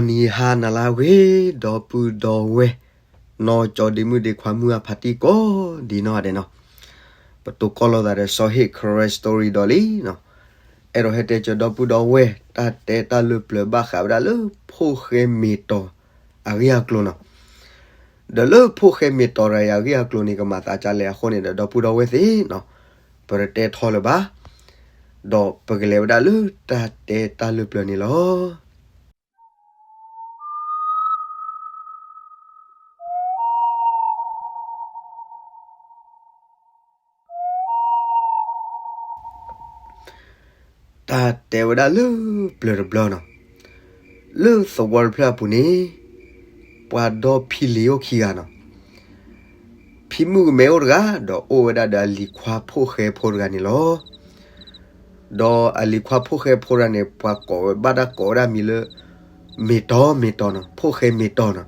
ဒီးနံၤဟါနၤလၢအဂ့ၤ ဒီပုၢ်ဒီဝဲၢ် နီၢ်ကၠီဒ့မုၣ်ဒ့ခွါမုၢ်အဖးတံၢ်ကိးဒံးနီၢ်ဒဲးနီၤ, ပတိၢ်ကီၢ်လိာ်သးဒီးစီၤဟ့ၣ် Karen Story ဒီးလံနီၤ, အဲၣ်ဒိးဟဲတဲကၢၤဒီပုၢ်ဒီဝဲၢ် တၢ်တဲတၢ်လၢပျၢၤဘၣ်ဃးဝဲဒၣ်လၢဖိၣ်ဃဲမ့ၤတီၤအဂ့ၢ်အကျိၤနီၤ. ဒီးလၢဖိၣ်ဃဲမ့ၤတီၤတဂၤအံၤအဂ့ၢ်အကျိၤန့ၣ် ကမၤသးဒ်လဲၣ်အဃိန့ၣ်ဒီး ဒီပုၢ်ဒီဝဲၢ်သ့ၣ်နီၤ, ပတတဲထီၣ်လၢၤဘၣ်, ဒီးပကလဲၤဝဲဒၣ်လၢတၢ်တဲတၢ်လၢပျၢၤန့ၣ်လီၤ. တၢ်တဲဝဲဒၣ်လၢပျၢၤတဘျီနီၤ, လၢသဝီတဖျၢၣ်အပူၤန့ၣ် ပှၤဒီဖံလံၤအိၣ်ခံဂၤနီၤ. ဖံမုၣ်ကမဲအိၣ်တဂၤ ဒီးအိၣ်ဝဲဒၣ်ဒီးအလံၤခွါဖိၣ်ဃဲဖိတဂၤန့ၣ်လီၤ. ဒီးအလံၤခွါဖိၣ်ဃဲဖိတဂၤန့ၣ် ပှၤကိးဝဲဘၣ်တၢ်ကိးဝဲဒၣ်မံၤလၢ မ့ၤတီၤမ့ၤတီၤနီၤ, ဖိၣ်ဃဲမ့ၤတီၤနီၤ.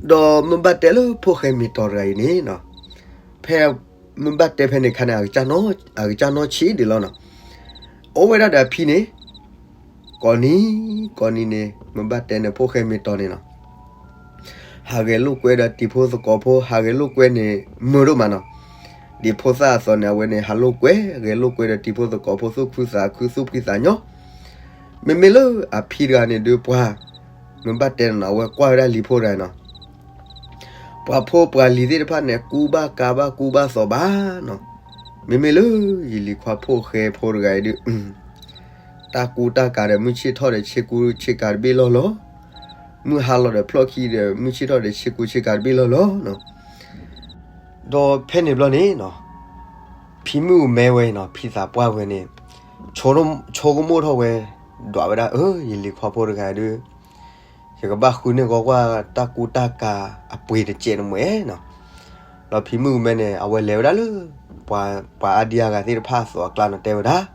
ဒီးမ့ၢ်ဘၣ်တဲလၢဖိၣ်ဃဲမ့ၤတီၤတဂၤအံၤန့ၣ်နီၤ, ဖဲမ့ၢ်ဘၣ်တဲဖဲန့ၣ်အခါန့ၣ် အကစၢ်နီၢ်ဆံးဒံးလီၤနီၤ. အိၣ်ဝဲဒၣ်ဒီးအဖံန့ၣ် ကိးနံၤကိးနံၤန့ၣ် မ့ၢ်ဘၣ်တဲန့ၣ် ဖိၣ်ဃဲမ့ၤတီၤန့ၣ်နီၤ, ဟးဂဲၤလိာ်ကွဲဒီးတံၤဖိသကိးဖိ ဟးဂဲၤလိာ်ကွဲန့ၣ် မုာ်ဒိၣ်မးနီၤ. ဒ်ဖိသၣ်အသိးန့ၣ် အဝဲန့ၣ် ဟးလိာ်ကွဲ ဂဲၤလိာ်ကွဲဒီးတံၤဖိသကိးဖိ သူၣ်ခုသးခု သူၣ်ဖှံသးညီ. မ့မ့ၢ်လၢအဖံတဂၤန့ၣ်ဒုးပှၤ မ့ၢ်ဘၣ်တဲနီၤ အဝဲကွၢ်ဝဲဒၣ်လံၤဖိတဂၤနီၤ, ပှၤဖိပှၤလံၤသ့ၣ်တဖၣ်န့ၣ် ကူဘၣ်ကၤဘၣ် ကူဘၣ်သိးဘၣ်နီၤ. မ့မ့ၢ်လၢယလံၤခွါဖိၣ်ဃဲဖိတဂၤအံၤဒုး တၢ်ကူတၢ်ကၤဒီး မုၢ်ဆ့ၣ်ထီၣ်ဒီး ဆ့ကူဆ့ကၤတဘ့ၣ်လီၢ်လီၢ်, မုၢ်ဟါလီၤဒီး ဖျီၣ်ခံဒီး မုၢ်ဆ့ၣ်ထီၣ်ဒီး ဆ့ကူဆ့ကၤတဘ့ၣ်လီၢ်လီၢ်. ဒီးဖဲန့ၣ်ဘျီန့ၣ်နီၤ, ဖံမုၣ်ကမဲဝဲနီၤ ဖံသးပှၢ်ဝဲန့ၣ် ဆိကမိၣ်ထီၣ်ဝဲ ဒွးဝဲဒၣ် အၢ ယလံၤခွါဖိတဂၤဒုး ယကဘၣ်ဃုန့ၢ်ဂီၤကွၢ်တၢ်ကူတၢ်ကၤအပှ့ၤတစဲးတမှဲၤနီၤ. ဒီးဖံမုၣ်ကမဲန့ၣ် အဝဲလဲၤဝဲဒၣ်လၢ ပှၤအါဒံအါဂၤသ့ၣ်တဖၣ်အသိးအကျါနီၤ တဲဝဲဒၣ်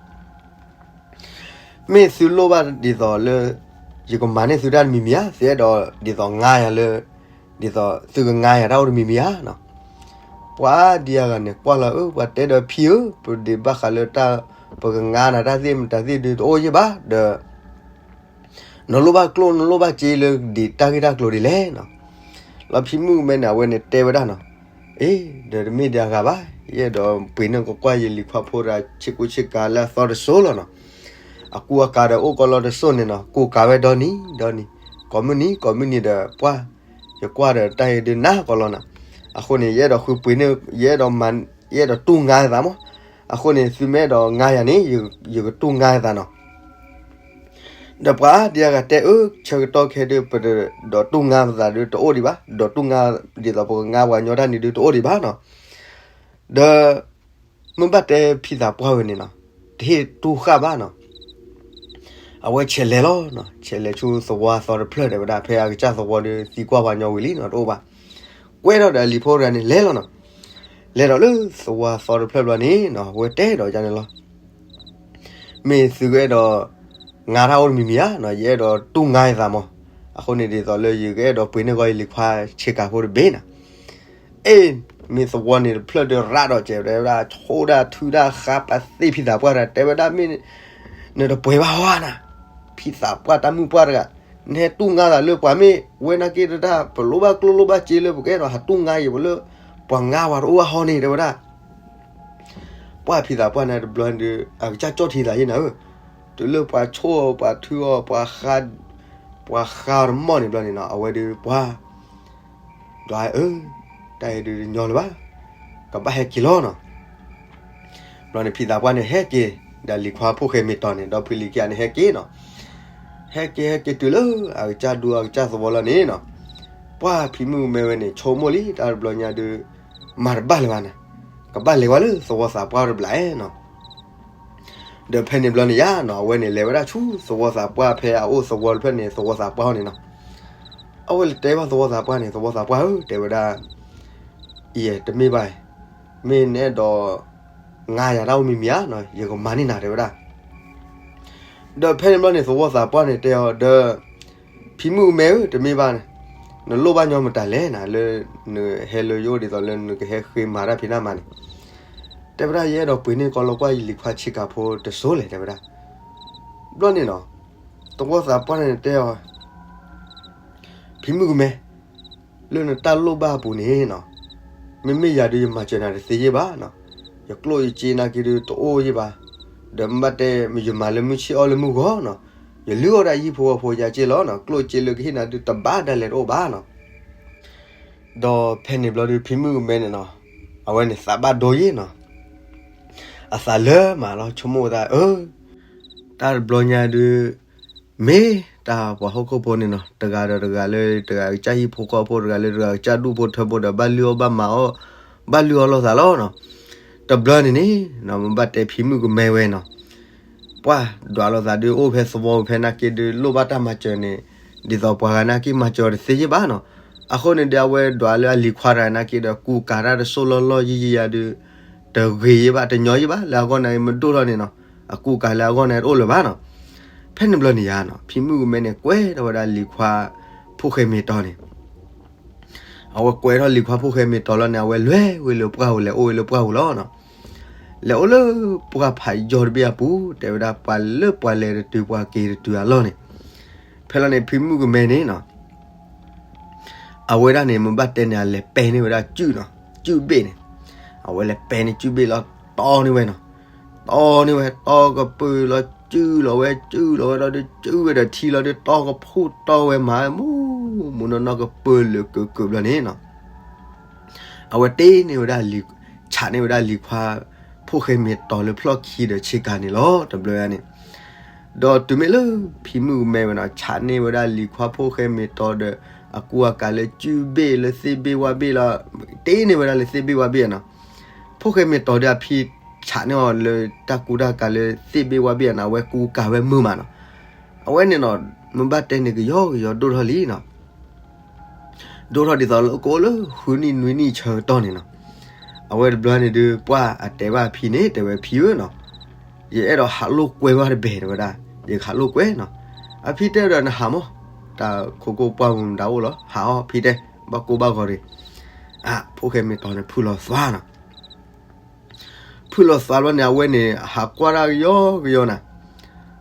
မ့ၢ်သုလိၣ်ဘၣ်ဒ်သိးလၢ ယကမၤန့ၢ်သုတၢ်တမံၤမံၤဧါ, သုအဲၣ်ဒိးဒ်သိးငါယၤလၢ ဒ်သိးသုကငါယၤတၢ်အိၣ်တမံၤမံၤဧါနီၤ. ပှၤအါဒံအါဂၤန့ၣ် ကွၢ်လီၤ အၢ ပှၤတဲဒီးဖံဧၢ, ပဒံးဘၣ်ဃးလၢတၢ် ပကငါနၤတၢ်သ့ၣ်မတၤသ့ၣ်ဒုးတအိၣ်ယဲၢ်ဘၣ်ဒီး နလိၣ်ဘၣ်ကျိၣ်နလိၣ်ဘၣ်စ့လၢဒံးတၢ်ဂ့ၢ်တၢ်ကျိၤဒ်လဲၣ်နီၤ. လီၤဖံမုၣ်ကမဲန့ၣ် အဝဲန့ၣ်တဲဝဲဒၣ်နီၤ, အ့ ဒီးတမ့ၢ်ဒံးအဂၤဘၣ်, ယအဲၣ်ဒိးပှ့ၤန့ၢ်ကကွၢ်ယလံၤခွါဖိတဂၤ ဆ့ကူဆ့ကၤလၢအသီတစိၢ်လီၤနီၤ. အကူအကၤဒီးအိၣ်ကီးလီၤတစိၢ်န့ၣ်နီၤ, ကူကၤဝဲဒီနံၤဒီနံၤ, ကိးမုၢ်နံၤကိးမုၢ်နံၤဒီးပှၢ်, ယကွၢ်ဒီးတၢ်အံၤဒုးနးကီးလီၤနီၤ. အဃိန့ၣ် ယအဲၣ်ဒိးဃုပှ့ၤန့ၢ် ယအဲၣ်ဒိးမၤ ယအဲၣ်ဒိးတူၢ်ငါယသးမး, အဃိန့ၣ် သုမ့ၢ်အဲၣ်ဒိးငါယၤန့ၣ် ယကတူၢ်ငါယသးနီၤ. ဒီးပှၤအါဒံအါဂၤတဲ အၢ ဆၢကတီၢ်ခဲဒုး ပဒီးတူၢ်ငါပသးဒုးတအိၣ်ဒံးဘၣ်, ဒီးတူၢ်ငါဒ်သိးပကငါပှၤကညီတၢ်န့ၣ်ဒုးတအိၣ်ဒံးဘၣ်နီၤ. ဒီး မ့ၢ်ဘၣ်တဲဖံသးပှၢ်ဝဲန့ၣ်နီၤ, တဟ့ၣ်တူၢ်ဃာ်ဘၣ်နီၤ. အဝဲဆဲးလဲၤလီၤနီၤ, ဆဲးလဲၤဆူသဝီအသီတဖျၢၣ်တဲဝဲဒၣ်, ဖဲအကစၢ်သဝီဒီးသံကွၢ်ပှၤညီဝံၤလံနီၤ တအိၣ်ဘၣ်. ကွဲထီၣ်ဒီးအလံၤဖိတဂၤန့ၣ်လဲၤလီၤနီၤ. လဲၤဒီးလၢသဝီအသီတဖျၢၣ်ဘျီန့ၣ်နီၤ, အဝဲတဲဒီးယၤန့ၣ်လီၤ. မ့ၢ်သုကအဲၣ်ဒိး ငါတၢ်အိၣ်တမံၤမံၤဧါနီၤ, ယအဲၣ်ဒိးတူၢ်ငါယသးမး. အဃိန့ၣ်ဒ်သိးလၢယကအဲၣ်ဒိးပှ့ၤန့ၢ်ဂီၢ်ယလံၤခွါဆ့ကၤဖိတဘ့ၣ်နီၤ. အ့ မ့ၢ်သဝီန့ၣ်တဖျၢၣ်ဒီးရးဒီးစဲးတဲဝဲဒၣ်, ဆိဒၣ်ထုဒၣ်ဃါပာ်သ့ၣ်ဖံသးပှၢ်တဂၤ တဲဝဲဒၣ် မ့ၢ်နတပှဲၤဘၣ်ဟီဧါနၤ, ဖံသးပှၢ်တၢ်မုၣ်ပှၢ်တဂၤ, နဟဲတူၢ်ငါသးလၢပှၤမ့ၢ်ဝဲနာ်က့တဒၣ် ပလိၣ်ဘၣ်ကျိၣ်လိၣ်ဘၣ်စ့လၢ ပကအဲၣ်ဒိးဟးတူၢ်ငါယၤ ပလၢပှၤငါပှၤတအိၣ်ဘၣ်ဟီန့ၣ် တဲဝဲဒၣ်. ပှၢ်ဖံသးပှၢ်န့ၣ်တဘျီဒီး အကစၢ်ကၠီၣ်ထံသးယဲၢ်နၤဧၢ, တုၤလၢပှၤဆိၣ်အီၤ ပှၤထုအီၤ ပှၤဃါ ပှၤဃါအီၤတမီၢ်န့ၣ်ဘျီန့ၣ်နီၤ, အဝဲဒီးပှၤ ဒွးအၢ တၢ်အံၤဒုးတညီလၢၤဘၣ်, ကဘၣ်ဟဲက့ၤလီၤနီၤ. ဘျီန့ၣ် ဖံသးပှၢ်န့ၣ်ဟဲက့ၤ ဒီးလံၤခွါဖိၣ်ဃဲမ့ၤတီၤန့ၣ် ဒီဖုလံၤခံဂၤန့ၣ်ဟဲက့ၤနီၤ. ဟဲက့ၤဟဲက့ၤတုၤလၢအကစၢ်ဒူအကစၢ်သဝီလီၤန့ၣ်နီၤ, ပှၢ်ဖံမုၣ်ကမဲဝဲန့ၣ် ဆိကမိၣ်လံ တၢ်တဘျီညါဒုး မၤတဘၣ်လၢၤဘၣ်နၤ, ကဘၣ်လဲၤဝဲလၢသဝီသးပှၢ်တဘျီနီၤ. ဒီးဖဲန့ၣ်ဘျီန့ၣ်ယါနီၤ, အဝဲန့ၣ်လဲၤဝဲဒၣ်ဆူသဝီသးပှၢ် ဖဲအအိၣ်သဝီတဖျၢၣ်န့ၣ် သဝီသးပှၢ်ဟီန့ၣ်နီၤ. အဝဲလဲၤတဲဘၣ်သဝီသးပှၢ်န့ၣ် သဝီသးပှၢ်ဧၢ တဲဝဲဒၣ်, အံၤတမ့ၢ်ဘၣ်, မ့ၢ်နအဲၣ်ဒိး ငါယၤတၢ်အိၣ်မံၤမံၤဧါနီၤ, ယကမၤန့ၢ်နၤ တဲဝဲဒၣ်. ဒီးဖဲန့ၣ်ဘျီန့ၣ် သဝီသးပှၢ်န့ၣ်တဲအီၤဒီး, ဖံမုၣ်ကမဲဧၢ တမ့ၢ်ဘၣ်, နလိၣ်ဘၣ်ညီမတၤလဲၣ်နၤ လၢနဟဲလၢယအိၣ်ဒ်သိးလၢနကဟဲဃ့မၤတၢ်ဖံးတၢ်မၤန့ၣ်, တဲဝဲဒၣ် ယအဲၣ်ဒိးပှ့ၤန့ၢ်ကီးလီၤကွၢ်ယလံၤခွါဆ့ကၤဖိတစိၢ်လဲၣ် တဲဝဲဒၣ်. ဘျီန့ၣ်နီၤ, သဝီသးပှၢ်န့ၣ်တဲအီၤ, ဖံမုၣ်ကမဲ, လၢနတၢ်လိၣ်ဘၣ်အပူၤန့ၣ်နီၤ, မ့မ့ၢ်ယၤဒုးယမၤစၢၤနၤတသ့ယ့ၢ်ဘၣ်နီၤ. ယကျိၣ်ယစ့နာ်က့ဒုးတအိၣ်ယ့ၢ်ဘၣ်, ဒီးမ့ၢ်ဘၣ်တဲယမၤလၢမုၢ်ဆ့ၣ်အီၣ်လၢမုၢ်ဂီၤနီၤ, ယလုၢ်အီၣ်ဒၣ်ဟံၣ်ဖိဃီဖိယၤက့လီၤနီၤ, ကျိၣ်စ့လၢကဟ့ၣ်နၤဒုးတဘၣ်ဒၣ်လဲာ်တအိၣ်ဘၣ်နီၤ. ဒီးဖဲန့ၣ်ဘျီဒုး ဖံမုၣ်ကမဲန့ၣ်နီၤ, အဝဲန့ၣ်သးဘၣ်ဒိယ့ၢ်နီၤ, အသးလၢမးလီၤ ဆိကမိၣ်သးအၢ, တၢ်တဘျီညါဒုး မ့ၢ်တၢ်ပှၤဟီၣ်ခိၣ်ဖိန့ၣ်နီၤ, တဂၤဒီးတဂၤလၢတဂၤကစၢ်ဟံၣ်ဖိဃီဖိ, တဂၤလၢတဂၤကစၢ်ဒူၣ်ဖိထၢဖိဒီး ဘၣ်လုၢ်အီၣ်ဘၣ်မၤအီၣ်, ဘၣ်လုၢ်အီၣ်လိာ်သးလီၤနီၤ. တဘျီန့ၣ်န့ၣ် မ့ၢ်ဘၣ်တဲဖံမုၣ်ကမဲဝဲနီၤ, ပှၢ်ဒွးလိာ်သးဒုး အိၣ်ဖဲသဝီဖဲနာ်က့ဒုး လိၣ်ဘၣ်တၢ်မၤစၢၤန့ၣ်, ဒ်သိးပှၤဂၤနာ်က့မၤစၢၤအီၤတသ့ယ့ၢ်ဘၣ်နီၤ. အဃိန့ၣ်ဒုး အဝဲဒွးလၢအလံၤခွါတဂၤနာ်က့ဒီး ကူကၤတၢ်တစိၢ်လီၢ်လီၢ်ယံာ်ယံာ်ယၤဒုး တဂ့ၤယ့ၢ်ဘၣ်, တညီယ့ၢ်ဘၣ်, လၢအဂီၢ်န့ၣ်မ့ၢ်ဒိၣ်ထီၣ်န့ၣ်နီၤ, အကူကၤလၢအဂီၢ်န့ၣ်တအိၣ်လၢၤဘၣ်နီၤ. ဖဲန့ၣ်ဘျီန့ၣ်ယၤနီၤ, ဖံမုၣ်ကမဲန့ၣ် ကွဲထီၣ်ဝဲဒၣ်လံၤခွါဖိၣ်ဃဲမ့ၤတီၤန့ၣ် အဝဲကွဲထီၣ်လံၤခွါဖိၣ်ဃဲမ့ၤတီၤလီၤန့ၣ် အဝဲလဲၤဝဲလၢပှၢ်ပူၤ, လဲၤအိၣ်ဝဲလၢပှၢ်ပူၤလီၤနီၤ. လဲၤအိၣ်လၢပှၢ်ဖးယီၤတဘ့ၣ်အပူၤ, တဲဝဲဒၣ်ပှၤလၢပှၤလဲၤတတုၤ ပှၤက့ၤတတုၤအလီၢ်န့ၣ်, ဖဲလီၤန့ၣ် ဖံမုၣ်ကမဲန့ၣ်နီၤ အဝဲဒၣ်န့ၣ် မ့ၢ်ဘၣ်တဲန့ၣ် အလဲၤပဲန့ၢ်ဝဲဒၣ်စုၣ်နီၤ, စုၣ်ဘ့ၣ်န့ၣ်, အဝဲလဲၤပဲန့ၢ်စုၣ်ဘ့ၣ်လီၤတီန့ၢ်ဝဲနီၤ, တီန့ၢ်ဝဲ တီကပၢၢ်လီၤ စုၣ်လီၤဝဲ စုၣ်လီၤဝဲဒီးဒုး စုၣ်ဝဲဒီးထံလီၤဒုး တီကဖှိၣ်တီဝဲမး မူမူနီၢ်နီၢ်ကပၢၢ်လၢာ်ကၢာ်ကၢာ်ဘျီန့ၣ်နီၤ အဝဲတ့န့ၢ်ဝဲဒၣ်လံၤ, ဆးန့ၢ်ဝဲဒၣ်လံၤခွါ ဖိၣ်ဃဲမ့ၤတီၤလၢဖျီၣ်ခံဒီးဆ့ကၤန့ၣ်လီၤ တဘျီညါန့ၣ်. ဒီးတုၤမ့ၢ်လၢဖံမုၣ်ကမဲဝဲနီၤ ဆးန့ၢ်ဝဲဒၣ်လံၤခွါဖိၣ်ဃဲမ့ၤတီၤဒီး အကူအကၤလၢစုၣ်ဘ့ၣ်လၢသ့ၣ်ဘ့ၣ်ဝၣ်ဘ့ၣ်လီၤ, တ့န့ၢ်ဝဲဒၣ်လၢသ့ၣ်ဘ့ၣ်ဝၣ်ဘ့ၣ်နီၤ. ဖိၣ်ဃဲမ့ၤတီၤဒီးအဖံဆးန့ၢ်အီၤလၢတၢ်ကူတၢ်ကၤလၢသ့ၣ်ဘ့ၣ်ဝၣ်ဘ့ၣ်နီၤ အဝဲကူကၤဝဲမုာ်မးနီၤ. အဝဲန့ၣ်နီၤ မ့ၢ်ဘၣ်တဲန့ၣ် ကယီကယီဒိၣ်ထီၣ်လံနီၤ ဒိၣ်ထီၣ်ဒ်သိးလၢကအိၣ်လၢဃုနံၣ်နွံနံၣ်ဆၢကတီၢ်န့ၣ်နီၤ. အဝဲတဘျီန့ၣ်ဒုး ပှၢ်အတဲဘၣ်အဖံန့ၣ် တဲဝဲဖံဧၢနီၤ, ယအဲၣ်ဒိးဟးလိာ်ကွဲဝဲတဘ့ၣ် တဲဝဲဒၣ်, ယကဟးလိာ်ကွဲနီၤ. အဖံတဲဒီးနဟးမး, တၢ်ခိခိၣ်ပှၢ်ပူၤမတၤအိၣ်လီၤ ဟးအီၤဖံတဲ, ဘၣ်ကိၢ်ဘၣ်ဂီၤတဂ့ၤ. အဖိၣ်ဃဲမ့ၤတီၤန့ၣ် ဖုၣ်လီၤသွါနီၤ ဖုၣ်လီၤသွါဘျီန့ၣ် အဝဲန့ၣ် ဟးကွၢ်တၢ်ကယီကယီနၤ,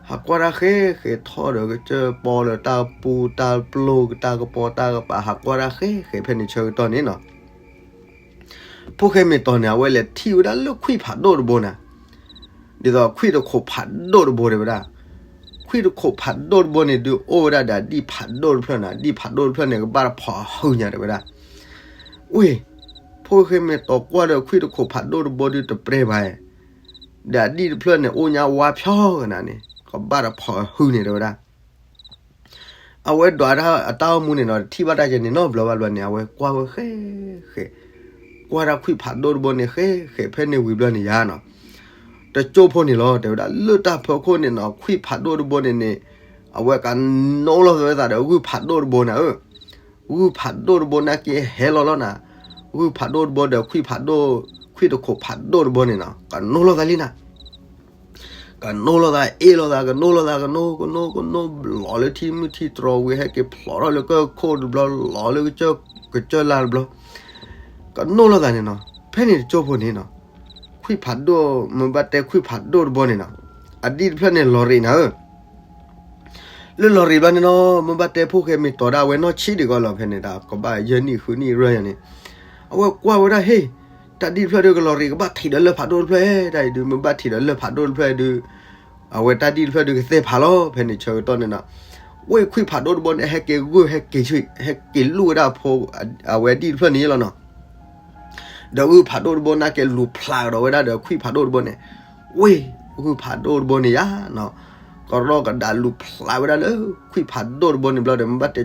ဟးကွၢ်တၢ်ဃဲဃဲထီၣ်ဒီးကစၢၢ်ပီလၢတၢ်ပူၤတၢ်ပျိၢ် တၢ်ကပီၤတၢ်ကပၤ ဟးကွၢ်တၢ်ဃဲဃဲဖဲန့ၣ်ဆၢကတီၢ်န့ၣ်နီၤ. ဖိၣ်ဃဲမ့ၤတီၤန့ၣ် အဝဲလဲၤထံၣ်ဝဲဒၣ်လၢခွံၣ်ဖးဒိၣ်တဘိနၤ, ဒ်သိးခွံၣ်တခိးဖးဒိၣ်တဘိတဲဝဲဒၣ်, ခွံၣ်တခိးဖးဒိၣ်တဘိန့ၣ်ဒုးအိၣ်ဝဲဒၣ်ဒီးအဒံၣ်ဖးဒိၣ်တဖျၢၣ်နၤ, အဒံၣ်ဖးဒိၣ်တဖျၢၣ်န့ၣ် ကဘၣ်တဖီၣ်အဟုညါတဲဝဲဒၣ်. ဝ့ၢ်, ဖိၣ်ဃဲမ့ၤတီၤကွၢ်ဒီးခွံၣ်တခိးဖးဒိၣ်တဘိဒုးတပြဲဘၣ်, ဒီးအဒံၣ်တဖျၢၣ်န့ၣ် အိၣ်ညါဝါဖျီကနၤန့ၣ် ကဘၣ်တဖီၣ်အဟုန့ၣ်တဲဝဲဒၣ်. အဝဲဒွးတၢ်အတၢ်အိၣ်မူန့ၣ်နီၤ တထံၣ်ဘၣ်တၢ်ကဲန့ၣ်နီတဘျီဘၣ်ဘျီန့ၣ် အဝဲကွၢ်ဝဲဃဲဃဲ, ကွၢ်တၢ်ခွံၣ်ဖးဒိၣ်တဘိန့ၣ် ဃဲဃဲဖဲန့ၣ်ဝံၤဘျီန့ၣ်ယါနီၤ. တကၠိဖိန့ၣ်လီၤ တဲဝဲဒၣ်လၢတၢ်ဖီခိၣ်န့ၣ်နီၤ ခွံၣ်ဖးဒိၣ်တဘိန့ၣ်န့ၣ် အဝဲကနိလီၤသးဝဲသးဒီးဂုၢ်ဖးဒိၣ်တဘိနၤဧၢ, ဂုၢ်ဖးဒိၣ်တဘိနာ်က့ဟဲလီၤလီၤနၤ, ဂုၢ်ဖးဒိၣ်တဘိဒီးခွံၣ်ဖးဒိၣ်, ခွံၣ်တခိးဖးဒိၣ်တဘိန့ၣ်နီၤ ကနိလီၤသးလံနၤ ကနိလီၤသး အ့ၣ်လိာ်သး ကနိလီၤသး ကနိ ကနိ ကနိ လီၤလၢထံမုၢ်ထံတြီၤဝံၤ ဟဲက့ၤဖျိးထီၣ်လၢကၢၢ်ခိၣ်တဘျီ လီၤလၢကစၢၢ်, ကစၢၢ်လါတဘျီ, ကနိလီၤသးန့ၣ်နီၤ. ဖဲန့ၣ်တကၠိဖိန့ၣ်နီၤ ခွံၣ်ဖးဒိၣ် မ့ၢ်ဘၣ်တဲခွံၣ်ဖးဒိၣ်တဘိန့ၣ်နီၤ အဒံၣ်တဖျၢၣ်န့ၣ်လီၤရံးနၤဧၢ လၢလီၤရံးဘျီန့ၣ်နီၤ မ့ၢ်ဘၣ်တဲဖိၣ်ဃဲမ့ၤတီၤဒၣ်ဝဲနီၢ်ဆံးဒံးကီးလီၤ ဖဲန့ၣ်တၢ်ကဘၣ်ယဲၢ်နံၣ် ဃုနံၣ် ရၢၢ်ယၤန့ၣ်, အဝဲကွၢ်ဝဲဒၣ်ဟ့ၣ်, တၢ်ဒံၣ်တဖျၢၣ်ဒုးကလီၤရံး ကဘၣ်ထံးဒီးလၢၢ်ဖးဒိၣ်တဖျၢၣ် တၢ်အံၤဒုး မ့ၢ်ဘၣ်ထံးဒီးလၢၢ်ဖးဒိၣ်တဖျၢၣ်ဒုး အဝဲတၢ်ဒံၣ်တဖျၢၣ်ဒုးကသဲဖးလီၤ ဖဲန့ၣ်ဆၢကတီၢ်န့ၣ်နီၤ, ဝ့ၢ်ခွံၣ်ဖးဒိၣ်တဘိန့ၣ် ဟဲက့ၤဂုၢ် ဟဲက့ၤဆံ ဟဲက့ၤလူၢ်ဝဲဒၣ်ဖိ အဝဲဒံၣ်တဖျၢၣ်န့ၣ်လီၤနီၤ ဒီးဂုၢ်ဖးဒိၣ်တဘိနာ်က့လူၤဖျးကဒီးဝဲဒၣ်ဒီးခွံၣ်ဖးဒိၣ်တဘိန့ၣ်, ဝ့ၢ်ဂုၢ်ဖးဒိၣ်တဘိန့ၣ်ယါနီၤ, ကရီကဒါလူၤဖျးဝဲဒၣ်လၢခွံၣ်ဖးဒိၣ်တဘိန့ၣ်ဘျီဒီး မ့ၢ်ဘၣ်တဲ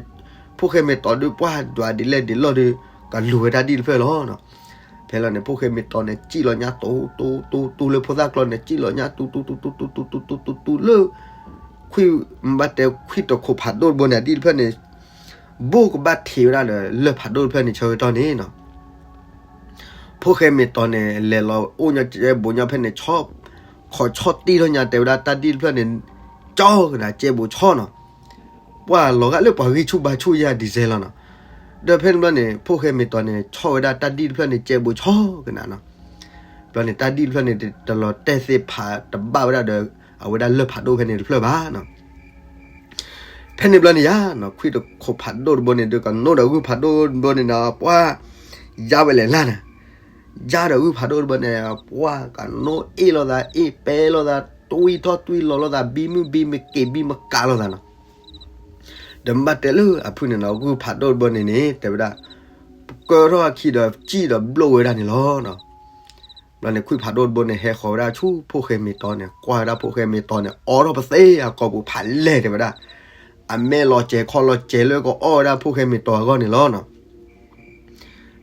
ဖိၣ်ဃဲမ့ၤတီၤဒုးပှၢ်ဒွးဒ်လဲၣ်ဒ်လဲၣ်ဒုး ကလူၤဝဲတၢ်ဒံၣ်တဖျၢၣ်လီၤနီၤ. ဖဲလီၤန့ၣ် ဖိၣ်ဃဲမ့ၤတီၤန့ၣ် စံၣ်လီၤညါတူတူတူတူလၢဖိသၣ်ကျီန့ၣ် စံၣ်လီၤညါတူတူတူတူတူတူတူတူလၢ ခွံၣ် မ့ၢ်ဘၣ်တဲခွံၣ်တခိးဖးဒိၣ်တဘိန့ၣ် အဒံၣ်တဖျၢၣ်န့ၣ် ဘိၣ်ကဘၣ်ထံးဝဲဒၣ်ဒီးလၢၢ်ဖးဒိၣ်တဖျၢၣ်န့ၣ်ဆၢကတီၢ်န့ၣ်နီၤ ဖိၣ်ဃဲမ့ၤတီၤန့ၣ် လဲၤလီၤအိၣ်ညီကဲဘိညီဖဲန့ၣ် ဆီၣ်, ခိးဆီၣ်တံၢ်ထီၣ်ညါတဲဝဲဒၣ်တၢ်ဒံၣ်တဖျၢၣ်န့ၣ် ကၠီကနၤ ကဲဘိဆီၣ်နီၤ, ပှၢ်လီၤဂာ်လၢပှၤဂံၢ်ဆူၣ်ဘါဆူၣ်ယါဒ်စဲလီၤနီၤ. ဒီးဖဲန့ၣ်ဘျီန့ၣ် ဖိၣ်ဃဲမ့ၤတီၤန့ၣ် ဆီၣ်ဝဲဒၣ်တၢ်ဒံၣ်တဖျၢၣ်န့ၣ် ကဲဘိဆီၣ်ကနၤနီၤ. ဘျီန့ၣ် တၢ်ဒံၣ်တဖျၢၣ်န့ၣ် တလီၤတဲာ်သ့ၣ်ဖးတဘၣ်ဝဲဒၣ်ဒီး အဝဲဒၣ်လၢၢ်ဖးဒိၣ်ဖဲန့ၣ်တဖျၢၣ်ဘၣ်နီၤ. ဖဲန့ၣ်ဘျီန့ၣ်ယါနီၤ ခွံၣ်တခိးဖးဒိၣ်တဘိန့ၣ် ဒုးကနိဒီးဂုၢ်ဖးဒိၣ်တဘိန့ၣ်နီၤ ပှၢ်ယါဝဲလဲၤလၢ်န့ၣ်, ယါဒီးဂုၢ်ဖးဒိၣ်တဘိန့ၣ် ပှၢ်ကနိအ့ၣ်လိာ်သး အ့ၣ်ပဲလိာ်သး တွံၢ်ထီၣ်တွံၢ်လီၤလိာ်သး ဘံမုၢ်ဘံမက့ၤဘံမကးလိာ်သးနီၤ. ဒီးမ့ၢ်တဲလၢအဖုၣ်န့ၣ်နီၤ ဂုၢ်ဖးဒိၣ်တဘိန့ၣ်န့ၣ် တဲဝဲဒၣ် ကၢထီၣ်အခံဒီးစံၣ်ဒီးဘျိၣ်ဝဲဒၣ်န့ၣ်လီၤ. ဘျီန့ၣ် ခွံၣ်ဖးဒိၣ်တဘိန့ၣ် ဟဲဃီၤဝဲဒၣ်ဆူဖိၣ်ဃဲမ့ၤတီၤန့ၣ် ကွၢ်ဝဲဒၣ်ဖိၣ်ဃဲမ့ၤတီၤန့ၣ် အိးထီၣ်ပသ့အကိာ်ပူၤဖးလဲၢ်တဲဝဲဒၣ်, အမဲာ်လီၤစဲၤခီလီၤစဲၤလၢကအီၣ်ဝဲဒၣ်ဖိၣ်ဃဲမ့ၤတီၤအဂီၢ်န့ၣ်လီၤ.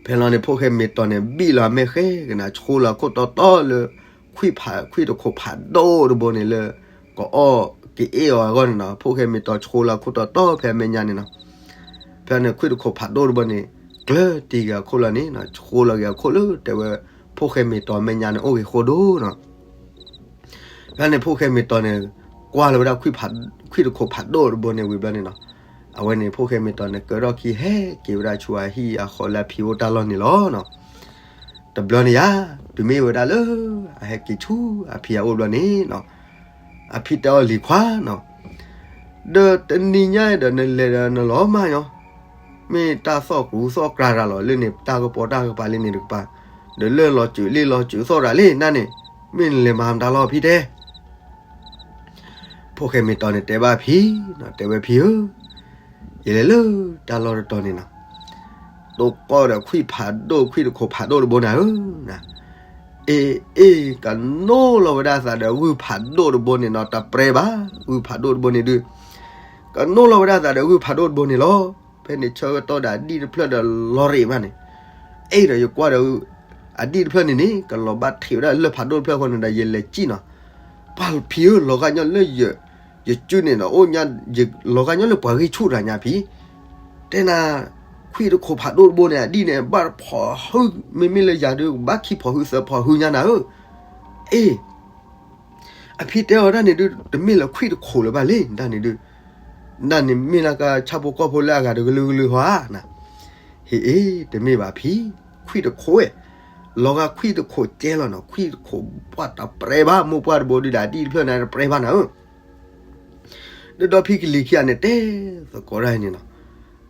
ဖဲလီၤန့ၣ် ဖိၣ်ဃဲမ့ၤတီၤန့ၣ် ဘံၣ်လီၤအမဲာ်ဃဲကနၤ ဆှိလီၤခိၣ်တီတီလၢ ခွံၣ်တခိးဖးဒိၣ်တဘိန့ၣ်လၢ ကအီၣ်ကအ့ၣ်အီၤအဂီၢ်န့ၣ်နီၤ ဖိၣ်ဃဲမ့ၤတီၤဆှိလီၤခိၣ်တီတီဖဲအမဲာ်ညါန့ၣ်နီၤ. ဖဲန့ၣ် ခွံၣ်တခိးဖးဒိၣ်တဘိန့ၣ် ကျၢၤတံၢ်က့ၤအခိၣ်လီၤန့ၣ်နီၤ ဆှိလီၤက့ၤအခိၣ်လၢတဲဝဲ ဖိၣ်ဃဲမ့ၤတီၤအမဲာ်ညါန့ၣ် အိၣ်ဂ့ၤဃိဒိၣ်နီၤ. ဖဲန့ၣ် ဖိၣ်ဃဲမ့ၤတီၤန့ၣ် ကွၢ်လီၤဝဲဒၣ် ခွံၣ်တခိးဖးဒိၣ်တဘိန့ၣ်ဝံၤဘျီန့ၣ်နီၤ အဝဲန့ၣ် ဖိၣ်ဃဲမ့ၤတီၤန့ၣ် ကၢထီၣ်ခံဟဲက့ၤဝဲဒၣ်ဆူအဟံၣ်အဃီလၢအဖံအိၣ်တၢ်လီၢ်န့ၣ်လီၤနီၤ. တဘျီန့ၣ်ယါ တုၤမ့ၢ်ဝဲဒၣ်လၢ အဟဲက့ၤဆူအဖံအအိၣ်ဘျီန့ၣ်နီၤ အဖံတဲအီၤလံၤခွါနီၤ ဒီးတနံၤညါဒီးနလဲၤဒီးနလီၤမၢ်ညီ မ့ၢ်တၢ်သီၣ်ကရူသီၣ်ကြၤတၢ်လီၤ လၢန့ၣ် တၢ်ကပီၤတၢ်ကပၤလၢန့ၣ်တကပၤ ဒီးလၢလီၤစၢၤလ့လီၤစၢၤသီၣ်တၢ်လံနၤန့ၣ် မ့ၢ်နလဲၤမၤမတၤလီၤဖံတဲ ဖိၣ်ဃဲမ့ၤတီၤန့ၣ်တဲဘၣ်ဖံ, တဲဝဲဖံဧၢ, ယလဲၤလၢတၢ်လီၢ်တတီၤန့ၣ်နီၤ, တိၢ်ကီၢ်ဒီးခွံၣ်ဖးဒိၣ် ခွံၣ်တခိးဖးဒိၣ်တဘိနၤဧၢ, အ့ၣ်အ့ၣ် ကနိလီၤဝဲဒၣ်သးဒီးဂုၢ်ဖးဒိၣ်တဘိန့ၣ်နီၤ, တပြဲဘၣ်, ဂုၢ်ဖးဒိၣ်တဘိန့ၣ်ဒုး, ကနိလီၤဝဲဒၣ်သးဒီးဂုၢ်ဖးဒိၣ်တဘိန့ၣ်လီၤ. ဖဲန့ၣ်ဆၢကတီၢ်ဒီးအဒံၣ်တဖျၢၣ်ဒီးလီၤရ့းဘၣ်န့ၣ်, အ့ၣ်ဒီးယကွၢ်ဒီး အဒံၣ်တဖျၢၣ်န့ၣ်န့ၣ် ကလီၤဘၣ်ထံးဝဲဒၣ်လၢၢ်ဖးဒိၣ်တဖျၢၣ်အဃိန့ၣ်ဒီး ယလဲၤစံၣ်နီၤ, ပၢ်ဖံဧၢ လီၤဂာ်ညီလၢ ယစုန့ၣ်ဒီး အိၣ်ညါ ယလီၤဂာ်ညီလၢပှၤဂံၢ်ဆူၣ်တဂၤညါဖံ, တဲနၤ, ခွံၣ်တခိးဖးဒိၣ်တဘိန့ၣ် အဒံၣ်န့ၣ် ဘၣ်တဖီၣ်ဟု, မ့မ့ၢ်လၢယၤဒုး ဘၣ်ခံဖီၣ်ဟုသၢဖီၣ်ဟုညါနၤဧၢ, အ့ၣ် အဖံတဲအီၤဒၣ်န့ၣ်ဒုး တမ့ၢ်လၢခွံၣ်တခိးလၢၤဘၣ်လံ, ဒၣ်န့ၣ်ဒုး, ဒၣ်န့ၣ်မ့ၢ်လၢကဆၣ်ဖိကီၢ်ဖိလၢအဂၤတကလုာ်ကလုာ်ဟီဧါ, ဟ့ၣ်အ့ၣ် တမ့ၢ်ဘၣ်ဖံ, ခွံၣ်တခိးဝဲ, လီၤဂာ်ခွံၣ်တခိးကဲလီၤနီၤ, ခွံၣ်တခိးပှၢ်တပြဲဘၣ်, မိၢ်ပှၢ်တဘိဒုးဒီး အဒံၣ်တဖျၢၣ်န့ၣ်တပြဲဘၣ်နၤဧၢ, ဒီးဒီဖံကလံၤခံဂၤန့ၣ် တဲသကိးဒၣ်န့ၣ်နီၤ,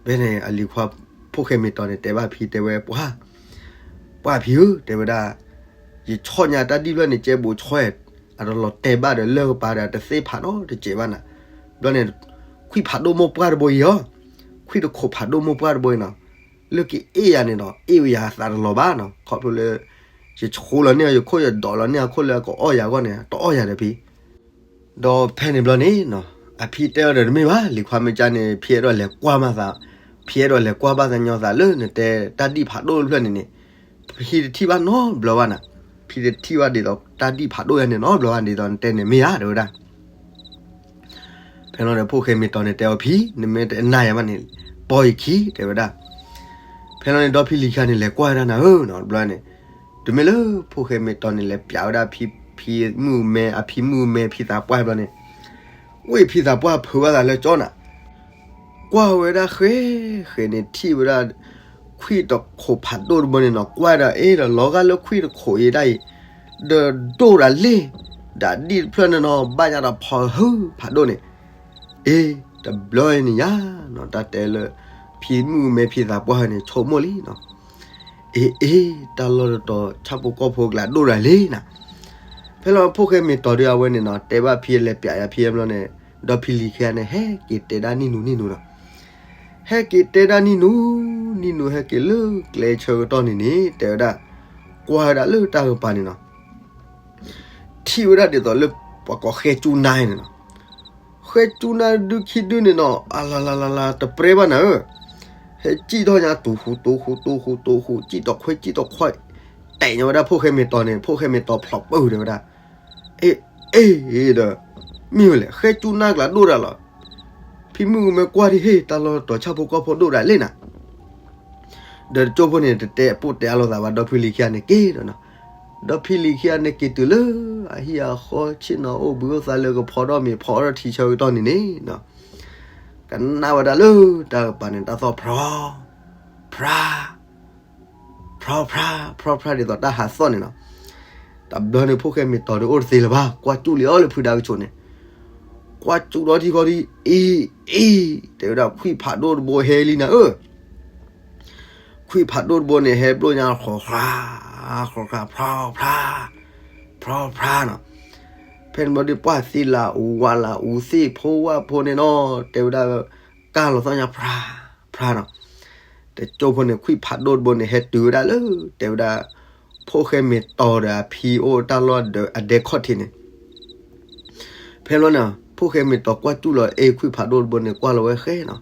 ဖဲန့ၣ် အလံၤခွါ ဖိၣ်ဃဲမ့ၤတီၤန့ၣ် တဲဘၣ်ဖံတဲဝဲ ပှၢ်, ပှၢ်ဖံဧၢ တဲဝဲဒၣ်, ယဆီၣ်ညါတၢ်ဒံၣ်တဖျၢၣ်န့ၣ် ကဲဘိးဆီၣ်, အတလီၤတဲာ်ဘၣ်ဒီးလၢၢ်ကပၤဒီး တသ့ဖးနီတစဲးဘၣ်နၤ, ဘျီန့ၣ် ခွံၣ်ဖးဒိၣ်မိၢ်ပှၢ်တဘိအံၤဧါ, ခွံၣ်တခိးဖးဒိၣ်မိၢ်ပှၢ်တဘိအံၤနီၤ, လၢကအ့ၣ်ယၤန့ၣ်နီၤ အ့ၣ်ဝဲယၤသးတလီၤဘၣ်နီၤ, ခီဖျိလၢ ယဆှိလီၤန့ၢ်အီၤယခိၣ် ယဒိးလီၤန့ၢ်အခိၣ်လၢအကအီၣ်ယၤအဂီၢ်န့ၣ် တအီၣ်ယၤဒီးဖံ ဒီးဖဲန့ၣ်ဘျီန့ၣ်နီၤ, အဖံတဲအီၤဒီးတမ့ၢ်ဘၣ်, လံၤခွါမ့ၢ်ကါန့ၣ် ဖံအဲၣ်ဒိးလဲၤကွၢ်မးသး, ဖံအဲၣ်ဒိးလဲၤကွၢ်ဘၣ်သးညီသးလၢနတဲတၢ်ဒံၣ်ဖးဒိၣ်တဖျၢၣ်န့ၣ်န့ၣ်, ဖံတထံၣ်ဘၣ်နီတဘျီဘၣ်နၤ, ဖံတထံၣ်ဘၣ်ဒ်သိးတၢ်ဒံၣ်ဖးဒိၣ်ယၤန့ၣ်နီတဘျီဘၣ် ဒ်သိးနတဲန့ၣ်မ့ၢ်ဧါ တဲဝဲဒၣ် ဖဲလီၤန့ၣ် ဖိၣ်ဃဲမ့ၤတီၤန့ၣ် တဲအီၤဖံ, နမ့ၢ်တနာ်ယၤဘၣ်န့ၣ် ပီၢ်ယခံ တဲဝဲဒၣ်. ဖဲလီၤန့ၣ် ဒီဖံလံၤခံဂၤန့ၣ် လဲၤကွၢ်ဝဲဒၣ်နၤဧၢနီၤ တဘျီန့ၣ်, တုၤမ့ၢ်လၢဖိၣ်ဃဲမ့ၤတီၤန့ၣ် လဲၤပျးဝဲဒၣ်ဖံ, ဖံမုၣ်မဲ အဖံမုၣ်မဲဖံသးပှၢ်ဘျီန့ၣ်, ဝ့ၢ်ဖံသးပှၢ်ဖုးဘၣ်သးလၢကၠီနၤ, ကွၢ်ဝဲဒၣ်ဃဲ, ဃဲန့ၣ်ထံၣ်ဝဲဒၣ် ခွံၣ်တခိးဖးဒိၣ်တဘိန့ၣ်နီၤ, ကွၢ်ဒီးအ့ၣ်ဒီးလီၤဂာ်လၢခွံၣ်တခိးအံၤဒၣ်အံၤ, ဒီးဒိၣ်တၢ်လ့ၢ်, ဒီးဒံၣ်တဖျၢၣ်န့ၣ်နီၤ ဘၣ်ညါဒီးဖီၣ်ဟုဖးဒိၣ်န့ၣ်, အ့ၣ် တဘျီအံၤန့ၣ်ယါနီၤ တၢ်တဲလၢ ဖံမုၣ်မဲဖံသးပှၢ်န့ၣ် ဆိကမိၣ်လံနီၤ, အ့ၣ်အ့ၣ် တၢ်လီၢ်တတီၤ ဆၣ်ဖိကီၢ်ဖိကျါဒိၣ်တၢ်လ့ၢ်နၤ. ဖဲလီၤဖိၣ်ဃဲမ့ၤတီၤဒုးအဝဲန့ၣ်နီၤ တဲဘၣ်ဖံလဲၤပျးယၤဖံဘျီန့ၣ်, ဒီဖံလံၤခံဂၤန့ၣ် ဟဲက့ၤတဲဒၣ်နံၣ်နူနံၣ်နူနီၤ, ဟဲက့ၤတဲဒၣ်နံၣ်နူ, နံၣ်နူဟဲက့ၤလၢကျဲဆၢကတီၢ်န့ၣ်န့ၣ် တဲဝဲဒၣ်, ကွၢ်ဝဲဒၣ်လၢတၢ်ကပၤန့ၣ်နီၤ ထံၣ်ဝဲဒၣ်ဒ်သိးလၢပှၤကိးဃဲကၠူနါန့ၣ်နီၤ, ဃဲကၠူနါဒုခံဒုန့ၣ်နီၤ အလၤလၤလၤလၤ တပြဲဘၣ်နၤဧၢ, ဟဲစံၣ်ထီၣ်ညါ တူၤဃူတူၤဃူတူၤဃူတူၤဃူ စံၣ်တီၤခွဲစံၣ်တီၤခွဲ, တဲညါဝဲဒၣ်ဖိၣ်ဃဲမ့ၤတီၤန့ၣ် ဖိၣ်ဃဲမ့ၤတီၤဖျိးပၢၢ်တဲဝဲဒၣ်, အ့ၣ်အ့ၣ်ဒီး, မ့ၢ်ဝဲလဲၣ် ဃဲကၠူနါကျါဒိၣ်တၢ်လီၤ, ဖံမုၣ်ကမဲကွၢ်ဒ်ဟ့ၣ် တၢ်လီၢ်တတီၤဆၣ်ဖိကီၢ်ဖိဒိၣ်တၢ်လ့ၢ်နၤ ဒီးတကၠိဖိန့ၣ် တတဲပိၢ်တဲအလိာ်သးဘၣ် ဒီဖံလံၤခံဂၤန့ၣ်က့ၤဒီးနီၤ, ဒီဖံလံၤခံဂၤန့ၣ်က့ၤတုၤလၢ အဟံၣ်အဃီဆ့ၣ်နီၤအိၣ်ဘှံးအိၣ်သါလၢကဖီထီၣ်မ့ၤဖီထီၣ်ထံဆၢကတီၢ်န့ၣ်န့ၣ်, ကနၣ်ဝဲဒၣ်လၢတၢ်ကပၤန့ၣ် တၢ်သီၣ်ဖြီ, ဖြါ ဖြီဖြါ ဖြီဖြါဒ်သိးတၢ်ဟးသီၣ်န့ၣ်နီၤ, တဘျီန့ၣ်ဖိၣ်ဃဲမ့ၤတီၤဒီးအိၣ်တသ့လၢၤဘၣ် ကွၢ်ကၠူၣ်လံအီၤလၢဖုဒါကဆိးန့ၣ်, ကွ ကွၢ်ကၠူၣ်ဒီးထံဃီဒီး အ့ၣ် အ့ၣ် တဲဝဲဒၣ် ခွံၣ်ဖးဒိၣ်တဘိဟဲလံနၤဧၢ. ခွံၣ်ဖးဒိၣ်တဘိန့ၣ် ဟဲဘျိၣ်ညါ ဃီၤဃါ ဃီၤဃါ ဖျီဖျါ ဖျီဖျါနီၤ. ဖဲန့ၣ်ဘျီဒီး ပှၢ်သ့လၢအူဝါလၢအူ သ့ၣ်ဖိဝၣ်ဖိန့ၣ်နီၤ တဲဝဲဒၣ် ကၢ်လီၤသီၣ်ညါ ဖျါ ဖျါနီၤ. တကၠိဖိန့ၣ် ခွံၣ်ဖးဒိၣ်တဘိန့ၣ် ဟဲတုၤဝဲဒၣ်လၢ တဲဝဲဒၣ် ဖိၣ်ဃဲမ့ၢ်တီၤဒီးအဖံအိၣ်တၢ်လီၢ်ဒီးအဒဲခီၣ်ထံးန့ၣ် ဖဲလီၤန့ၣ် ဖိၣ်ဃဲမ့ၢ်တီၤကွၢ်ကၠူၣ်လီၤ အ့ၣ် ခွံၣ်ဖးဒိၣ်တဘိန့ၣ် ကွၢ်လီၤဝဲဃဲနီၤ.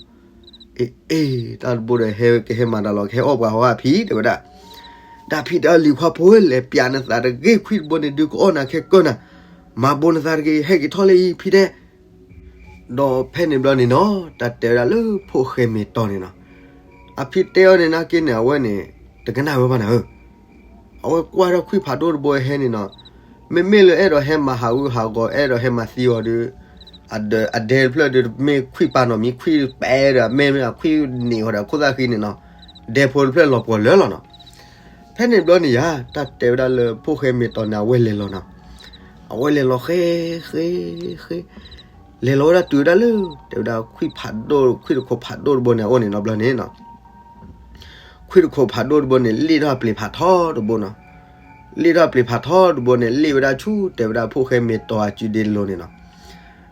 အ့ၣ် အ့ၣ် တၢ်တဘိဒီး ဟဲကဟဲမၤတၢ်လီၤ ကဟဲအီၣ်ပှၤဟီၣ်အဖံ တဲဝဲဒၣ်. ဒီးဖံတဲအီၤ လံၤခွါဖိ လဲၤပျးနသးတဂ့ၤ ခွံၣ်တဘိန့ၣ် ဒုးကအီၣ်နၤခဲကၢၢ်နၤ, မၤဘိနသးတဂ့ၤ ဟဲက့ၤထီၣ်လၢအံၤ ဖံတဲ ဒီးဖဲန့ၣ်ဘျီန့ၣ်နီၤ တၢ်တဲဝဲဒၣ်လၢဖိၣ်ဃဲမ့ၢ်တီၤန့ၣ်နီၤ, အဖံတဲအီၤန့ၣ်နာ်က့န့ၣ် အဝဲန့ၣ် တကနၣ်ဝဲဘၣ်နၤဧၢ. အဝဲကွၢ်ထီၣ်ခွံၣ်ဖးဒိၣ်တဘိဟဲန့ၣ်နီၤ, မ့မ့ၢ်လၢအဲၣ်ဒိးဟဲမၤဟးဂူာ်ဟးဂီၤ အဲၣ်ဒိးဟဲမၤသံအီၤဒီး အဒဲတဖျၢၣ်ဒီး မ့ၢ်ခွံၣ်ပာ်နီၣ်မံ ခွံၣ်ပဲဒီး မ့မ့ၢ်အခွံၣ်န့ၢ်အီၤဒီး အခိၣ်သၣ်ဃံန့ၣ်နီၤ, ဒဲဖိတဖျၢၣ်လီၤပှီၤလၢာ်လီၤနီၤ. ဖဲန့ၣ်ဘျီန့ၣ်ယါ တၢ်တဲဝဲဒၣ်လၢဖိၣ်ဃဲမ့ၢ်တီၤန့ၣ် အဝဲလဲၤလီၤနီၤ, အဝဲလဲၤလီၤဃဲ ဃဲ ဃဲ လဲၤလီၤဝဲဒၣ်တုၤဝဲဒၣ်လၢ တဲဝဲဒၣ်ခွံၣ်ဖးဒိၣ် ခွံၣ်တခိၣ်ဖးဒိၣ်တဘိန့ၣ် အအိၣ်န့ၣ်နီၤဘျီန့ၣ်နီၤ, ခွံၣ်တခိၣ်ဖးဒိၣ်တဘိန့ၣ် လ့ၣ်ထီၣ်အပျ့ၤဖးထီတဘိနီၤ, လ့ၣ်ထီၣ်အပျ့ၤဖးထီတဘိန့ၣ် လ့ၣ်ဝဲဒၣ်ဆူ တဲဝဲဒၣ်ဖိၣ်ဃဲမ့ၢ်တီၤအစုဒ့လိၤန့ၣ်နီၤ.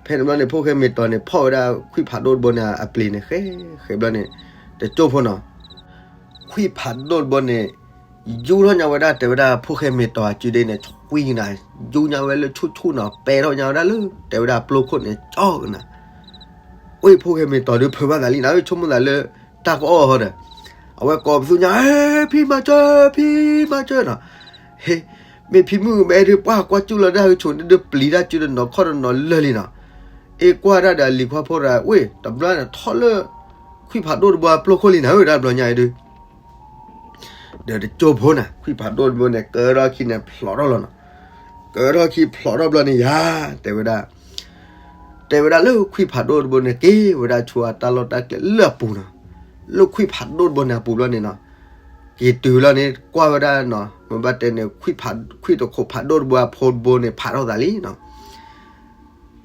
ဖဲန့ၣ်ဘျီန့ၣ် ဖိၣ်ဃဲမ့ၢ်တီၤန့ၣ် ဖီၣ်ဝဲဒၣ်ခွံၣ်ဖးဒိၣ်တဘိန့ၣ် အပျ့ၤန့ၣ်ဃဲ ဃဲဘျီန့ၣ် တကၠိဖိနီၤ ခွံၣ်ဖးဒိၣ်တဘိန့ၣ် ယူထီၣ်ညါဝဲဒၣ် တဲဝဲဒၣ်ဖိၣ်ဃဲမ့ၢ်တီၤအစုဒ့န့ၣ် ဆွံကနၤ, ယူညါဝဲလၢဆူၣ်ဆူၣ်နီၤ, ပဲထီၣ်ညါဝဲဒၣ်လၢ တဲဝဲဒၣ်ပျိခိၣ်န့ၣ် ကၠီကနၤ. အိၣ် ဖိၣ်ဃဲမ့ၢ်တီၤဒုးဖုးဘၣ်သးလံနၤ, ဆိကမိၣ်သးလၢတၢ်ကအီၣ်ဟီဒီး အဝဲကိးပသူညါ, ဟဲ ဖံမၤစၢၤ ဖံမၤစၢၤနီၤ. ဟဲ မ့ၢ်ဖံမုၣ်မဲဒုး ပှၢ်ကွၢ်ကၠူၣ်လီၤဒၣ်ဂုာ်ဆိးန့ၣ်ဒုး ပျံၤတၢ်စုတနီၤခီၣ်တနီၤလၢာ်လံနီၤ. အ့ၣ် ကွၢ်ဒၣ်ဒီးလံၤခွါဖိဒီး ဝ့ၢ် တဘျီန့ၣ်ထီၣ်လၢ ခွံၣ်ဖးဒိၣ်တဘိအပျိခိၣ်လံနၤဧၢ တၢ်ဘျီညါအံၤဒုး ဒီးတကၠိဖိနၤ ခွံၣ်ဖးဒိၣ်တဘိန့ၣ် ကၢထီၣ်ခံန့ၣ်ဖျိးထီၣ်လီၤနီၤ. ကၢထီၣ်ခံဖျိးထီၣ်ဘျီန့ၣ်ယါ တဲဝဲဒၣ် တဲဝဲဒၣ်လၢခွံၣ်ဖးဒိၣ်တဘိန့ၣ် က့ၤဝဲဒၣ်ဆူအတၢ်လီၢ်တၢ်ကျဲလၢအပူၤနီၤ. လၢခွံၣ်ဖးဒိၣ်တဘိန့ၣ်အပူၤဘျီန့ၣ်နီၤ က့ၤတုၤလီၤန့ၣ် ကွၢ်ဝဲဒၣ်နီၤ မ့ၢ်ဘၣ်တဲန့ၣ် ခွံၣ်တခိၣ်ဖးဒိၣ်တဘိအဖိတဘိန့ၣ် ဖးထီၣ်သးလံနီၤ.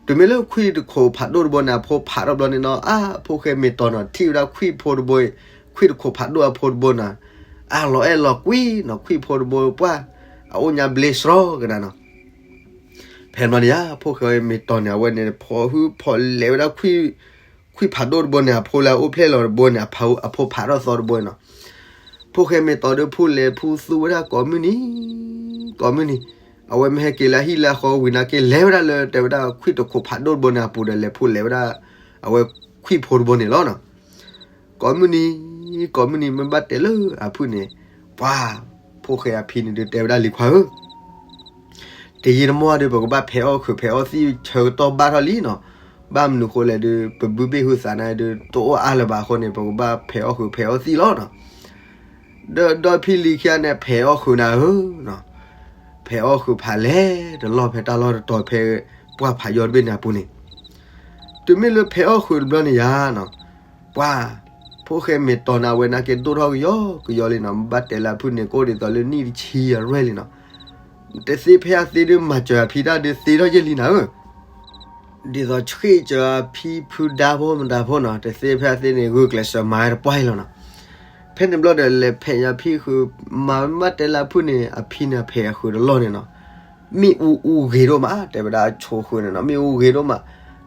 တုၤမ့ၢ်လၢခွံၣ်တခိၣ်ဖးဒိၣ်တဘိန့ၣ် အဖိဖးထီၣ်ဘျီန့ၣ်နီၤ အါ ဖိၣ်ဃဲမ့ၢ်တီၤနီၤ ထံၣ်ဝဲဒၣ်ခွံၣ်ဖိတဘိ ခွံၣ်တခိၣ်ဖးဒိၣ်အဖိတဘိနီၤ အါ လီၤအဲၣ်လီၤကွံနီၤ ခွံၣ်ဖိတဘိပှၢ် အအိၣ်ညါဘျ့စရီကဒါနီၤ. ဖဲန့ၣ်ဘျီန့ၣ်ယါ ဖိၣ်ဃဲမ့ၢ်တီၤန့ၣ် အဝဲန့ၣ် ဖီၣ်ဟုဖီၣ်လဲၤဝဲဒၣ် ခွံၣ်ဖးဒိၣ်တဘိန့ၣ် အဖိလၢအအိၣ်ဖျဲၣ်လီၤတဘိန့ၣ် အဖိဖးထီၣ်သီတဘိနီၤ. ဖိၣ်ဃဲမ့ၢ်တီၤဒီး ဖူလဲၤဖူသူဝဲဒၣ်ကိးမုၢ်နံၤ ကိးမုၢ်နံၤ အဝဲမ့ၢ်ဟဲက့ၤလၢဟံၣ်လၢဃီဝံၤနာ်က့ လဲၤဝဲဒၣ်လၢ တဲဝဲဒၣ်ခွံၣ်တခိၣ်ဖးဒိၣ်တဘိန့ၣ်အပူၤဒီး လဲၤဖူလဲၤဝဲဒၣ် အဝဲခွံၣ်ဖိတဘိန့ၣ်လီၤနီၤ. ကိးမုၢ်နံၤ ကိးမုၢ်နံၤ မ့ၢ်ဘၣ်တဲလၢအဖုၣ်န့ၣ် ပှၤ ဖိၣ်ဃဲအဖံန့ၣ်ဒုး တဲဝဲဒၣ်လံၤခွါဧၢ တယံာ်တမီၢ်ဒီး ပကဘၣ်ဖဲးအီၣ်ဃုာ်ဖဲးအီၣ်သံၣ်ဆၢကတီၢ်ဘၣ်ထီၣ်လံနီၤ. ဘၣ်မနုၤဃိလဲၣ်ဒီး ပဘုဘ့ၣ်ဟုသးနၤဒီး တအိၣ်အါလၢၤဘၣ်အဃိန့ၣ် ပကဘၣ်ဖဲးအီၣ်ဃုာ်ဖဲးအီၣ်သံၣ်လီၤနီၤ. ဒီးဒီဖံလံၤခံဂၤန့ၣ် ဖဲးအီၣ်ဃုာ်နၤဧၢနီၤ. ဖဲးအီၣ်ဃုာ်ဖးလဲၢ်တလီၢ်ဖဲတၢ်လီၢ်တတီၤဖဲပှၢ်ဖးယီၢ်တဘ့ၣ်န့ၣ်အပူၤန့ၣ် တုၤမ့ၢ်လၢဖဲးအီၣ်ဃုာ်တဘျီန့ၣ်ယါနီၤ ပှၤ ဖိၣ်ဃဲမ့ၢ်တီၤန့ၣ် အဝဲနာ်က့ဒိၣ်ထီၣ်ကယီကယီလံနီၤ. ဘၣ်တဲလၢအဖုၣ်န့ၣ် ကအိၣ်ဒ်သိးလၢနံၣ်တဆံအရွဲၣ်လံနီၤ. တသ့ဖဲအသ့ဒုး မၤစၢၤအဖံတၢ်ဒုးသ့ထီၣ်ယဲၢ်လံနၤဧၢ ဒ်သိးဆှ့ၣ်စၢၤအဖံဖုဒါဖိမတၤဖိနီၤ တသ့ဖဲအသ့န့ၣ် ဂုာ်ကျဲးစၢးမၤဝဲတပှၢ်အံၤလီၤနီၤ. ဖဲန့ၣ်ဘျီဒီး လဲၤဖဲးယၤဖံဃုာ် မၤမ့ၢ်ဘၣ်တဲလၢအဖုၣ်န့ၣ် အဖံန့ၣ်အဖဲးအဃုာ်တလီၢ်န့ၣ်နီၤ. မ့ၣ်အူအူဂ့ၤဒိၣ်မး တဲဝဲဒၣ်အဆိးဃုာ်န့ၣ်နီၤ မ့ၣ်အူဂ့ၤဒိၣ်မး.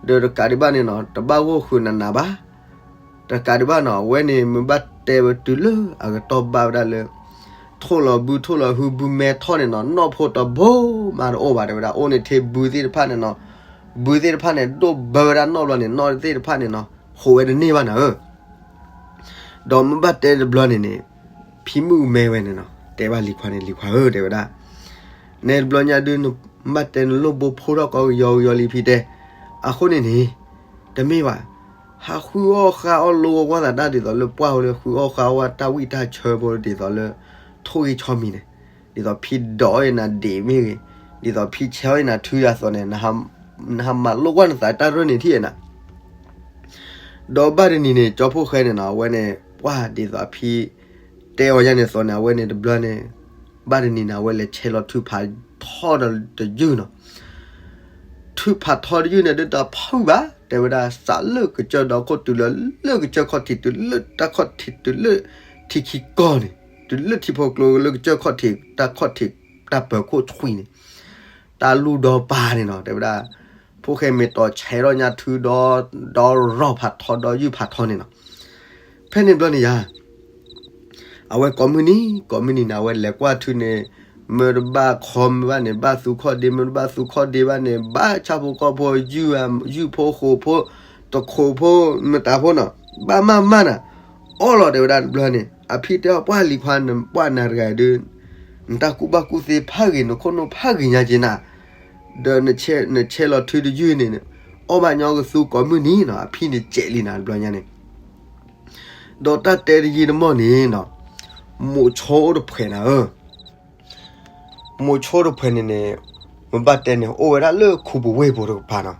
ဒီးတကးဒံးဘၣ်န့ၣ်နီၤ တဘၣ်ဂိၢ်ဃုာ်နးနးဘၣ် တကးဒံးဘၣ်နီၤ အဝဲန့ၣ် မ့ၢ်ဘၣ်တဲဝဲတုၤလၢအကတီၢ်ဘၣ်ဝဲဒၣ်လၢ ထိၣ်လီၤဘုထိၣ်လီၤဟုဘုမဲထီၣ်န့ၣ်နီၤ နီၣ်ဖိတဘိမးတအိၣ်ဘၣ် တဲဝဲဒၣ် အိၣ်န့ၣ်ထဲဘုသ့ၣ်တဖၣ်န့ၣ်နီၤ ဘုသ့ၣ်တဖၣ်န့ၣ် ဒိၣ်ဘၢဝဲဒၣ်နီၣ်ဘျီန့ၣ် နီၣ်သ့ၣ်တဖၣ်န့ၣ်နီၤ ဟူးဝဲတန့ၢ်ဘၣ်နၤဧၢ ဒီးမ့ၢ်ဘၣ်တဲတဘျီန့ၣ်န့ၣ် ဖံမုၣ်မဲဝဲန့ၣ်နီၤ တဲဘၣ်လံၤခွါန့ၣ် လံၤခွါဧၢ တဲဝဲဒၣ် နဲတဘျီညါဒုး နဘၣ်တဲနလိၣ်ဘိဖိထီၣ်ကီကယီကယီလံဖံတဲ အဃိန့ၣ်န့ၣ် တမ့ၢ်ဘၣ် ဟးဃုအီၣ်ဃါအီၣ်လိအီၣ်ကွၢ်သးတၢ်ဒ်သိးလၢပှၢ်ဝဲလၢဃုအီၣ်ဃါအီၣ်တၢ်ဝံၣ်တၢ်ဆၢဖိဒ်သိးလၢ ထိၣ်ဂံၢ်ဆီမံၤန့ၣ် ဒ်သိးဖံဒိးအီၣ်နၤဒ့ၣ်မ့ၢ်ဂ့ၤ ဒ်သိးဖံဆဲးအီၣ်နၤထုယၤသိးန့ၣ် နဟးမၤလိကွၢ်နသးတၢ်ရၢၢ်န့ၣ်ထံၣ်နၤ ဒီးဘၣ်တနံၤန့ၣ် ကၠီဖိၣ်ဃဲန့ၣ်နီၤ အဝဲန့ၣ် ပှၢ်ဒ်သိးအဖံ တဲအီၤယၤန့ၣ်သိးန့ၣ် အဝဲန့ၣ်တဘျီန့ၣ် ဘၣ်တနံၤန့ၣ် အဝဲလဲၤဆဲးလီၤထုဖးထီၣ်ဒီးတယုၢ်နီၤ. ထုးဖးထီတယုၢ်န့ၣ်ဒုးတဖုၣ်ဘၣ် တဲဝဲဒၣ် စးလၢကစၢၢ်ဒီခိၣ်တုၤလၢလၢကစၢၢ်ခီၣ်ထံး တုၤလၢတၢ်ခီၣ်ထံး တုၤလၢထံခံကီၢ်န့ၣ် တုၤလၢထံဖိကျိလၢကစၢၢ်ခီၣ်ထံး တၢ်ခီၣ်ထံး တၢ်ပၢၤခိၣ်ဆွံန့ၣ် တၢ်လူၢ်ဒီပၢ်န့ၣ်နီၤ တဲဝဲဒၣ် ဖိၣ်ဃဲမ့ၢ်တီၤဆဲးထီၣ်ညါထုဒီး ဒီရီၣ်ဖးထီဒီယုၢ်ဖးထီန့ၣ်နီၤ ဖဲန့ၣ်ဘျီန့ၣ်ယါ အဝဲကိးမုၢ်နံၤ ကိးမုၢ်နံၤန့ၣ် အဝဲလဲၤကွၢ်ထုန့ၣ် မ့ၢ်တဘၣ်ခီမ့ၢ်ဘၣ်န့ၣ် ဘၣ်သူခီၣ်ဒ့ မ့ၢ်တဘၣ်သူခီၣ်ဒ့ဘၣ်န့ၣ် ဘၣ်ဆၣ်ဖိကီၢ်ဖိ ယုၢ်ဖိဃိးဖိ တခိးဖိ မတၤဖိနီၤ ဘၣ်မၢ်မၢ်နၤ အီၣ်လီၤတဲဝဲဒၣ်တဘျီန့ၣ် အဖံတဲအီၤ ပှၢ်လံၤခွါ ပှၢ်နၤတဂၤဒုး နတၢ်ကူၣ်ဘၣ်ကူၣ်သ့ဖးဂ့ၤ နခိၣ်နူာ်ဖးဂ့ၤညါက့နၤ ဒီးနဆဲးလီၤထုတယုၢ်န့ၣ် အီၣ်ဘၣ်ညီကသူကိးမုၢ်နံၤနီၤ အဖံန့ၣ်စဲးလံနၤတဘျီညါန့ၣ် ဒီးတၢ်တဲတယံာ်တမီၢ်န့ၣ်နီၤ မိးဆိအိၣ်တဖှဲးနၤဧၢ မိးဆိတဖှဲးန့ၣ်န့ၣ် မ့ၢ်ဘၣ်တဲန့ၣ် အိၣ်ဝဲဒၣ်လၢခူပူၤဝ့ၢ်ပူၤတကပၤနီၤ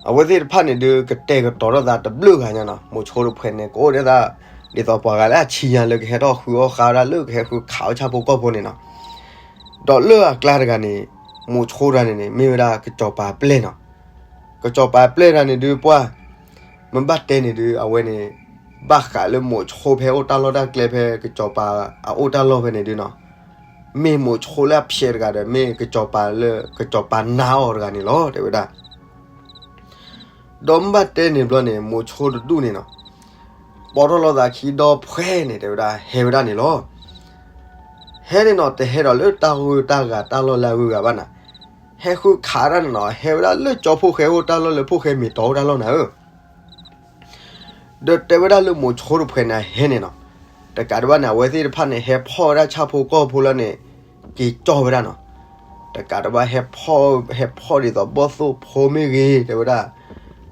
အဝဲသ့ၣ်တဖၣ်န့ၣ်ဒုး ကတဲာ်ကတီၤထီၣ်သးတဘျုးဂၤညါနီၤ မိးဆိတဖှဲးန့ၣ် ကအိၣ်ဒၣ်သး ဒ်သိးပှၤဂၤလၢအဆံညါလၢကဟဲထီၣ်ဃုအီၣ်ဃါဝဲဒၣ်လၢ ကဟဲဃုခးအီၣ်ဆၣ်ဖိကီၢ်ဖိန့ၣ်နီၤ ဒီးလၢအကျါတဂၤန့ၣ် မိးဆိတဂၤန့ၣ်န့ၣ် မ့ၢ်ဝဲဒၣ်ကစီၤပၤပျဲၢ်နီၤ ကစီၤပၤပျဲၢ်တဂၤန့ၣ်ဒုးပှၢ် မ့ၢ်ဘၣ်တဲန့ၣ်ဒုး အဝဲန့ၣ် ဘၣ်ဃးလၢမိးဆိဖဲအိၣ်တၢ်လီၢ်တၢ်ကျဲဖဲကစီၤပၤအအိၣ်တၢ်လီၢ်ဖဲန့ၣ်ဒုးနီၤ မ့ၢ်မိးဆိလၢအဖျဲးတဂၤဒီး မ့ၢ်ကစီၤပၤလၢ ကစီၤပၤနါအီၤတဂၤန့ၣ်လီၤ တဲဝဲဒၣ် ဒီးမ့ၢ်ဘၣ်တဲန့ၣ်ဘျီန့ၣ် မိးဆိတဒူၣ်န့ၣ်နီၤ ပိာ်ထီၣ်လိာ်သးခံဒီဖှဲန့ၣ် တဲဝဲဒၣ် ဟဲဝဲဒၣ်န့ၣ်လီၤ ဟဲန့ၣ်နီၤ တဟဲဒီးလၢတၢ်ဂုၤတၢ်ဂၤတၢ်လီၢ်လၢအဂုၤအဂၤဘၣ်နၤ ဟဲဃုခးဒၣ်န့ၣ်နီၤ ဟဲဝဲဒၣ်လၢကၠီဖိဃဲဖိတၢ်လီၢ်လၢဖိၣ်ဃဲမ့ၢ်တီၤအိၣ်တၢ်လီၢ်နၤဧၢ ဒီးတဲဝဲဒၣ်လၢမိးဆိတဖှဲးန့ၣ်ဟဲန့ၣ်နီၤ တကးဒံးဘၣ်န့ၣ် အဝဲသ့ၣ်တဖၣ်န့ၣ် ဟဲဖီၣ်ဝဲဒၣ်ဆၣ်ဖိကီၢ်ဖိလၢန့ၣ် က့ၤကၠီၣ်ဝဲဒၣ်နီၤ တကးဒံးဘၣ် ဟဲဖီၣ်ဒ်သိးဘီၣ်သိၣ်ဖိမ့ၢ်ဂ့ၤ တဲဝဲဒၣ်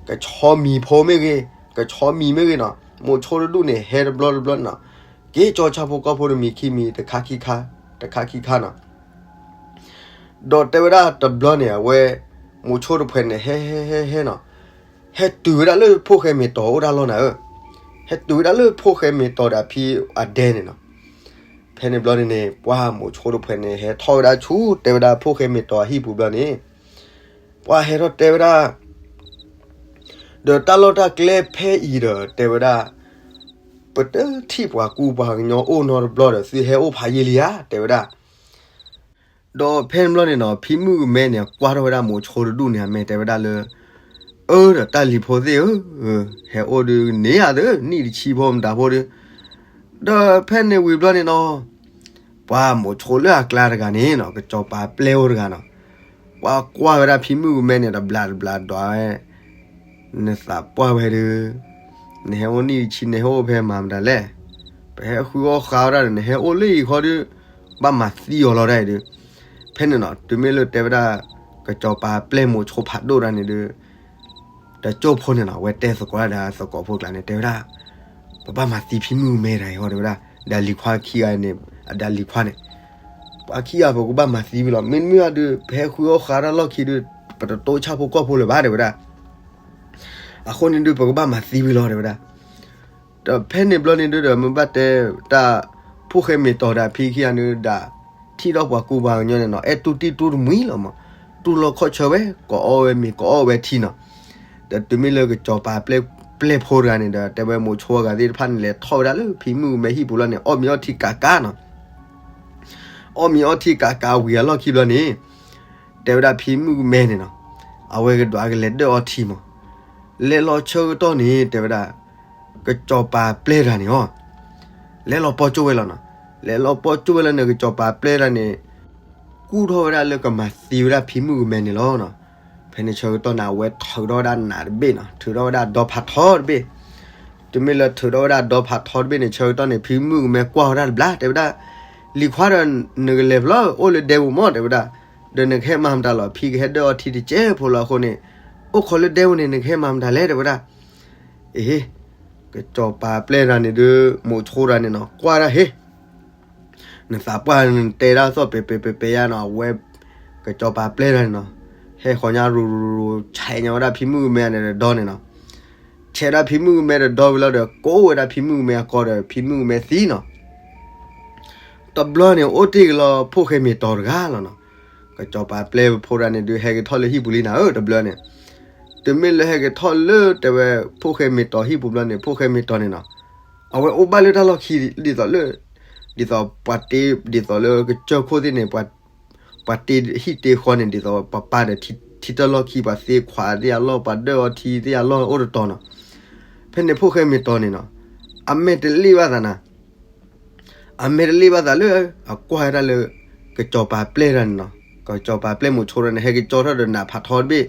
ကဆီမံၤဖိမ့ၢ်ဂ့ၤ ကဆီမံၤမ့ၢ်ဂ့ၤနီၤ မိးဆိတဒူၣ်န့ၣ် ဟဲတဘျီတဘျီန့ၣ်နီၤ က့ၤကၠီၣ်ဆၣ်ဖိကီၢ်ဖိတမံၤခံမံၤ တခါခံခါ တခါခံခါနီၤ ဒီးတဲဝဲဒၣ်တဘျီန့ၣ် အဝဲ မိးဆိတဖှဲးန့ၣ် ဟဲဟဲဟဲဟဲနီၤ ဟဲတုၤဝဲဒၣ်လၢဖိၣ်ဃဲမ့ၢ်တီၤအိၣ်တၢ်လီၢ်နၤ ဟဲတုၤဝဲဒၣ်လၢဖိၣ်ဃဲမ့ၢ်တီၤဒီးအဖံအဒဲန့ၣ်နီၤ ဖဲန့ၣ်ဘျီန့ၣ်န့ၣ် ပှၢ်မိးဆိတဖှဲးန့ၣ် ဟဲထီၣ်ဝဲဒၣ်ဆူ တဲဝဲဒၣ်ဖိၣ်ဃဲမ့ၢ်တီၤအဟံၣ်ပူၤဘျီန့ၣ် ပှၢ်ဟဲထီၣ်တဲဝဲဒၣ် ဒီးတၢ်လီၢ်တၢ်ကျဲဖဲအံၤဒီး တဲဝဲဒၣ် ပတထံၣ်ပှၤကူပှၤကညီအိၣ်နီတဘျီဒီး သုဟဲအိၣ်ဖးယံာ်လံဧါ တဲဝဲဒၣ် ဒီးဖဲန့ၣ်ဘျီန့ၣ်နီၤ ဖံမုၣ်ကမဲန့ၣ် ကွၢ်ထီၣ်ဝဲဒၣ်မိးဆိတဒူၣ်န့ၣ် အမဲာ်တဲဝဲဒၣ်လၢ အၢ ဒီးတၢ်လံၤဖိသ့ၣ်ဧၢ, ဟဲအိၣ်ဒုးန့ၢ်ယၤသ့ နံၣ်တဆံဖိမတၤဖိဒီး, ဒီးဖဲန့ၣ်ဝံၤဘျီန့ၣ်နီၤ, ပှၤမိးဆိလၢအကျါတဂၤန့ၣ်နီၤ ကစီၤပၤပျဲၢ်အိၣ်တဂၤနီၤ, ပှၤကွၢ်ဝဲဒၣ်ဖံမုၣ်ကမဲန့ၣ် တဘျးတဘျးဒွးဝဲ နသးပှၢ်ဝဲဒုး, နဟဲအိၣ်နံၣ်တဆံ နဟဲအိၣ်ဖဲမၤမတၤလဲၣ်. ပဟဲဃုအီၣ်ဃါဝဲဒၣ်ဒီး နဟဲအိၣ်လၢအံၤဃီဒီး ဘၣ်မၤသံအီၤလီၤဒၣ်အံၤဒီး, ဖဲန့ၣ်နီၤ တုၤမ့ၢ်လၢတဲဝဲဒၣ် ကစီၤပၤပျဲၢ်မိးဆိဖးဒိၣ်တဂၤန့ၣ်ဒီး, တကၠိၢ်ဖိန့ၣ်နီၤ အဝဲတဲသကိးဒၣ်ဒီးသကိးဖိကျါန့ၣ် တဲဝဲဒၣ် ပဘၣ်မၤသံဖံမုၣ်ကမဲတဂၤအံၤဃီ တဲဝဲဒၣ်, ဒီးလံၤခွါခံဂၤန့ၣ် အဒီးလံၤခွါန့ၣ် ပှၤခံဂၤပကဘၣ်မၤသံဝံၤလီၤ. မ့တမ့ၢ်အဒုး ပဟဲဃုအီၣ်ဃါတၢ်လီၢ်ခံဒီး ပတတိဆၣ်ဖိကီၢ်ဖိလၢၤဘၣ် တဲဝဲဒၣ်. အဃိန့ၣ်ဒုး ပကဘၣ်မၤသံဝံၤလီၤ တဲဝဲဒၣ်. ဒီးဖဲန့ၣ်ဘျီန့ၣ်ဒုးဒီး မ့ၢ်ဘၣ်တဲတၢ် ဖိၣ်ဃဲမ့ၢ်တီၤဒီးဖံခံဂၤန့ၣ်ဒၣ် ထံၣ်ဒီးပှၤကူပှၤကညီန့ၣ်နီၤ အဲၣ်တူၢ်တံၢ်တူၢ်တမှံၤလီၤမး, တူၢ်လီၤခီၣ်ဆၢဝဲ ကိးအီၣ်ဝဲမ့ၤ ကိးအီၣ်ဝဲထံနီၤ. ဒီးတုၤမ့ၢ်လၢကစီၤပၤပျဲၢ်ဖိတဂၤန့ၣ်ဒီး တဲဝဲမိးဆိအဂၤသ့ၣ်တဖၣ်န့ၣ် လဲၤထီၣ်ဝဲဒၣ်လၢဖံမုၣ်ကမဲဟံၣ်ပူၤလီၤန့ၣ် အီၣ်မ့ၤအီထံကးကးနီၤ. အီၣ်မ့ၤအီထံကးကးဝံၤအလီၢ်ခံဘျီန့ၣ် တဲဝဲဒၣ်ဖံမုၣ်ကမဲန့ၣ်နီၤ အဝဲကဒွးကလဲၤဒၢၣ်အီထံမး. လဲၤလီၤဆၢကတီၢ်န့ၣ် တဲဝဲဒၣ် ကစီၤပၤပျဲၢ်တဂၤန့ၣ်အီၤ လဲၤလီၤပီၢ်ကၠိၣ်ဝဲလီၤနီၤ. လဲၤလီၤပီၢ်ကၠိၣ်ဝဲလီၤန့ၣ် ကစီၤပၤပျဲၢ်တဂၤန့ၣ် ကူၣ်ထီၣ်ဝဲဒၣ်လၢကမၤသံဝဲဒၣ်ဖံမုၣ်ကမဲန့ၣ်လီၤနီၤ. ဖဲန့ၣ်ဆၢကတီၢ်န့ၣ် အဝဲထုးထီၣ်ဝဲဒၣ်နးတဘ့ၣ်နီၤ ထုးထီၣ်ဝဲဒၣ်ဒီဖးထီတဘ့ၣ်. တုၤမ့ၢ်လၢထုးထီၣ်ဝဲဒၣ်ဒီဖးထီတဘ့ၣ်န့ၣ် ဆၢကတီၢ်န့ၣ် ဖံမုၣ်ကမဲကွၢ်ဝဲဒၣ်တဘျီ တဲဝဲဒၣ် လံၤခွါဒီး နကလဲၤဖဲလဲၣ် အိၣ်လၢဒဲပူၤမး တဲဝဲဒၣ်. ဒီးနကဟဲမၤမတၤလီၤ ဖံကဟဲဒၢၣ်အီထံတစဲးဖိလီၤအဃိန့ၣ် အိၣ်ခိးလၢဒဲပူၤန့ၣ် နကဟဲမၤမတၤလဲၣ် တဲဝဲဒၣ်. အ့ ကစီၤပၤပျဲၢ်တဂၤန့ၣ်ဒီး မိးဆိတဂၤန့ၣ်နီၤ ကွၢ်ဒၣ်ဟ့ နသးပှၢ်နတဲဒၣ်သီၣ်ပဲၤပဲၤပဲၤပဲၤယါနီၤ အဝဲ ကစီၤပၤပျဲၢ်တဂၤန့ၣ်နီၤ ဟဲဃီၤညါရူၤရူၤရူၤ ဆဲးညါဝဲဒၣ်ဖံမုၣ်ကမဲန့ၣ်တဒီန့ၣ်နီၤ. ဆဲးဒၣ်ဖံမုၣ်ကမဲတဒီဝံၤလီၤဒီး ကိးဝဲဒၣ်ဖံမုၣ်ကမဲအကိးဒီး ဖံမုၣ်ကမဲသံနီၤ. တဘျီန့ၣ် အိၣ်တ့ၢ်က့ၤလီၤဖိၣ်ဃဲမ့ၢ်တီၤတဂၤလီၤနီၤ. ကစီၤပၤပျဲၢ်ဖိတဂၤန့ၣ်ဒုး ဟဲက့ၤထီၣ်လၢဟံၣ်ပူၤလံနၤဧၢ တဘျီန့ၣ်, တုၤမ့ၢ်လၢဟဲက့ၤထီၣ်လၢတဲဝဲ ဖိၣ်ဃဲမ့ၤတီၤဟံၣ်ပူၤဘျီန့ၣ် ဖိၣ်ဃဲမ့ၤတီၤန့ၣ်နီၤ, အဝဲအိၣ်ဘၣ်လၢတၢ်လီၢ်ခံ ဒ်သိးလၢ ဒ်သိးပှၤတ့ ဒ်သိးလၢကစၢၢ်ခိၣ်သ့ၣ်န့ၣ် ပှၤတ့ဟံၣ်တ့ဃီန့ၣ် ဒ်သိးပှၤပာ်ဒီးထံတၢ်လီၢ်ခံ ပှၤသ့ခွးသ့ၣ်အလီၢ် ပှၤဒၢၣ်အီထံသ့ၣ်အလီၢ်အိၣ်တတီၤနီၤ. ဖဲန့ၣ်ဖိၣ်ဃဲမ့ၤတီၤန့ၣ်နီၤ, အမဲာ်တလ့ၣ်ဘၣ်သးနၤ အမဲာ်တလ့ၣ်ဘၣ်သးလၢ အကွၢ်ဝဲဒၣ်လၢ ကစီၤပၤပျဲၢ်တဂၤန့ၣ်နီၤ, ကစီၤပၤပျဲၢ်မိၤဆိတဂၤန့ၣ် ဟဲက့ၤကၠီထီၣ်ဒီးနးဖးထီတဘ့ၣ်,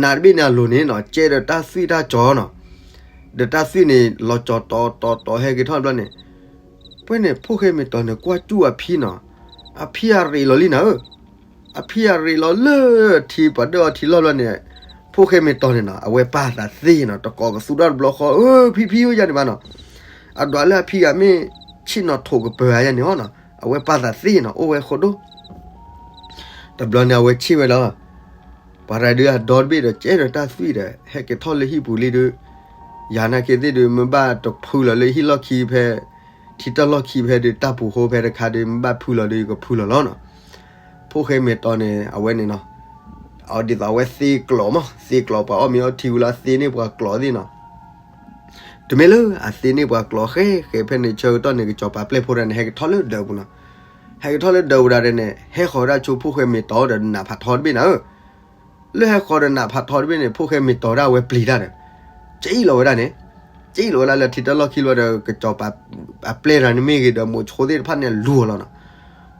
နးတဘ့ၣ်န့ၣ်အလိၤန့ၣ်နီၤ ကဲဒီးတၢ်သွံၣ်တၢ်ကၠီနီၤ, ဒီးတၢ်သွံၣ်န့ၣ် လီၤကၠီၤတီၤတီၤတီၤဟဲက့ၤထီၣ်တဘျီန့ၣ်, ဖဲန့ၣ်ဖိၣ်ဃဲမ့ၤတီၤန့ၣ် ကွၢ်စူၣ်အဖံနီၤ, အဖံအရ့းလီၤလံနၤဧၢ အဖံအရ့းလီၤလၢထံ ပှၤဒၢၣ်အီထံလီၢ်ဘျီန့ၣ်, ဖိၣ်ဃဲမ့ၤတီၤန့ၣ်နီၤ အဝဲပာ်သးသ့နီၤ, တကိးကသူၣ်ထီၣ်တဘျီဃီ အၢ ဖံဖံဧၢ ယၤန့ၣ်ဘၣ်နီၤ, အဒွးလၢအဖံဂၤမ့ၢ်ဆ့ၣ်နီၤထိးကပၢၤဧါယၤန့ၣ်ဟီနီၤ, အဝဲပာ်သးသ့နီၤ အိၣ်ဝဲဃိဒိၣ် တဘျီန့ၣ်အဝဲဆ့ၣ်ဝဲလီၤ, ပှၤတဂၤဒုးအဒီတဘ့ၣ်ဒီး ကဲဒီးတၢ်သွံၣ်ဒီး ဟဲက့ၤထီၣ်လၢဟံၣ်ပူၤလံဒုး, ယၤနာ်က့သ့ၣ်ဒုး မ့ၢ်ဘၣ်တဖုလီၤလၢဟံၣ်လီၢ်ခံဖဲ ထံတၢ်လီၢ်ခံဖဲဒုး တၢ်ပူၤဃိဖဲတခါဒုး မ့ၢ်ဘၣ်ဖုလီၤဒုး ယကဖုလီၤလီၤနီၤ. ဖိၣ်ဃဲမ့ၤတီၤန့ၣ် အဝဲန့ၣ်နီၤ, အဒ်သိးအဝဲသ့ကျိးမး သ့ကျိးပှၤအီၣ်မ့ၤအီထံဝံၤလီၤ သ့န့ၢ်ပှၤကျိးသ့ၣ်နီၤ. တမ့ၢ်လၢအသ့န့ၢ်ပှၤကျိးဃဲဃဲ ဖဲန့ၣ်ဆၢကတီၢ်န့ၣ် ကစီၤပၤပျဲၢ်ဖိတဂၤန့ၣ် ဟဲက့ၤထီၣ်လၢဒၢးပူၤနီၤ, ဟဲက့ၤထီၣ်လၢဒၢးပူၤဒၣ်န့ၣ် ဟဲဃီၤဝဲဒၣ်ဆူဖိၣ်ဃဲမ့ၤတီၤဒီးနးဖးထီတဘ့ၣ်နၤဧၢ လၢဟဲဃီၤဒီးနးဖးထီတဘ့ၣ်န့ၣ် ဖိၣ်ဃဲမ့ၤတီၤဒၣ်ဝဲပျံၤတၢ်ဒီး ကံၣ်လီၤဝဲဒၣ်န့ၣ်, ကံၣ်လီၤဝဲဒၣ်လၢထံတၢ်လီၢ်ခံလီၤဒီး ကစီၤပၤအပျဲၢ်တဂၤန့ၣ်မ့ၢ်ဂ့ၤဒီး မိၤဆိသ့ၣ်တဖၣ်န့ၣ်လူၤအီၤလီၤနီၤ.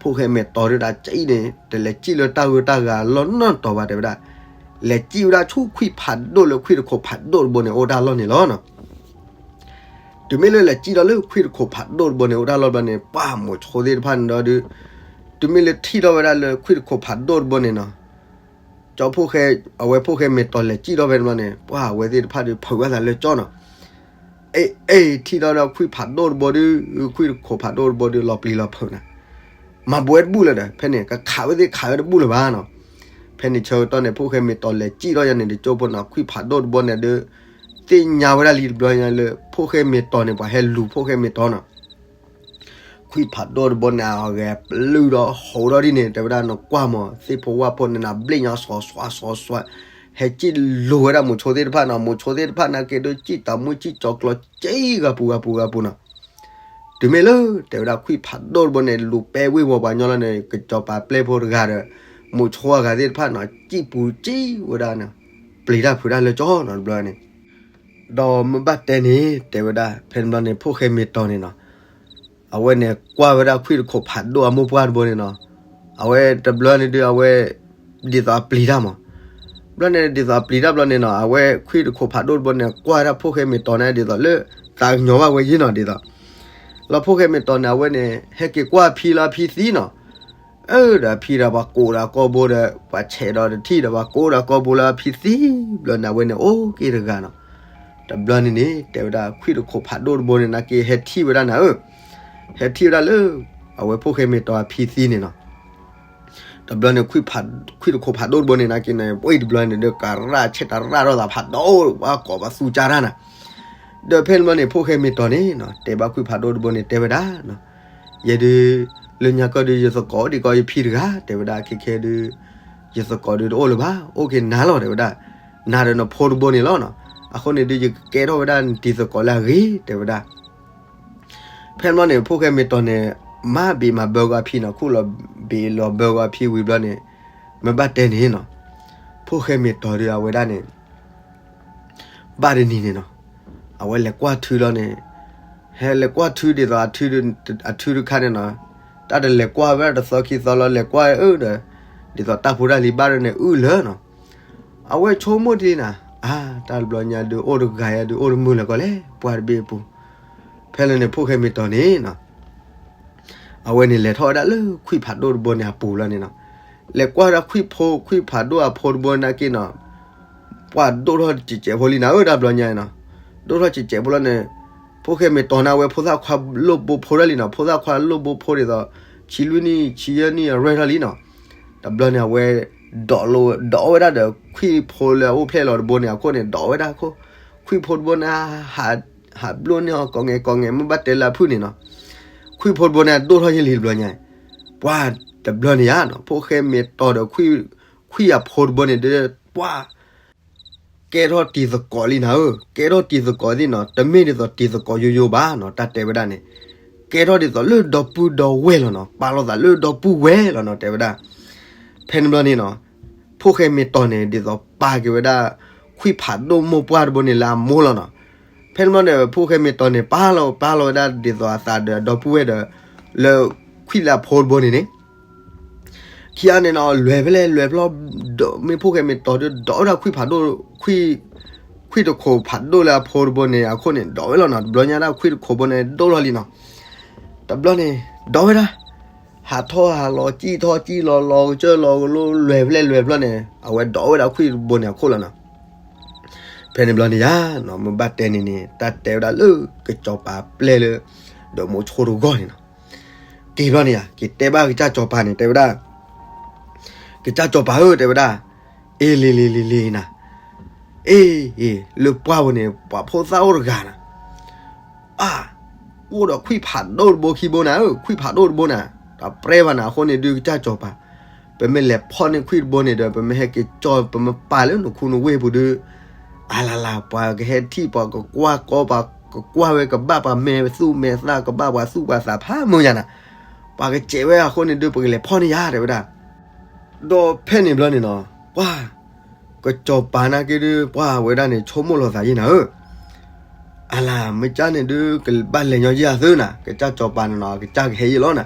ဖိၣ်ဃဲမ့ၤတီၤဒၣ်ကံၣ်န့ၣ် တလဲၤကံၣ်လၢတၢ်ဂၢၢ်တၢ်ဂၤလီၤနီတတီၤဘၣ်တဲဝဲဒၣ်, လဲၤကံၣ်ဝဲဒၣ်ဆူခွံၣ်ဖးဒိၣ်လၢခွံၣ်တခိးဖးဒိၣ်တဘိန့ၣ် အိၣ်တၢ်လီၢ်န့ၣ်လီၤနီၤ. တုၤမ့ၢ်လၢလဲၤကံၣ်ဒီးလၢခွံၣ်တခိးဖးဒိၣ်တဘိန့ၣ် အိၣ်တၢ်လီၢ်ဘျီန့ၣ် ပှၤမိၤဆိသ့ၣ်တဖၣ်န့ၣ်ဒီးဒုး, တုၤမ့ၢ်လၢထံၣ်ထီၣ်ဝဲဒၣ်လၢခွံၣ်တခိးဖးဒိၣ်တဘိန့ၣ်နီၤ, ကၠီဖိၣ်ဃဲ, အဝဲဖိၣ်ဃဲမ့ၤတီၤလဲၤကံၣ်ထီၣ်ဖဲန့ၣ်ဘျီန့ၣ် ပှၤအဝဲသ့ၣ်တဖၣ်ဒုးဖုးဝဲသးလၢကၠီနီၤ. အ့ အ့ ထံၣ်ထီၣ်ဒီးခွံၣ်ဖးဒိၣ်တဘိဒုး, ခွံၣ်တခိးဖးဒိၣ်တဘိဒုး လီၤပျံၤလီၤဖုးနၤ, မၤဘှဲတဘူၣ်လၢၤဒီး ဖဲန့ၣ် ကခးဝဲသ့ၣ်ခးဝဲတဘူၣ်လၢၤဘၣ်နီၤ. ဖဲန့ၣ်ဆၢကတီၢ်န့ၣ် ဖိၣ်ဃဲမ့ၤတီၤလဲၤကံၣ်ထီၣ်ယါန့ၣ် တကၠိဖိနီၤ ခွံၣ်ဖးဒိၣ်တဘိန့ၣ်ဒုး, သ့ၣ်ညါဝဲဒၣ်လံတဘျီညါလၢ ဖိၣ်ဃဲမ့ၤတီၤန့ၣ် ပှၤဟဲလူၤဖိၣ်ဃဲမ့ၤတီၤနီၤ. ခွံၣ်ဖးဒိၣ်တဘိန့ၣ် အဂဲၤပျုၢ်ဒီးဟိးထီၣ်ဒ်န့ၣ် တဲဝဲဒၣ်နကွၢ်မး သ့ၣ်ဖိဝၣ်ဖိန့ၣ် နဘျ့ၣ်ညီစွၤစွၤစွၤစွၤ, ဟဲကံၣ်လူၤဝဲဒၣ်မိၤဆိသ့ၣ်တဖၣ်နီၤ, မိၤဆိသ့ၣ်တဖၣ်နာ်က့ဒုး ကံၣ်တၢ်မူကံၣ်ကၠီၤကျီၤကံၣ်ဂၤပူၤဂၤပူၤဂၤပူၤနီၤ. တုၤမ့ၢ်လၢ တဲဝဲဒၣ်ခွံၣ်ဖးဒိၣ်တဘိန့ၣ် လူၤပဲဝ့ၢ်ဝီၤပှၤညီလီၤန့ၣ် ကစီၤပၤပျဲၢ်ဖိတဂၤဒီး မိၤဆိအဂၤသ့ၣ်တဖၣ်နီၤ ကံၣ်ပူၤကံၣ်ဝဲဒၣ်န့ၣ်, ပျံၤတၢ်ဖုးတၢ်လၢကၠီနီၤတဘျီန့ၣ် ဒီးမ့ၢ်ဘၣ်တဲန့ၣ် တဲဝဲဒၣ် ဖဲန့ၣ်ဘျီန့ၣ် ဖိၣ်ဃဲမ့ၤတီၤန့ၣ်နီၤ, အဝဲန့ၣ်ကွၢ်ဝဲဒၣ်ခွံၣ်တခိးဖးဒိၣ်အမိၢ်ပှၢ်တဘိန့ၣ်နီၤ, အဝဲတဘျီန့ၣ်ဒုး အဝဲ ဒ်သိးအပျံၤတၢ်မး, ဘျီန့ၣ် ဒ်သိးအပျံၤတၢ်ဘျီန့ၣ်နီၤ အဝဲခွံၣ်တခိးဖးဒိၣ်တဘိန့ၣ် ကွၢ်ဝဲဒၣ်ဖိၣ်ဃဲမ့ၤတီၤန့ၣ် ဒ်သိးလၢ သးကညီၤဘၣ်ဝဲယ့ၢ်နီၤ ဒ်သိး လီၤဖိၣ်ဃဲမ့ၤတီၤန့ၣ် အဝဲန့ၣ် ဟဲက့ၤကွၢ်အဖံလၢအဖံသံနီၤ, အၢ ဒီးအဖံဒီးပှၤကိးဒီးကိာ်ဘိဒီး ပှၤဆဲးဒီးတထံၣ်ဒီးပှၤကိးဒီးကိာ်ဘိလၢအဖံသံ, ဘျီန့ၣ် အဝဲန့ၣ်အိၣ်က့ၤတဂၤနီၤ, တဘျီန့ၣ်န့ၣ် တဲဝဲဒၣ်ခွံၣ်တခိးဖးဒိၣ်တဘိန့ၣ် နာ်က့ဟဲထံၣ်ဝဲဒၣ်နၤဧၢ, ဟဲထံၣ်ဝဲဒၣ်လၢ အဝဲဖိၣ်ဃဲမ့ၤတီၤအဖံသံန့ၣ်နီၤ တဘျီန့ၣ် ခွံၣ်တခိးဖးဒိၣ်တဘိန့ၣ် နာ်က့န့ၣ် ပှၤတဘျီန့ၣ်ဒီး ကရၣ်ဆဲးတရၣ်ထီၣ်သးဖးဒိၣ် ပှၤကိးပှၤသူကၢ်တၢ်နၤ, ဒီးဖဲန့ၣ်ဘျီန့ၣ် ဖိၣ်ဃဲမ့ၤတီၤန့ၣ်နီၤ တဲဘၣ်ခွံၣ်ဖးဒိၣ်တဘိန့ၣ် တဲဝဲဒၣ် ယဲဒုး လၢညါကီၢ်ဒုး ယသကိးအိၣ်ဒံးကီးယဖံတဂၤ တဲဝဲဒၣ် ခဲခဲဒုး ယသကိးဒုးတအိၣ်လၢၤဘၣ် အိၣ်က့ၤနၤလီၤ တဲဝဲဒၣ်, နၤဒီးနဖိတဘိန့ၣ်လီၤနီၤ, အဃိန့ၣ်ဒုး ယကကဲထီၣ်ဝဲဒၣ်နတံၤသကိးလၢအဂ့ၤ တဲဝဲဒၣ် ဖဲန့ၣ်ဘျီန့ၣ် ဖိၣ်ဃဲမ့ၤတီၤန့ၣ် မၤဘ့းမၤဘၢကီးအဖံနီၤ, ခူၣ်လီၤဘၢကီးအဖံဝံၤဘျီန့ၣ် မ့ၢ်ဘၣ်တဲန့ၣ်နီၤ, ဖိၣ်ဃဲမ့ၤတီၤဒုးအဝဲဒၣ်န့ၣ် ဘၣ်တနံၤန့ၣ်နီၤ, အဝဲလဲၤကွၢ်ထုလီၤန့ၣ်, ဟဲလဲၤကွၢ်ထုဒ်သိး အထုတခါန့ၣ်နီၤ, တၢ်တလဲၤကွၢ်ဝဲဒၣ်တသီခံသီလီၤ လဲၤကွၢ်အၢဒီး, ဒ်သိးတၢ်ဖိတၢ်လံၤဘၣ်ဒီးန့ၣ်အုၣ်လၢာ်နီၤ, အဝဲဆိကမိၣ်ဒ်နၤ, အါ တၢ်တဘျီညါဒုးအိၣ်တဂၤယါဒုးအိၣ်တမုာ်လၢၤကီးလဲၣ် ပှၤတဘ့ၣ်အပူၤ, ဖဲလၢန့ၣ် ဖိၣ်ဃဲမ့ၤတီၤန့ၣ်နီၤ အဝဲန့ၣ်လဲၤထီၣ်ဝဲဒၣ်လၢခွံၣ်ဖးဒိၣ်တဘိန့ၣ်အပူၤလီၤန့ၣ်နီၤ, လဲၤကွၢ်ဝဲဒၣ်ခွံၣ်ဖိ ခွံၣ်ဖးဒိၣ်အဖိတဘိနာ်က့နီၤ, ပှၤဒိၣ်ထီၣ်စဲးစဲးဖိလံနၤဧၢ တၢ်ဘျီညါနီၤ, ဒိၣ်ထီၣ်စဲးစဲးဖိလီၤန့ၣ်, ဖိၣ်ဃဲမ့ၤတီၤန့ၣ်အဝဲဖိသၣ်ခွါလိၣ်ဘိဖိဒၣ်လံနီၤ, ဖိသၣ်ခွါလိၣ်ဘိဖိဒ်သိး ဆံလွံၢ်နံၣ် ဆံယဲၢ်နံၣ်အရွဲၣ်ထီၣ်လံနီၤ, တဘျီန့ၣ် အဝဲ ဒိးဝဲဒၣ်ဒီးခွံၣ်ဖိလၢအအိၣ်ဖျဲၣ်လီၤတဘိန့ၣ် အခိၣ်န့ၣ် ဒိးဝဲဒၣ်ခိၣ်, ခွံၣ်ဖိတဘိန့ၣ် ဟးဘျိန့ၢ်အီၤကိးငဲၤကိးငဲၤ မ့ၢ်ဘၣ်တဲလၢအဖုၣ်န့ၣ်နီၤ, ခွံၣ်ဖိတဘိန့ၣ် ဒိၣ်ထီၣ်ယဲၢ်လံတဘျီညါ, ပှၤ တဘျီန့ၣ်ယါနီၤ ဖိၣ်ဃဲမ့ၢ်တီဒီး ခွံၣ်အဖိတဘိန့ၣ်ဒီး ပှၤ ကဲထီၣ်တံၤသကိးလံနၤဧၢ, ကဲထီၣ်တံၤသကိးသ့ၣ်နီၤ, တမ့ၢ်ဒ်သိးတံၤသကိးယိယိဘၣ်နီၤ, တၢ်တဲဝဲဒၣ်န့ၣ် ကဲထီၣ်ဒ်သိးလၢဒီပုၢ်ဒီဝဲၢ်လီၤနီၤ, ပာ်လီၤသးလၢဒီပုၢ်ဝဲၢ်လီၤနီၤ, တဲဝဲဒၣ်. ဖဲန့ၣ်ဘျီန့ၣ်နီၤ ဖိၣ်ဃဲမ့ၢ်တီန့ၣ် ဒ်သိးပာ်က့ၤဝဲဒၣ် ခွံၣ်ဖးဒိၣ်မိၢ်ပှၢ်တဘိန့ၣ်လၢအမိၢ်လီၤနီၤ. ဖဲန့ၣ်ဘျီန့ၣ် ဖိၣ်ဃဲမ့ၢ်တီန့ၣ် ပာ်လီၤ ပာ်လီၤဝဲဒၣ်ဒ်သိးအသးဒီးအဒီပုၢ်ဝဲၢ်ဒီး လၢခွံၣ်လၢအဖိတဘိန့ၣ်န့ၣ် ခံဂၤန့ၣ်နီၤ လဲၤဖဲလဲၣ်လဲၤဖဲလဲၣ်, မ့ၢ်ဖိၣ်ဃဲမ့ၢ်တီဒီး ဒိးဝဲဒၣ်ခွံၣ်ဖးဒိၣ်, ခွံၣ်, ခွံၣ်တခိးဖးဒိၣ်လၢအဖိတဘိန့ၣ်အခိၣ်န့ၣ် ဒိးဝဲလီၤနီၤ, တဘျီညါဒၣ်ခွံၣ်တခိးဘိန့ၣ် ဒိၣ်လီၤလံနီၤ. တဘျီန့ၣ် ဒိးဝဲဒၣ် ဟးထီၣ်ဟးလီၤ စံၣ်ထီၣ်စံၣ်လီၤ လီၤကစၢၢ်လီၤကလိ လဲၤဖဲလဲၣ်လဲၤဖဲလဲၣ်န့ၣ် အဝဲဒိးဝဲဒၣ်ခွံၣ်တဘိန့ၣ်အခိၣ်လီၤနီၤ. ဖဲန့ၣ်ဘျီန့ၣ်ယါနီၤ မ့ၢ်ဘၣ်တဲန့ၣ်န့ၣ် တၢ်တဲဝဲဒၣ်လၢကစီၤပၤပျဲၢ်လၢ ဒီးမိၤဆိတဂီၢ်န့ၣ်နီၤ. က့ၤဘျီန့ၣ်ယါ က့ၤတဲဘၣ်ကစၢ်စီၤပၤန့ၣ် တဲဝဲဒၣ်, ကစၢ်စီၤပၤဧၢ တဲဝဲဒၣ်, အ့ လံၤလံၤလံၤလံၤနၤ, အ့ အ့ လၢပှၢ်ပူၤန့ၣ် ပှၤဖိသၣ်အိၣ်တဂၤနၤ အါ, အိၣ်ဒီးခွံၣ်ဖးဒိၣ်တဘိခံဘိနၤဧၢ, ခွံၣ်ဖးဒိၣ်တဘိနၤ, တၢ်ပြဲဘၣ်နၤအဃိန့ၣ်ဒုးကစၢ်စီၤပၤ, ပမ့ၢ်လဲၤဖီၣ်န့ၢ်ခွံၣ်တဘိန့ၣ်ဒီး ပမ့ၢ်ဟဲက့ၤကၠီ ပမ့ၢ်ပာ်လၢနခူနဝ့ၢ်ပူၤဒုး, အလၢ်လၢ် ပှၤကဟဲထံၣ်ပှၤကကွၢ်ကီ ပှၤကကွၢ်ဝဲကဘၣ်ပှၤမဲာ်သူၣ်မဲာ်သၣ် ကဘၣ်ပှၤသူၣ်ပှၤသးဖးမုၢ်ယါနၤ, ပှၤကစဲးဝဲအဃိန့ၣ်ဒုး ပကလဲၤဖီၣ်န့ၢ်ယါ တဲဝဲဒၣ်. ဒီးဖဲန့ၣ်ဘျီန့ၣ်နီၤ, ပှၤ ကစီၤပၤနာ်က့ဒုး ပှၤဝဲဒၣ်န့ၣ် ဆိကမိၣ်လီၤသးယံၤနၤဧၢ, အလၢ် မ့ၢ်ကၢ်န့ၣ်ဒုး ကဘၣ်လဲၤညီယဲၢ်အသုနၤ, ကစၢ်စီၤပၤန့ၣ်နီၤ ကစၢ်ကဟဲယံၤလီၤနၤ,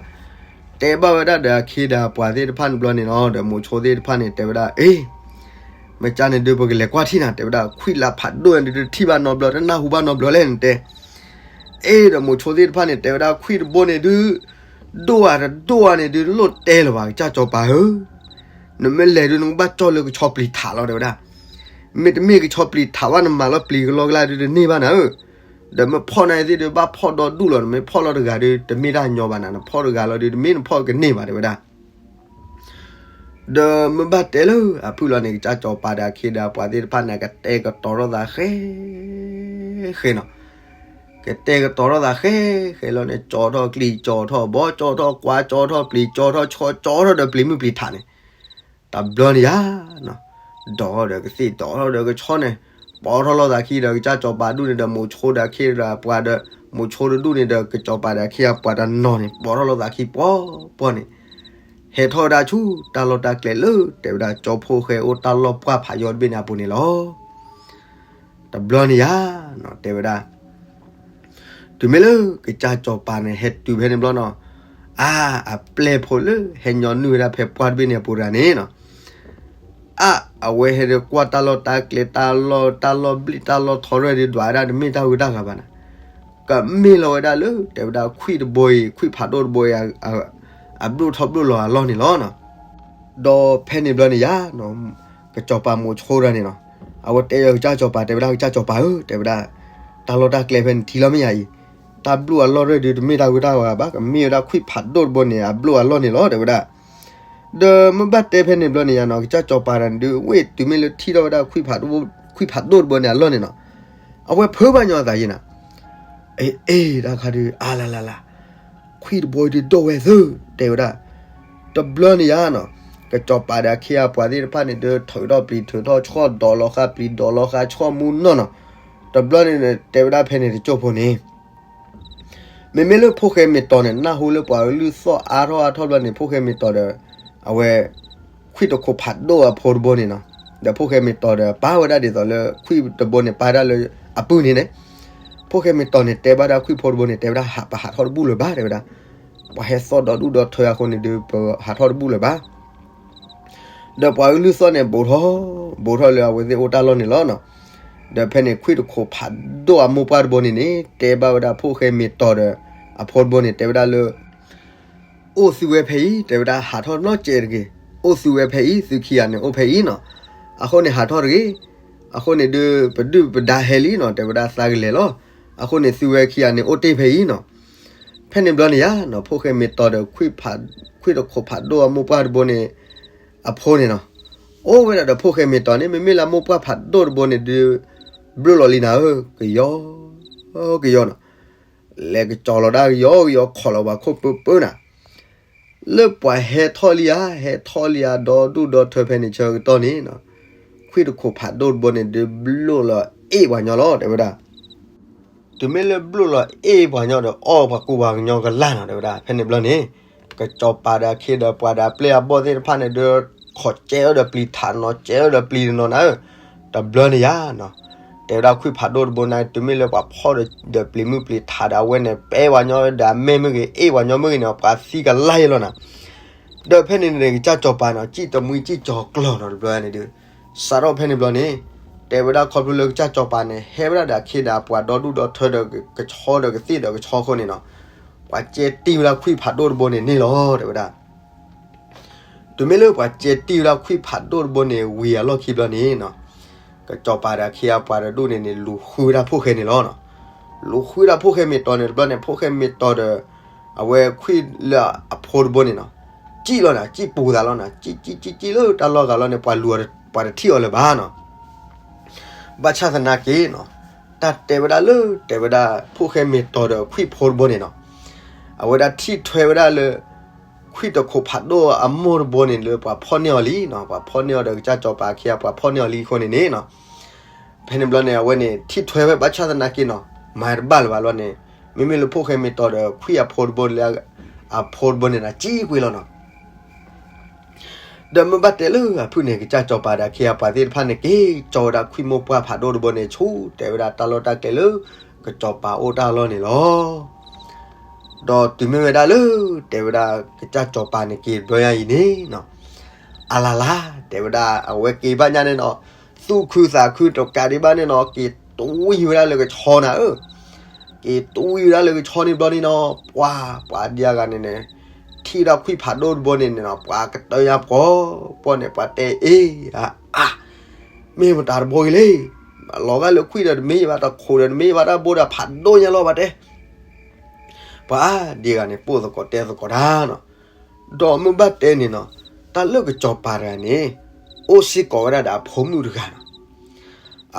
တဲဘၣ်ဝဲဒၣ်ဒီးအခ့ဒီးအပှၤသ့ၣ်တဖၣ်န့ၣ်ဘျီန့ၣ်နီၤ ဒီးမိၤဆိသ့ၣ်တဖၣ်န့ၣ် တဲဝဲဒၣ် အ့ မ့ၢ်ကၢ်န့ၣ်ဒုး ပကလဲၤကွၢ်ထံၣ်နၤ တဲဝဲဒၣ်, ခွံၣ်လၢဖးဒိၣ်န့ၣ်ဒုး တထံၣ်ဘၣ်နီတဘျီ တနၢ်ဟူဘၣ်နီတဘျီလဲၣ်နတဲ အ့ ဒီးမိၤဆိသ့ၣ်တဖၣ်န့ၣ် တဲဝဲဒၣ် ခွံၣ်တဘိန့ၣ်ဒုး ဒိၣ်ဧါတဒိၣ်ဧါန့ၣ်ဒုး တလိၣ်တဲလၢၤဘၣ် ကစၢ်စီၤပၤဧၢ, နမ့ၢ်လဲၤဒုး နကဘၣ်ကၠီလၢကဆီပျံၤထးလီၤ တဲဝဲဒၣ်, မ့တမ့ၢ်ကဆီပျံၤထးဘၣ် နမၤလီၤပျံၤကလီကလါဒုးတန့ၢ်ဘၣ်နၤဧၢ, ဒီးမ့ၢ်ဖီၣ်နၤသ့ၣ်ဒုး ဘၣ်ဖီၣ်ဒီဒူၣ်လီၤ, နမ့ၢ်ဖီၣ်လီၤတဂၤဒုး တမ့ၢ်တၢ်ညီဘၣ်နၤ, နဖီၣ်တဂၤလီၤဒုး တမ့ၢ်နဖီၣ်ကန့ၢ်ဘၣ် တဲဝဲဒၣ်. ဒီးမ့ၢ်ဘၣ်တဲလၢအဖုၣ်လီၤန့ၣ် ကစၢ်စီၤပၤဒီးအခ့ဒီးအပှၤသ့ၣ်တဖၣ်န့ၣ် ကတဲာ်ကတီၤထီၣ်သးဃဲ ဃဲနီၤ, ကတဲာ်ကတီၤထီၣ်သးဃဲ ဃဲလီၤန့ၣ် ကၠီထီၣ်ကျံၤ ကၠီထီၣ်ဘီ ကၠီထီၣ်ကွါ ကၠီထီၣ်ပျံၤ ကၠီထီၣ်ဆီ ကၠီထီၣ်ဒီးပျံၤမုၢ်ပျံၤထးန့ၣ်, တဘျီန့ၣ်ယါ ဒီးဒီးကသ့ၣ်ဒီးဒီးကဆီန့ၣ် ပိာ်ထီၣ်လိာ်သးခံဒီးကစၢ်စီၤပၤဒူၣ်န့ၣ်ဒီး မိၤဆိဒီးအခ့ဒီးအပှၤဒီး မိၤဆိတဒူၣ်န့ၣ်ဒီး ကစီၤပၤဒီးအခ့အပှၤတနီၤန့ၣ် ပိာ်ထီၣ်လိာ်သးခံပှီၢ်ပှီၢ်န့ၣ် ဟဲထီၣ်ဝဲဒၣ်ဆူတၢ်လီၢ်တၢ်ကျဲလၢ တဲဝဲဒၣ် ကၠီဖိဃဲအိၣ်တၢ်လီၢ်ပှၢ်ဖးယီၢ်တဘ့ၣ်န့ၣ်အပူၤန့ၣ်လီၤ. တဘျီန့ၣ်ယါ တဲဝဲဒၣ် တုၤမ့ၢ်လၢကစၢ်စီၤပၤန့ၣ် ဟဲတုၤဖဲန့ၣ်ဘျီနီၤ, အါ အပျဲၢ်ဖိလၢဟဲညီနုၢ်ဝဲဒၣ်ဖဲပှၢ်တဘ့ၣ်န့ၣ်အပူၤတဂၤန့ၣ်နီၤ, အါ အဝဲဟဲဒီးကွၢ်တၢ်လီၢ်တၢ်ကျဲ တၢ်လီၢ် တၢ်လီၢ်ဘျံၣ် တၢ်လီၢ်ထီရဲၣ်ဒီး ဒွးဝဲဒၣ်တမ့ၢ်တၢ်ဂုၤတၢ်ဂၤဘၣ်နၤ, ကမ့ၢ်လီၤဝဲဒၣ်လၢ တဲဝဲဒၣ်ခွံၣ်တဘိအံၤ ခွံၣ်ဖးဒိၣ်တဘိအံၤ အဘျုၣ်ထီၣ်ဘျုၣ်လီၤအလီၢ်န့ၣ်လီၤနီၤ. ဒီးဖဲန့ၣ်ဘျီန့ၣ်ယါ ကစီၤပၤမိၤဆိတဂၤန့ၣ်နီၤ, အဝဲတဲအီၤကစၢ်စီၤပၤ တဲဝဲဒၣ် ကစၢ်စီၤပၤဧၢ တဲဝဲဒၣ်, တၢ်လီၢ်တၢ်ကျဲဖဲန့ၣ်ထံလီၤမ့ၢ်ယၤအံၤ, တၢ်ဘျုၣ်အလီၢ်ရဲၣ်ဒုးတမ့ၢ်တၢ်ဂုၤတၢ်ဂၤဘၣ် ကမ့ၢ်ဝဲဒၣ်ခွံၣ်ဖးဒိၣ်တဘိန့ၣ် အဘျုၣ်အလီၢ်န့ၣ်လီၤ တဲဝဲဒၣ်. ဒီးမ့ၢ်ဘၣ်တဲဖဲန့ၣ်ဘျီန့ၣ်ယါနီၤ ကစၢ်စီၤပၤတဂၤန့ၣ်ဒုး ဝ့ၢ်တုၤမ့ၢ်လၢထံၣ်ထီၣ်ဝဲဒၣ် ခွံၣ်ဖးဒိၣ်တဘိန့ၣ်အလီၢ်န့ၣ်နီၤ, အဝဲဖုးဘၣ်ညီအသးယံၤနၤ, အ့ အ့ တၢ်ခါဒုး အါလၢ်လၢ်လၢ် ခွံၣ်တဘိအံၤဒုးဒိၣ်ဝဲသု တဲဝဲဒၣ်. တဘျီန့ၣ်ယါနီၤ ကစီၤပၤဒီးအခ့အပှၤသ့ၣ်တဖၣ်န့ၣ်ဒုး ထုးထီၣ်ပျံၤထုးထီၣ်ဆီၣ် ဒိးလီၤဃာ်ပျံၤ ဒိးလီၤဃာ်ဆီၣ်မူနီၢ်နီၤ. တဘျီန့ၣ် တဲဝဲဒၣ်ဖဲန့ၣ်တစိၢ်ဖိန့ၣ် မ့မ့ၢ်လၢဖိၣ်ဃဲမ့ၢ်တီၤန့ၣ် နၢ်ဟူလၢပှၤကလုၢ်သီၣ်အါထီၣ်အါထီၣ်ဘျီန့ၣ် ဖိၣ်ဃဲမ့ၢ်တီၤဒီး အဝဲ ခွံၣ်တခိးဖးဒိၣ်အဖိတဘိန့ၣ်နီၤ, ဒီးဖိၣ်ဃဲမ့ၢ်တီၤဒီး ပာ်ဝဲဒၣ်ဒ်သိးလၢ ခွံၣ်တဘိန့ၣ် ပာ်ဒၣ်လၢအပုၢ်န့ၣ်န့ၣ်, ဖိၣ်ဃဲမ့ၢ်တီၤန့ၣ် တဲဘၣ်ဒၣ်ခွံၣ်ဖိတဘိန့ၣ် တဲဝဲဒၣ် ဟး ပဟးထီၣ်တဘူၣ်လၢၤဘၣ် တဲဝဲဒၣ်, ပှၤဟဲသီၣ်ဒီဒူၣ်ဒီထၢအဃိန့ၣ်ဒုး ပဟးထီၣ်တဘူၣ်လၢၤဘၣ်. ဒီးပှၤကလုၢ်သီၣ်န့ၣ် ဘူးထီၣ် ဘူးထီၣ်လၢအဝဲသ့ၣ်အိၣ်တၢ်လီၢ်န့ၣ်လီၤနီၤ. ဒီးဖဲန့ၣ် ခွံၣ်တခိးဖးဒိၣ်အမိၢ်ပှၢ်တဘိန့ၣ်န့ၣ် တဲဘၣ်ဝဲဒၣ်ဖိၣ်ဃဲမ့ၢ်တီၤဒီး အဖိတဘိန့ၣ် တဲဝဲဒၣ်လၢ အိၣ်သုဝဲဖဲအံၤ တဲဝဲဒၣ် ဟးထီၣ်နီတစဲးတဂ့ၤ, အိၣ်သုဝဲဖဲအံၤ သုခံဂၤန့ၣ်အိၣ်ဖဲအံၤနီၤ, အဃိန့ၣ်ဟးထီၣ်တဂ့ၤ, အဃိန့ၣ်ဒုး ပဒုၣ်ပဒါဟဲလံနီၤ တဲဝဲဒၣ် သးကလဲၤလီၤ, အဃိန့ၣ်သုဝဲခံဂၤန့ၣ်အိၣ်တ့ၢ်ဖဲအံၤနီၤ. ဖဲန့ၣ်ဘျီန့ၣ်ယါနီၤ ဖိၣ်ဃဲမ့ၢ်တီၤဒီး ခွံၣ်တခိးဖးဒိၣ်အမိၢ်ပှၢ်တဘိန့ၣ် အဖိန့ၣ်နီၤ, အိၣ်ဝဲဒၣ်ဒီးဖိၣ်ဃဲမ့ၢ်တီၤန့ၣ် မ့မ့ၢ်လၢမိၢ်ပှၢ်ဖးဒိၣ်တဘိန့ၣ်ဒုး ဘျုးလီၤလံနၤဧၢ, ကယီ ကယီနီၤ, လဲၤကစီၤလီၤဒၣ်ကယီကယီ ခိးလီၤပှၤခိၣ်ပၢပၢနၤ လၢပှၤဟဲထီၣ်လံဧါ, ဟဲထီၣ်လံဧါ, ဒီဒူၣ်ဒီထၢဖဲန့ၣ်ဆၢကတီၢ်န့ၣ်, ခွံၣ်တခိးဖးဒိၣ်တဘိန့ၣ် ဒုးဘျိၣ်လီၤအ့ၣ်ပှၤညီလီၤ တဲဝဲဒၣ်. တုၤမ့ၢ်လၢဘျိၣ်လီၤအ့ၣ်ပှၤညီဒီး အီၣ်ပှၤကူပှၤကညီကလၢ်နီၤ တဲဝဲဒၣ်. ဖဲန့ၣ်ဘျီန့ၣ် ကစီၤပၤဒီးအခ့ဒီးပှၤဒီးအပျဲၢ်အဘီၣ်သ့ၣ်တဖၣ်န့ၣ် ဒုးခိးကဲအီၤဒီးပျံၤထးနီၤ, ကဲအီၤဒီးပျံၤနီၤနၤဧၢ, တဘျီန့ၣ်ယါနီၤ. တဲဝဲဒၣ်ခွံၣ်ဖးဒိၣ်တဘိန့ၣ် တုၤမ့ၢ်လၢပှၤဖီၣ်ဒီးပျံၤမုၢ်ပျံၤထးဒီး အဝဲန့ၣ် ပဲပှၤညီဒီးအမဲာ်မ့ၢ်ဂ့ၤ, အ့ၣ်ပှၤညီမ့ၢ်ဂ့ၤန့ၣ် ပှၤသံကလၢ်ယဲလီၤနၤ. ဒီးဖဲန့ၣ်န့ၣ် ကစၢ်စီၤပၤန့ၣ် စံၣ်တမှံစံၣ်ကၠီၤကျီၤနီၤ တဘျီန့ၣ်ဒီး စးထီၣ်ဖဲန့ၣ်ဘျီန့ၣ် တဲဝဲဒၣ်ခီဖျိလၢကစၢ်စီၤပၤန့ၣ် ဟဲဝဲဒၣ်ဒီးအခ့ဒီးအပှၤဒီဒူၣ်ဒီထၢဒီးကဆီအဃိန့ၣ်နီၤ, ပှၤကဲတံၢ်ဝဲဒၣ်ခွံၣ်ဖးဒိၣ်တဘိန့ၣ်န့ၣ်လီၤ တဲဝဲဒၣ်. တုၤမ့ၢ်လၢပှၤကဲတံၢ်ဝဲဒၣ်ခွံၣ်ဖးဒိၣ်တဘိန့ၣ် ဝံၤအလီၢ်ခံဘျီန့ၣ်နီၤ, ကစီၤပၤဒီးအခ့အပှၤဒီဒူၣ်န့ၣ်န့ၣ် လူၤဃုဝဲဒၣ်ဖိၣ်ဃဲန့ၣ်လီၤ. လူၤဃုဝဲဒၣ်ဖိၣ်ဃဲမ့ၢ်တီၤန့ၣ်တဘျီန့ၣ် ဖိၣ်ဃဲမ့ၢ်တီၤဒီးအဝဲခွံၣ်လၢအဖိတဘိန့ၣ်နီၤ, စံၣ်လီၤနၤ, စံၣ်ပူၤသးလီၤနၤ, စံၣ်စံၣ်စံၣ်စံၣ်လၢတၢ်လီၢ်ဂၤလီၤန့ၣ် ပှၤလူၤပှၤတထံၣ်အီၤလၢၤဘၣ်နီၤ. ဘၣ်ဆၣ်သနာ်က့နီၤ, တၢ်တဲဝဲဒၣ်လၢ တဲဝဲဒၣ်ဖိၣ်ဃဲမ့ၢ်တီၤဒီးခွံၣ်ဖိတဘိန့ၣ်နီၤ, အဝဲဒၣ်ထံၣ်ထွဲဝဲဒၣ်လၢ ခွံၣ်တခိးဖးဒိၣ်အမိၢ်တဘိန့ၣ်လၢပှၤဖီၣ်န့ၢ်အီၤလံနီၤ, ပှၤဖီၣ်န့ၢ်အီၤဒီးကစၢ်စီၤပၤအခ့အပှၤဖီၣ်န့ၢ်အီၤလံအဃိန့ၣ်န့ၣ်နီၤ, ဖဲန့ၣ်ဘျီန့ၣ် အဝဲန့ၣ် ထံၣ်ထွဲဝဲဘၣ်ဆၣ်သနာ်က့နီၤ, မၤတဘၣ်လၢၤဘၣ်လီၤန့ၣ်, မ့မ့ၢ်လၢဖိၣ်ဃဲမ့ၢ်တီၤဒီးခွံၣ်အဖိတဘိလၢ အဖိတဘိန့ၣ်နၤ စံၣ်ကွံာ်လီၤနီၤ. ဒီးမ့ၢ်ဘၣ်တဲလၢအဖုၣ်န့ၣ် ကစၢ်စီၤပၤဒီးအခ့အပှၤသ့ၣ်တဖၣ်န့ၣ် က့ၤကၠီဝဲဒၣ်ခွံၣ်မိၢ်ပှၢ်ဖးဒိၣ်တဘိန့ၣ်ဆူ တဲဝဲဒၣ်တၢ်လီၢ်တၢ်ကျဲလၢ ကစီၤပၤအိၣ်တၢ်လီၢ်န့ၣ်လီၤ. ဒီးတုၤမ့ၢ်ဝဲဒၣ်လၢ တဲဝဲဒၣ်ကစၢ်စီၤပၤန့ၣ်က့ၤတဘျီညါအံၤန့ၣ်နီၤ, အလၢ်လၢ် တဲဝဲဒၣ် အဝဲက့ၤဘၣ်ညါန့ၣ်နီၤ, သူၣ်ခုသးခုတကးဒံးဘၣ်န့ၣ်နီၤ က့ၤတွံၢ်ဝဲဒၣ်လၢကဆီနၤဧၢ က့ၤတွံၢ်ဝဲဒၣ်လၢကဆီန့ၣ်ဘျီန့ၣ်နီၤ, ပှၤ ပှၤဒံးအဂၤန့ၣ်န့ၣ် ထံၣ်ဝဲဒၣ်ခွံၣ်ဖးဒိၣ်တဘိန့ၣ်န့ၣ်နီၤ ပှၤကတၢၢ်ညါပှီၤပှီၢ်န့ၣ် ပှၤတဲအ့ၣ် အါ မ့ၢ်မတၤတဘိဂ့ၤလဲၣ်, လီၤဂာ်လၢခွံၣ်ဒီးတမ့ၢ်ဘၣ် တခိးဒီးတမ့ၢ်ဘၣ် တၢ်ဘိဒီးဖးဒိၣ်ညါလီၤ ပှၤတဲ ပှၤဒံးအဂၤန့ၣ် ပိၢ်သကိးတဲသကိးတၢ်နီၤ. ဒီးမ့ၢ်ဘၣ်တဲန့ၣ်နီၤ, တၢ်လၢကစီၤပၤတဂၤန့ၣ် အိၣ်စ့ၢ်ကီးဝဲဒၣ်ဒီးအဖိမုၣ်တဂၤနီၤ.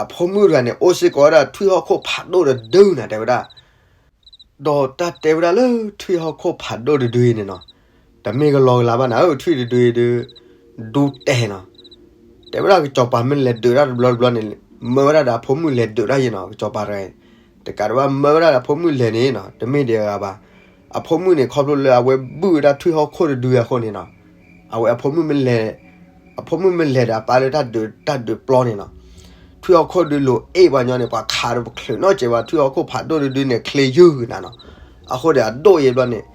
အဖိမုၣ်တဂၤန့ၣ် အိၣ်စ့ၢ်ကီးဝဲဒၣ်ထွံၣ်ဟီၣ်ခိၣ်ဖးဒိၣ်တဒုနၤ တဲဝဲဒၣ်. ဒီးတၢ်တဲဝဲဒၣ်လၢထွံၣ်ဟီၣ်ခိၣ်ဖးဒိၣ်တဒုအံၤန့ၣ်နီၤ, တမ့ၢ်ကလီကလီဘၣ်နၤဧၢ, ထွံၣ်တဒုအံၤဒုး ဒူတဲာ်နီၤ. တဲဝဲဒၣ်ကစီၤပၤမ့ၢ်လဲၤဒုးတၢ်တဘျီတဘျီန့ၣ် မၢဝဲဒၣ်ဒီးအဖိမုၣ်လဲၤဒုးတၢ်ယဲနီၤ, ကစီၤပၤတဂၤအံၤ တကးဒံးဘၣ်မၢဝဲဒၣ်ဒီးအဖိမုၣ်လဲၤန့ၣ်နီၤ တမ့ၢ်ဒံးအဂၤဘၣ်. အဖိမုၣ်န့ၣ် ခီဖျိလၢအဝဲဘုၣ်ဝဲဒၣ်ထွံၣ်ဟီၣ်ခိၣ်တဒုအဃိန့ၣ်နီၤ, အဝဲအဖိမုၣ်မ့ၢ်လဲၤ အဖိမုၣ်မ့ၢ်လဲၤဒီးအပၢ်လၢတၢ်ဒုးတၢ်ဒုးပျီန့ၣ်နီၤ, ထွံၣ်ဟီၣ်ခိၣ်ဒုးလိၤအ့ၣ်ပှၤညီန့ၣ် ပှၤခးဒီးပချုးနီတစဲးဘၣ်, ထွံၣ်ဟီၣ်ခိၣ်ဖးဒိၣ်တဒုန့ၣ် ချ့ယုၢ်နၤနီၤ. အဃိဒီးအဒိၣ်အံၤဘျီန့ၣ်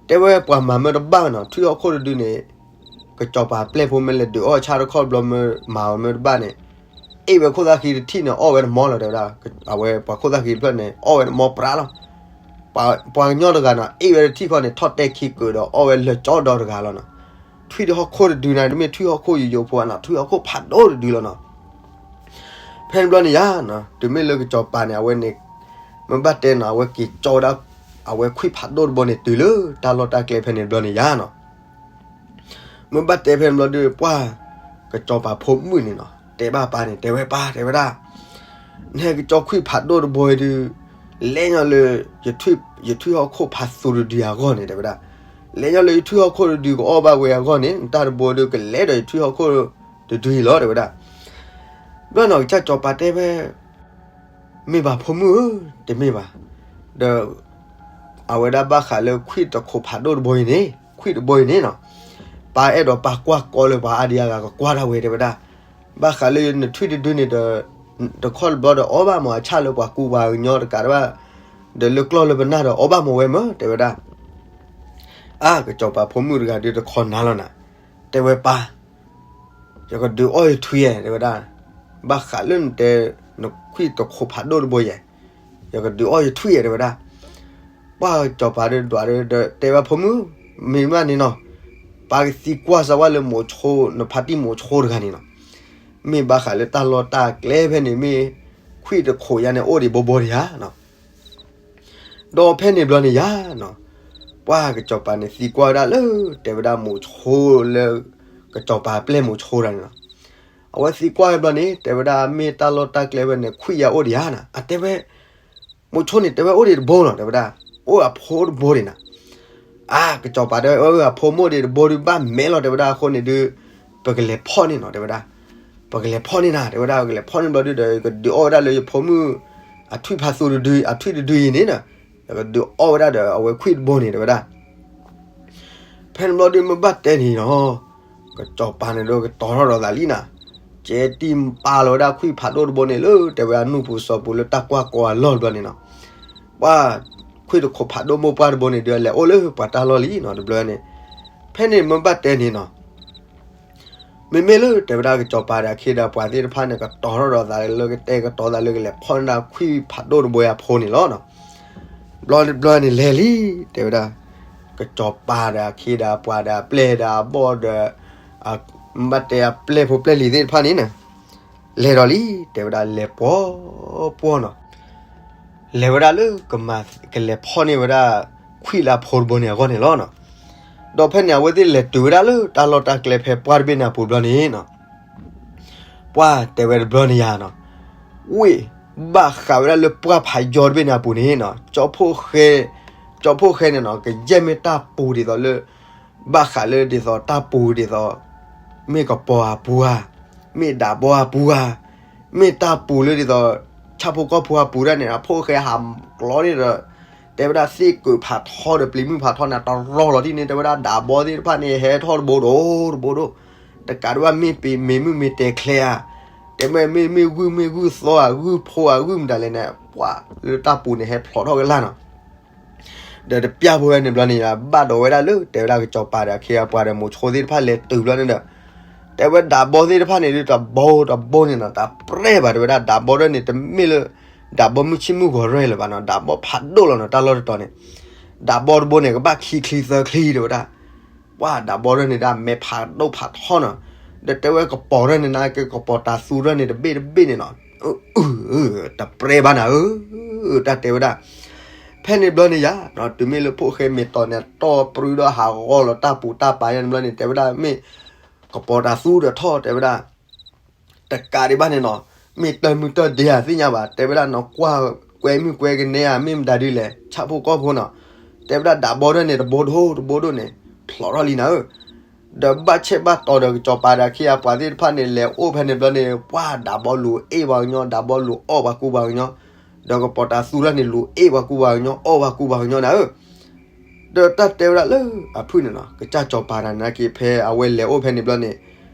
တဲဝဲပှၤမၤမၢတဘၣ်နီၤ, ထွံၣ်ဟီၣ်ခိၣ်တဒုန့ၣ် ကစီၤပၤပျဲၢ်ဖိမ့ၢ်လဲၤဒုးအီၣ်ဆၣ်တခီဘျီမ့ၢ်မၤအီၤမၢတဘၣ်န့ၣ် အ့ၣ်ဝဲခိၣ်သၣ်ဃံတထံၣ်န့ၣ် အီၣ်ဝဲတမီလီၤ တဲဝဲဒၣ်. အဝဲပှၤခိၣ်သၣ်ဃံတဖျၢၣ်န့ၣ် အီၣ်ဝဲတမီပြးလီၤ. ပှၤကညီတဂၤနီၤ အ့ၣ်ဝဲတထံၣ်ဃီန့ၣ် ထီၣ်တဲခံကုာ်ဒီးအီၣ်ဝဲလၢာ်ကၠီဒီတဂၤလီၤနီၤ. ထွံၣ်ဟီၣ်ခိၣ်တဒုန့ၣ် တမ့ၢ်ထွံၣ်ဟီၣ်ခိၣ်ယိယိဖိဘၣ်နီၤ, ထွံၣ်ဟီၣ်ခိၣ်ဖးဒိၣ်တဒုလီၤနီၤ. ဖဲန့ၣ်ဘျီန့ၣ်ယါနီၤ, တုၤမ့ၢ်လၢကစီၤပၤန့ၣ် အဝဲန့ၣ် မ့ၢ်ဘၣ်တဲနီၤ အဝဲက့ၤကၠီဝဲဒၣ် အဝဲခွံၣ်ဖးဒိၣ်တဘိန့ၣ်တုၤလၢတၢ်လီၢ်တၢ်ကျဲဖဲန့ၣ်ဘျီန့ၣ်ယါနီၤ. မ့ၢ်ဘၣ်တဲဖဲန့ၣ်ဘျီဒီး ပှၢ်ကစီၤပၤဖိမုၣ်န့ၣ်နီၤ တဲဘၣ်ပၢ်န့ၣ် တဲဝဲပၢ် တဲဝဲဒၣ်, နဟဲကၠီခွံၣ်ဖးဒိၣ်တဘိအံၤဒုး လဲၤညီလၢ ယထွံၣ်ဟီၣ်ခိၣ်ဖးသူတဒုအဂီၢ်န့ၣ် တဲဝဲဒၣ်. လဲၤညီလၢယထွံၣ်ဟီၣ်ခိၣ်တဒုကအီၣ်ဘၣ်ဝဲအဂီၢ်န့ၣ် နတၢ်တဘိဒုးကလဲၤဒီးယထွံၣ်ဟီၣ်ခိၣ်တဒုအံၤလီၤ တဲဝဲဒၣ်. ဘျီနီၤ ကစၢ်စီၤပၤတဲဝဲ မ့ၢ်ဘၣ်ဖိမုၣ်ဧၢ, တမ့ၢ်ဘၣ်. ဒီး အဝဲဒၣ်ဘၣ်ဃးလၢခွံၣ်တခိးဖးဒိၣ်တဘိအံၤန့ၣ် ခွံၣ်တဘိအံၤန့ၣ်နီၤ, ပၢ်အဲၣ်ဒိးပၢ်ကွၢ်ကီလၢပှၤအါဒံအါဂၤကကွၢ်ဒၣ်ဝဲ တဲဝဲဒၣ်. ဘၣ်ဃးလၢနထွံၣ်တဒုန့ၣ်ဒီး တခီတဘျီဒီးအီၣ်ဘၣ်မးအဆၣ်လၢပှၤကူပှၤကညီတကးဒံးဘၣ်, ဒီးလၢကျီၢ်လၢပနၢ်ဒီးအီၣ်ဘၣ်မးဝဲမး တဲဝဲဒၣ်. အါ ကစီၤပၤဖိမုၣ်တဂၤဒုးတခီနၤလီၤနၤ, တဲဝဲပၢ် ယကဒုးအီၣ်ယထွံၣ်ဧါ တဲဝဲဒၣ်. ဘၣ်ဃးလၢနတဲ နခွံၣ်တခိးဖးဒိၣ်တဘိယဲၢ်, ယကဒုးအီၣ်ယထွံၣ်ဧါ တဲဝဲဒၣ်. ပှၢ်ကစီၤပၤဒုးဒွးဒုးတဲဝဲဖိမုၣ်, မ့ၢ်မးန့ၣ်နီၤ, ပၢ်ကသံကွၢ်စၢၤဝဲလၢမိၤဆိ နဖါတံၢ်မိၤဆိတဂၤန့ၣ်နီၤ, မ့ၢ်ဘၣ်ဃးလၢတၢ်လီၢ်တၢ်ကျဲဖဲန့ၣ် မ့ၢ်ခွံၣ်တခိးယါန့ၣ် အိၣ်ဒံးဘိဘိဒံးဧါနီၤ. ဒီးဖဲန့ၣ်ဘျီန့ၣ်ယါနီၤ, ပှၢ်ကစီၤပၤန့ၣ်သံကွၢ်ဝဲဒၣ်လၢ တဲဝဲဒၣ်မိၤဆိလၢ ကစီၤပၤပျဲၢ်မိၤဆိတဂၤန့ၣ်နီၤ. အဝဲသံကွၢ်ဝဲဘျီန့ၣ် တဲဝဲဒၣ်မ့ၢ်တၢ်လီၢ်တၢ်ကျဲဝဲန့ၣ် ခွံၣ်ယါအိၣ်ဒံးဧါနီၤ. အတဲဝဲ မိၤဆိန့ၣ် တဲဝဲအိၣ်ဒံးတဘိနီၤ တဲဝဲဒၣ်, အိၣ်အဖိတဘိန့ၣ်နီၤ. အါ ကစီၤပၤတဲဝဲ အၢ အဖိမိၢ်ဒံးတဘိဒုးဘၣ်မဲလီၤ တဲဝဲဒၣ် အဃိန့ၣ်ဒုး ပကလဲၤဖီၣ်န့ၢ်နီၤ တဲဝဲဒၣ်. ပကလဲၤဖီၣ်န့ၢ်နၤ တဲဝဲဒၣ် ကလဲၤဖီၣ်န့ၢ်ဘျီဒုးဒီး ကဒုးအီၣ်ဝဲဒၣ်လၢယဖိမုၣ် အထွံၣ်ဖးသူတဒု အထွံၣ်တဒုအံၤန့ၣ်နီၤ, ကဒုးအီၣ်ဝဲဒၣ်ဒီးအဝဲခွံၣ်တဘိန့ၣ် တဲဝဲဒၣ်. ဖဲန့ၣ်ဘျီဒုးမ့ၢ်ဘၣ်တဲန့ၣ်နီၤ, ကစီၤပၤန့ၣ်ဒီးကတီၤထီၣ်ဒီးသးလံနီၤ, ကဲတံၢ်ပာ်လီၤဝဲဒၣ်ခွံၣ်ဖးဒိၣ်တဘိန့ၣ်လၢ တဲဝဲဒၣ်နူၢ်ပူၤစီၤပူၤလၢတၢ်ကွၢ်ကီအလီၢ်တဘျီန့ၣ်နီၤ, ပှၤခွံၣ်တခိးဖးဒိၣ်မိၢ်ပှၢ်တဘိန့ၣ်ဒီး လဲၤအိၣ်လၢပှၤတၢ်လီၢ်လံနီၤ တဘျီန့ၣ်. ဖဲန့ၣ်မ့ၢ်ဘၣ်တဲန့ၣ်နီၤ မ့မ့ၢ်လၢတဲဝဲဒၣ်ကစီၤပၤဒီးအခ့ဒီးပှၤသ့ၣ်တဖၣ်န့ၣ် ကတီၤထီၣ်ဒီးသးလၢကတဲာ်ကတီၤသးလၢကလဲၤဖီၣ်န့ၢ်ဒၣ်ခွံၣ်ဖးဒိၣ်တဘိအံၤအဖိန့ၣ်လီၤနီၤ. ဘျီတဘျီန့ၣ်လဲၤလံ, တဲဝဲဒၣ် ကစီၤပၤဒီးအခ့ဒီးပှၤဒီးအပျဲၢ်ဒီးအဘီၣ်ဒီး ဘၣ်တဲအပျဲၢ်ဖိပျဲၢ်လံၤသ့ၣ်တဖၣ်န့ၣ်နီၤ, လဲၤဒီးလံ, တဲဝဲဒၣ်လဲၤပှီၤပှီၤနီၤ လဲၤဝဲဒၣ်လၢ ကမၤ ကလဲၤဖီၣ်န့ၢ်ဝဲဒၣ် ခွံၣ်လၢအဖိတဘိန့ၣ်အဂီၢ်န့ၣ်လီၤနီၤ. ဒီးဖဲန့ၣ် အဝဲသ့ၣ်လဲၤတုၤဝဲဒၣ်လၢတၢ်လီၢ်တၢ်ကျဲဖဲပှၢ်တဘ့ၣ်န့ၣ်အပူၤတဘျီန့ၣ်နီၤ, ပှၢ်တဲဝဲတဘျီန့ၣ်ယၤနီၤ, ဝ့ၢ် ဘၣ်ဃးဝဲဒၣ်လၢပှၢ်ဖးယီတဘ့ၣ်န့ၣ်အပူၤန့ၣ်နီၤ, ကၠီဖှိၣ်ဃဲ, ကၠီဖှိၣ်ဃဲန့ၣ်နီၤ ကယဲၢ်မ့ၢ်တၢ်ပူၤဒ်သိးလၢ ဘၣ်ဃးလၢဒ်သိးတၢ်ပူၤဒ်သိး မ့ၢ်ကပီၤအပူၤဧါ, မ့ၢ်ဒးဘီအပူၤဧါ, မ့ၢ်တၢ်ပူၤလၢဒ်သိး ဆၣ်ဖိကီၢ်ဖိအပူၤဒၣ်န့ၣ် အဖှိၣ်ဃဲဟးကျီန့ၣ်ဒီး တဲဝဲဒၣ်သ့ၣ်ကုာ်ဖးထီဒီးပျံၤမုၢ်ဖးထီန့ၣ် တရီလီၤဒ်န့ၣ် တဲဝဲဒၣ်ဒးဘီသ့ၣ်တဖၣ်န့ၣ် ဟဲထီၣ်တဘိဒိၣ်တဘိဒိၣ်, တကးဒံးဘၣ်မ့ၢ်ပ့ၤမ့ၢ်မုၢ်မ့ၢ်တဲာ်ချဲဧါ, တဲဝဲမ့ၢ်မ့ၢ်ဂုၢ်မ့ၢ်ဂုၢ်သီဧါ ဂုၢ်ဖိဧါ ဂုၢ်မတၤလဲၣ်န့ၣ် ပှၢ်လၢတၢ်ပူၤန့ၣ် ဟဲဖျိးထီၣ်ကလာ်နီၤ ဒီးတပျၢ်ဖိဝဲန့ၣ်ဘျီန့ၣ် ဘၣ်ဒိးဝဲဒၣ်လၢ တဲဝဲဒၣ်ကစီၤပၤဒီးအခ့အပှၤဒီးမိၤဆိသ့ၣ်တဖၣ်လဲၤတုၤဘျီန့ၣ်ဒီး တဲဝဲဒးဘီသ့ၣ်တဖၣ်န့ၣ်ဒုး တဘိတဘိန့ၣ်နီၤ တၢ်ပြဲၢ်ဘၣ် တဲဝဲဒၣ်ဒးဘီဒၣ်န့ၣ် တမ့ၢ်လၢ ဒးဘီမုၢ်ဆ့ၣ်မုၢ်ဂီၤရဲၣ်လၢၤဘၣ်နီၤ ဒးဘီဖးဒိၣ်လီၤနီၤ တၢ်လီၢ်တတီၤန့ၣ် ဒးဘီတဘိန့ၣ် ကဘၣ်ခံချံသၢချံ တဲဝဲဒၣ် ပှၢ်ဒးဘီဒၣ်န့ၣ်ဒၣ်မဲာ်ဖးဒိၣ်ဖးထီနီၤ ဒီးတဲဝဲကပီၤဒၣ်န့ၣ် နကကပီၤတၤသူဒၣ်န့ၣ် တဘ့ၣ်တဘ့ၣ်န့ၣ်နီၤ တပြဲဘၣ်နၤဧၢ, တၢ်တဲဝဲဒၣ်. ဖဲန့ၣ်ဘျီန့ၣ်ယၤ တုၤမ့ၢ်လၢဖိၣ်ဃဲမ့ၢ်တီၤန့ၣ် တီၢ်ပြူဒီးဟးဂီၤလီၤတၢ်ပူၤတၢ်ပၤယါန့ၣ်ဘျီန့ၣ် တဲဝဲဒၣ်မ့ၢ် ကပီၤတၤသူဒီးထီၣ် တဲဝဲဒၣ် တကးဒံးဘၣ်န့ၣ်နီၤ မ့ၢ်တၢ်မုၢ်တၢ်ဒ့ဧါသ့ၣ်ညါဘၣ် တဲဝဲဒၣ်နီၤ ကွၢ်ကွဲမုၢ်ကွဲကနဲဧါ မ့ၢ်မတၤဒ်လဲၣ် ဆၣ်ဖိကီၢ်ဖိနီၤ တဲဝဲဒၣ်ဒးဘီဒၣ်န့ၣ် တဘိတဘိဒိၣ်န့ၣ် ဖျိးထီၣ်လံနၤဧၢ ဒီးဘၣ်ဆဲးဘၣ်တီၤဒီးကစီၤပၤဒီးအခ့အပှၤသ့ၣ်တဖၣ်န့ၣ် လဲၤအိၣ်ဖဲန့ၣ်ဘျီန့ၣ် ပှၢ်ဒးဘီလူၤအ့ၣ်ပှၤကညီ ဒးဘီလူၤအီၣ်ပှၤကူပှၤကညီ ဒီးကပီၤတၤသူဒၣ်န့ၣ် လူၤအ့ၣ်ပှၤကူပှၤကညီ အီၣ်ပှၤကူပှၤကညီနၤဧၢ ဒီးတၢ်တဲဝဲဒၣ်လၢအဖုၣ်န့ၣ်နီၤ ကစၢ်စီၤပၤတနာ်က့ ဖဲအဝဲလဲၤအိၣ်ဖဲန့ၣ်ဘျီန့ၣ်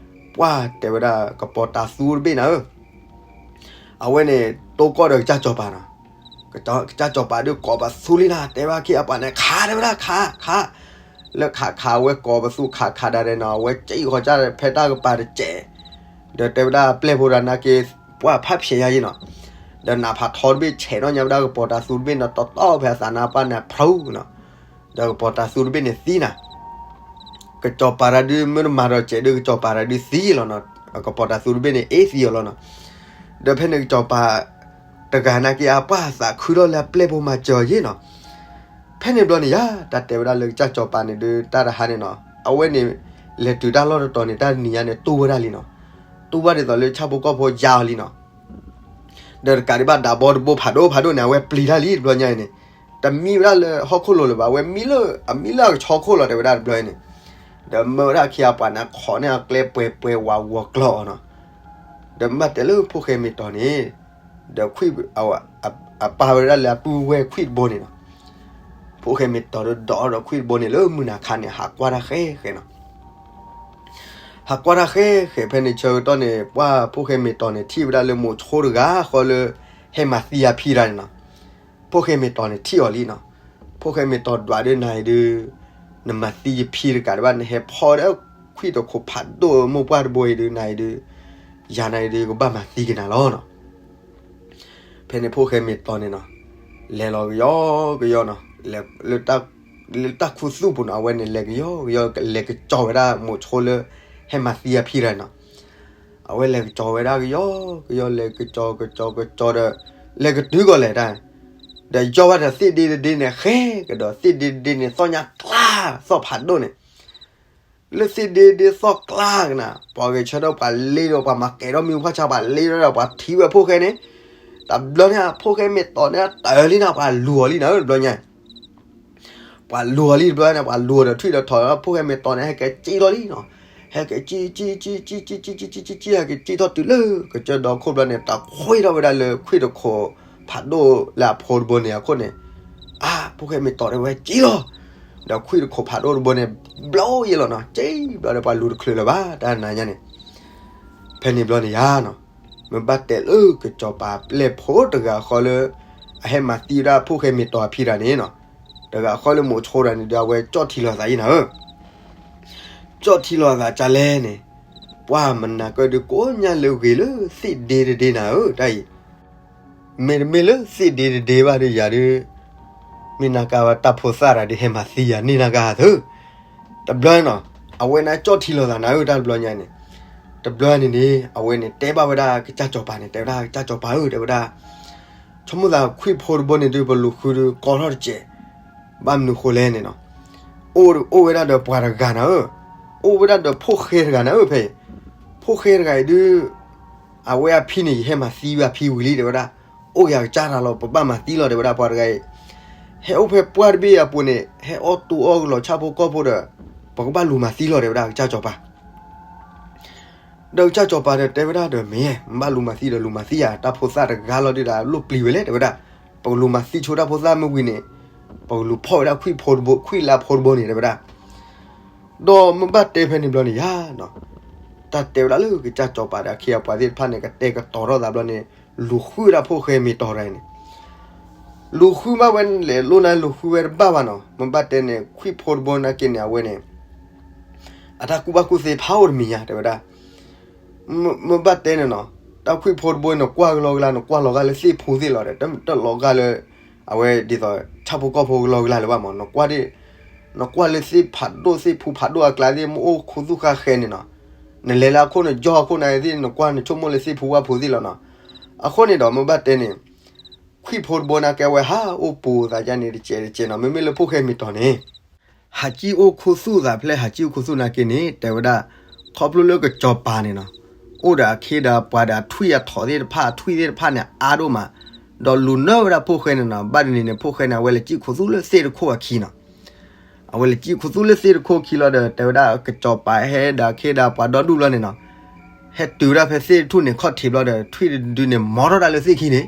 ပှၢ်တဲဝဲဒၣ်ကပီၤတၤသူတဘ့ၣ်နၤဧၢ အဝဲန့ၣ် တိၢ်ကီၢ်ဒီးကစၢ်စီၤပၤနီၤ ကစၢ်စီၤပၤဒုးကိးပသူလံနၤ တဲဘၣ်အခ့အပှၤန့ၣ် ခး တဲဝဲဒၣ် ခး ခး လၢခးခး အဝဲကိးပသူခးခးဒၣ်ဒဲးနီၤ အဝဲစံၣ်ဃီၤကၢ်ဖဲတၢ်ကပၤတစဲး ဒီးတဲဝဲဒၣ်ပျဲၢ်ဖိတနာ်က့ ပှၢ်ဖးဖျဲးယါယ့နီၤ ဒီးနးဖးထီတဘ့ၣ်ဆဲးနီၣ်ညါဝဲဒၣ်ကပီၤတၤသူတဘ့ၣ်နီၤ တီတီဖဲအသးနါပှၢ်န့ၣ်ဖျိနီၤ ဒီးကပီၤတၤသူတဘ့ၣ်န့ၣ်သံနၤ ကစီၤပၤတၢ်ဒုးမ့ၢ်တမၤဒီးစဲးဒုး ကစီၤပၤတၢ်ဒုးသံလီၤနီၤ ကပီၤတၤသူတဘ့ၣ်န့ၣ် အ့ၣ်သံအီၤလီၤနီၤ ဒီးဖဲန့ၣ်ကစီၤပၤ တဂၤနာ်က့အပှၢ်သးခုထီၣ်လၢအပျဲၢ်ဖိမၤစၢၤအီၤယ့နီၤ ဖဲန့ၣ်ဘျီန့ၣ်ယၤ တၢ်တဲဝဲဒၣ်လၢကစၢ်စီၤပၤန့ၣ်ဒုး တၢ်တဟါန့ၣ်နီၤ အဝဲန့ၣ် လဲၤတုၤတၢ်လီၢ်တတီၤန့ၣ် တၢ်တနံၤညါန့ၣ် တူၢ်ဝဲဒၣ်လံနီၤ တူၢ်ဘၣ်ဒ်သိးလၢဆၣ်ဖိကီၢ်ဖိယါအီၤလံနီၤ ဒီးတကးဒံးဘၣ်ဒးဘီတဘိဖးဒိၣ်ဖးဒိၣ်န့ၣ် အဝဲပျံၤတၢ်လံတဘျီညါအံၤန့ၣ် တမံဝဲဒၣ်လၢဟီၣ်ခိၣ်လိၤလၢၤဘၣ် အဝဲမံလၢ အမံလၢအကဆီခိၣ်လီၤ တဲဝဲဒၣ်တဘျီအံၤန့ၣ် ဒီးမၢဝဲဒၣ်အခ့အပှၤန့ၣ် ခိးန့ၢ်အကျဲပှဲၤပှဲၤဝးဝီၤကျီအီၤနီၤ ဒီးမ့ၢ်တဲလၢဖိၣ်ဃဲမ့ၢ်တီၤန့ၣ် ဒီးခွံၣ် အပာ်ဝဲဒၣ်လၢအပုၢ်ဝဲၢ်ခွံၣ်တဘိန့ၣ်နီၤ ဖိၣ်ဃဲမ့ၢ်တီၤဒီးဒိးဒီးခွံၣ်တဘိန့ၣ်လၢမုၢ်နၤခါန့ၣ် ဟးကွၢ်တၢ်ဃဲဃဲနီၤ ဟးကွၢ်တၢ်ဃဲဃဲဖဲန့ၣ်ဆၢကတီၢ်န့ၣ် ပှၢ်ဖိၣ်ဃဲမ့ၢ်တီၤန့ၣ် ထံၣ်ဝဲဒၣ်လၢမိၤဆိတဂၤဃီလၢ ဟဲမၤသံအဖံတဂၤန့ၣ်နီၤ ဖိၣ်ဃဲမ့ၢ်တီၤန့ၣ်ထံၣ်အီၤလံနီၤ ဖိၣ်ဃဲမ့ၢ်တီၤဒွးဒုးနၤအံၤဒုး နမၤသံယဖံတကးဒံးဘၣ် နဟဲဖီၣ်ဒီးခွံၣ်တခိးဖးဒိၣ်မိၢ်ပှၢ်တဘိအံၤဒုးနၤအံၤဒုး ယၤနၤအံၤဒုးကဘၣ်မၤသံက့ၤနၤလီၤနီၤ ဖဲန့ၣ်ဖိၣ်ဃဲမ့ၢ်တီၤန့ၣ်နီၤ လဲၤလီၤကယီကယီနီၤ လၢတၢ်ခူသူၣ်ပူၤနီၤ အဝဲန့ၣ်လဲၤကယီကယီ လဲၤကစီၤဝဲဒၣ်မိၤဆိလၢ ဟဲမၤသံအဖံတဂၤနီၤ အဝဲလဲၤကစီၤဝဲဒၣ်ကယီကယီ လဲၤကစီၤကစီၤကစီၤဒီး လဲၤကတုၤကီးလဲၣ်တၢ် ဒီးယီၢ်ဘၣ်ဒီးသ့ၣ်ဒ့တဒ့န့ၣ် ဃဲကဒီးသ့ၣ်ဒ့တဒ့န့ၣ် သီၣ်ညါကျါ သီၣ်ဖးဒိၣ်န့ၣ် လၢသ့ၣ်ဒ့တဒ့သီၣ်ကျါကနၤ ပှၤဂဲၤဆၢထၢၣ်ပှၤလ့ဒီးပှၤမၤကဲၤထီၣ်မံၤဖှၣ်ဆါ ပှၤလ့ဒီးပှၤထံၣ်ဝဲဖိၣ်ဃဲန့ၣ် တဘျီန့ၣ် ဖိၣ်ဃဲမ့ၢ်တီၤန့ၣ် တၢၢ်လံနီၤ ပှၤလူၤအီၤလံနီၤ တဘျီညါ ပှၤလူၤအီၤလံတဘျီန့ၣ် ပှၤလူၤအီၤဒီးထွံၣ်ဒီးထိး ဖိၣ်ဃဲမ့ၢ်တီၤန့ၣ် ဟဲက့ၤစံၣ်ထီၣ်လံနီၤ. ဟဲက့ၤစံၣ် စံၣ် စံၣ် စံၣ် စံၣ် စံၣ် စံၣ် စံၣ် စံၣ် ဟဲက့ၤစံၣ်ထီၣ်တုၤလၢကစၢၢ်ဒီခိၣ်ဘျီန့ၣ် တၢ်ခွံထီၣ်ဝဲဒၣ်လၢခွံၣ်တခိးဖးဒိၣ်လၢအဖိတဘိန့ၣ်အခိၣ်န့ၣ်, အါ ဖိၣ်ဃဲမ့ၢ်တီၤဒီးဝဲစံၣ်လီၤ. ဒီးခွံၣ်တခိးဖးဒိၣ်တဘိန့ၣ် ဘျီယဲလီၤနီၤ, စံၣ်ဘျီဒီးပှၤလူၤတချုးလၢၤဘၣ် တၢ်နၤညါန့ၣ်. ဖဲန့ၣ်ဘျီန့ၣ်ယါနီၤ, မ့ၢ်ဘၣ်တဲလၢကစီၤပၤပျဲၢ်ဖိတဂၤဃီလၢ အဟဲမၤသံဝဲဒၣ်ဖိၣ်ဃဲမ့ၢ်တီၤအဖံတဂၤန့ၣ်နီၤ, တဂၤဃီလၢမိၤဆိတဂၤန့ၣ်ဒီး အဝဲကၠီၣ်ထံလီၤသးအံၤနၤဧၢ, ကၠီၣ်ထံလီၤသးကလဲၣ်န့ၣ်, ပှၢ်မနၤကၢၣ်ဒုးကိးညါလၢဂ့ၤလၢသ့ၣ်ဒ့တဒ့နၤဧၢ တၢ်အံၤ မ့တမ့ၢ်လၢသ့ၣ်ဒ့တဒ့ဘၣ်ဒီးယၤဒုး, မ့ၢ်နၤကါဝဲတၢ်ဖိသၣ်တဂၤဒုးဟဲမၤသံယၤန့ၢ်နၤကါသၢ, တဘျီနီၤ, အဝဲန့ၣ်ကၠီၣ်ထံလီၤသးနၤဧၢ တၢ်တဘျီညါန့ၣ်, တဘျီန့ၣ်န့ၣ် အဝဲန့ၣ်တဲဘၣ်ဝဲဒၣ်ကစၢ်စီၤပၤန့ၣ် တဲဝဲဒၣ်ကစၢ်စီၤပၤဧၢ တဲဝဲဒၣ် ဆိကမိၣ်သးခွံၣ်ဖိတဘိန့ၣ်ဒုး ပလူၤဃုဒုးကီထီၣ်တစဲး, ဘၣ်မနုၤဃိလဲၣ်န့ၣ်နီၤ, အိၣ်ဝဲဒၣ်ဒီးပှၤတဂၤနၤဧၢ, အိၣ်ဝဲဒၣ်ဒီးဖိၣ်ဃဲတဂၤနၤဧၢ ဖဲအံၤ, ဖိၣ်ဃဲတဂၤအံၤဒုး အဝဲအဖံန့ၣ် ယဟဲမၤသံဝဲအဖံဝံၤလံ တဲဝဲဒၣ်, အိၣ်ယၤကစၢ်တၢ်လီၤ ပဘၣ်မၤသံလီၤ တဲဝဲဒၣ် ပှၤတဂၤအံၤ, ဟဲအိၣ်ဖဲပှၢ်တဘ့ၣ်အပူၤန့ၣ် ဟဲအီၣ်တူအီၣ်ကလီၤဆၣ်ဖိကီၢ်ဖိဒီး ပကဘၣ်လူၤမၤသံလီၤ တဲဝဲဒၣ်ကစၢ်စီၤပၤ ဒီးကစၢ်စီၤပၤဒီးတဲဝဲဒၣ်ဒီး မ့ၢ်မ့ၢ်ဘၣ်လူၤမၤသံဒီးလူၤမၤသံဧါ, တၢ်ဖိသၣ်တဂၤလီၤဒုးဒီးလိၣ်ပျံၤဝဲလဲၣ် တဲဝဲဒၣ်, ပကလူၤမၤသံဆိတၢ်ဖိသၣ်မ့ၢ်ဝံၤန့ၣ်, ပကလူၤဖီၣ်ဝဲဒၣ်ခွံၣ်ဖိတဘိ ခွံၣ်လၢအဖိတဘိန့ၣ် တဲဝဲဒၣ်, ဒီးမ့ၢ်ဘၣ်တဲဖဲန့ၣ်ဘျီန့ၣ်ယါနီၤ, တၢ်တဲဝဲဒၣ်လၢကစၢ်စီၤပၤဒီးအခ့အပှၤသ့ၣ်တဖၣ်န့ၣ် ကတဲာ်ကတီၤထီၣ်သးဘျီန့ၣ်, လူၤဃုဝဲဒၣ်ဖိၣ်ဃဲမ့ၢ်တီၤတဂၤအံၤန့ၣ် လူၤဃုဘၣ်ဝဲလဲၣ် လိၣ်နၤလူၤဃုဝဲတဘၣ်ဘၣ်နီၤ, မ့ၢ်ဘၣ်တဲန့ၣ် ခွံၣ်ဖိတဘိနာ်က့န့ၣ် အဝဲန့ၣ် အတၢ်ကူၣ်ဘၣ်ကူၣ်သ့ဖးအိၣ်တမံၤညါ တဲဝဲဒၣ်, မ့ၢ်ဘၣ်တဲန့ၣ်နီၤ, တၢ်ခွံၣ်ဖိတဘိန့ၣ် နကွၢ်ကလီကလါ နကွၢ်လီၤဂာ်လၢသ့ၣ်ဖိသ့ၣ်လီၤဒီး တလီၤဂာ်လၢ အဝဲဒ်သိး ဆၣ်ဖိကီၢ်ဖိကလီကလါလၢၤဘၣ်မး, နကွၢ်ဒ် နကွၢ်လၢသ့ၣ်ဖးဒိၣ်သ့ၣ်ဖူဖးဒိၣ်အကျါသ့ၣ် မ့ၢ်အိၣ်ခူသူၣ်ဃာ်ဃဲန့ၣ်နီၤ, နလဲၤလၢအခိၣ်နကၠီအခိၣ်နၤသ့ၣ် နကွၢ်နဆိကမိၣ်လၢသ့ၣ်ဖူဝၣ်ဖူသ့ၣ်လီၤနီၤ, အဃိန့ၣ်ဒီး မ့ၢ်ဘၣ်တဲန့ၣ် ခွံၣ်ဖိတဘိနာ်က့ အဝဲဟးအိၣ်ပူၤသးယါန့ၣ် တစဲးတစဲးနီၤ, မ့မ့ၢ်လၢဖိၣ်ဃဲမ့ၢ်တီၤန့ၣ် ဟးကံၣ်အိၣ်ခူသူၣ်သးဖျဲၣ် ဟးကံၣ်အိၣ်ခူသူၣ်နာ်က့န့ၣ် တဲဝဲဒၣ်, ခီဖျိလၢကစီၤပၤန့ၣ်နီၤ, အိၣ်ဒီးအခ့ဒီးပှၤဒီးအထွံၣ်အထိးသ့ၣ်တဖၣ် အထွံၣ်သ့ၣ်တဖၣ်န့ၣ် အါဒိၣ်မး, ဒီးလူၤနၢ်ဝဲဒၣ်ဖိၣ်ဃဲန့ၣ်နီၤ, ဘၣ်တနံၤန့ၣ် ဖိၣ်ဃဲန့ၣ် အဝဲလဲၤကံၣ်ခူသူၣ်လၢသ့ၣ်တခိၣ်အခံနီၤ, အဝဲလဲၤကံၣ်ခူသူၣ်လၢသ့ၣ်တခိၣ်အခံလီၤဒီး တဲဝဲဒၣ်ကစီၤပၤဟဲဒီးအခ့ဒီးပှၤဒီဒူၣ်လီၤန့ၣ်နီၤ, ဟဲတုၤဝဲဒၣ်ဖဲသ့ၣ်တထူၣ်န့ၣ် ခီၣ်ထံးဘျီဒီး ထွံၣ်တဒုန့ၣ် မီထီၣ်ဒၣ်လၢသ့ၣ်ခံဘျီဒီး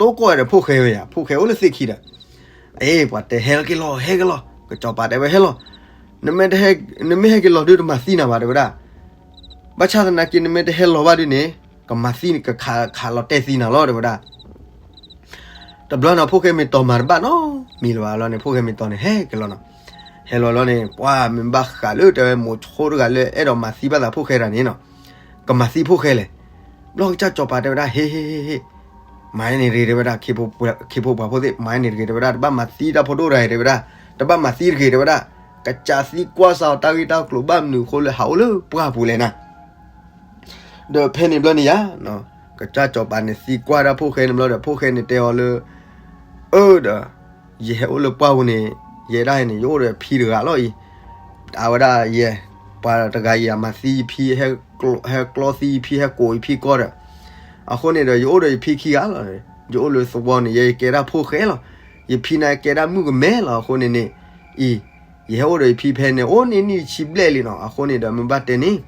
တိကိးဝဲဒီးဖိၣ်ဃဲဝဲယါ, ဖိၣ်ဃဲအိၣ်လၢသ့ၣ်ခံဒီး အ့ ပှၤတဲဟဲက့ၤလီၤ ဟဲက့ၤလီၤ, ကစီၤပၤတဲဝဲဟဲလီၤ, နမ့ၢ်တဟဲက့ၤလီၤဒုးတမၤသံနၤဘၣ် တဲဝဲဒၣ်, ဘၣ်ဆၣ်သနာ်က့ နမ့ၢ်တဟဲလီၤဘၣ်ဒုးန့ၣ် ကမၤသံန့ၣ် ကခးခးလီၤတဲာ်သံနၤလီၤ တဲဝဲဒၣ်. တဘျီန့ၣ် ဖိၣ်ဃဲမ့ၢ်တီၤမၤတဘၣ်နီတမံၤလၢၤဘၣ်လီၤန့ၣ် ဖိၣ်ဃဲမ့ၢ်တီၤန့ၣ် ဟဲက့ၤလီၤနီၤ, ဟဲလီၤလီၤန့ၣ် ပှၤမ့ၢ်ဘၣ်ဃးလၢတဲဝဲမိၤဆိတဂၤလၢအဲၣ်ဒိးမၤသံဘၣ်သးဖိၣ်ဃဲတဂၤန့ၣ်နီၤ, ကမၤသံဖိၣ်ဃဲလဲၣ်. ဘျီကစၢ်စီၤပၤတဲဝဲဒၣ် ဟ့ ဟ့ ဟ့ ဟ့ မၤန့ၣ်တဂ့ၤ တဲဝဲဒၣ်, ခ့ဖိပှၤဖိသ့ၣ် မၤန့ၣ်တဂ့ၤ တဲဝဲဒၣ်, တဘၣ်မၤသံတၢ်ဖိဒိၣ်တဂၤအံၤ တဲဝဲဒၣ်, တဘၣ်မၤသံတဂ့ၤ တဲဝဲဒၣ်, ကစၢ်သံကွၢ်စၢ်အီၤတၢ်ဂ့ၢ်တၢ်ကျိၤဘၣ်မနုၤအဃိလၢဟးအိၣ်လၢပှၢ်ပူၤလဲၣ်နၤ. ဒီးဖဲန့ၣ်ဘျီန့ၣ်ယါ, ကစၢ်စီၤပၤန့ၣ်သံကွၢ်ဒၣ်ဖိၣ်ဃဲန့ၣ်ဘျီဒီး ဖိၣ်ဃဲန့ၣ်တဲအီၤလၢ အၢဒီး ယဟဲအိၣ်လၢပှၢ်ပူၤန့ၣ် ယဲဒၣ်န့ၣ် ယအိၣ်ဒီးယဖံတဂၤလီၤအံၤ, အဝဲဒၣ်ယဲ, ပှၤတဂၤအံၤအမၤသံယဖံ ဟဲကျီသံယဖံ ဟဲကိးယဖံကီၢ်ဒီး, အဃိန့ၣ်ဒီး ယအိၣ်ဒီးယဖံခံဂၤလီၤ. ယအိၣ်လၢသဝီန့ၣ် ယဲယကဲဒၣ်ဖိၣ်ဃဲလီၤ. ယဖံန့ၣ်ကဲဒၣ်မုၣ်ကမဲလီၤ. အဃိန့ၣ်န့ၣ် အံၤ ယဟဲအိၣ်ဒီးယဖံဖဲန့ၣ် အိၣ်န့ၢ်နံၣ်ဆံဘျဲၣ်လံနီၤ. အဃိန့ၣ်ဒီး မ့ၢ်ဘၣ်တဲန့ၣ်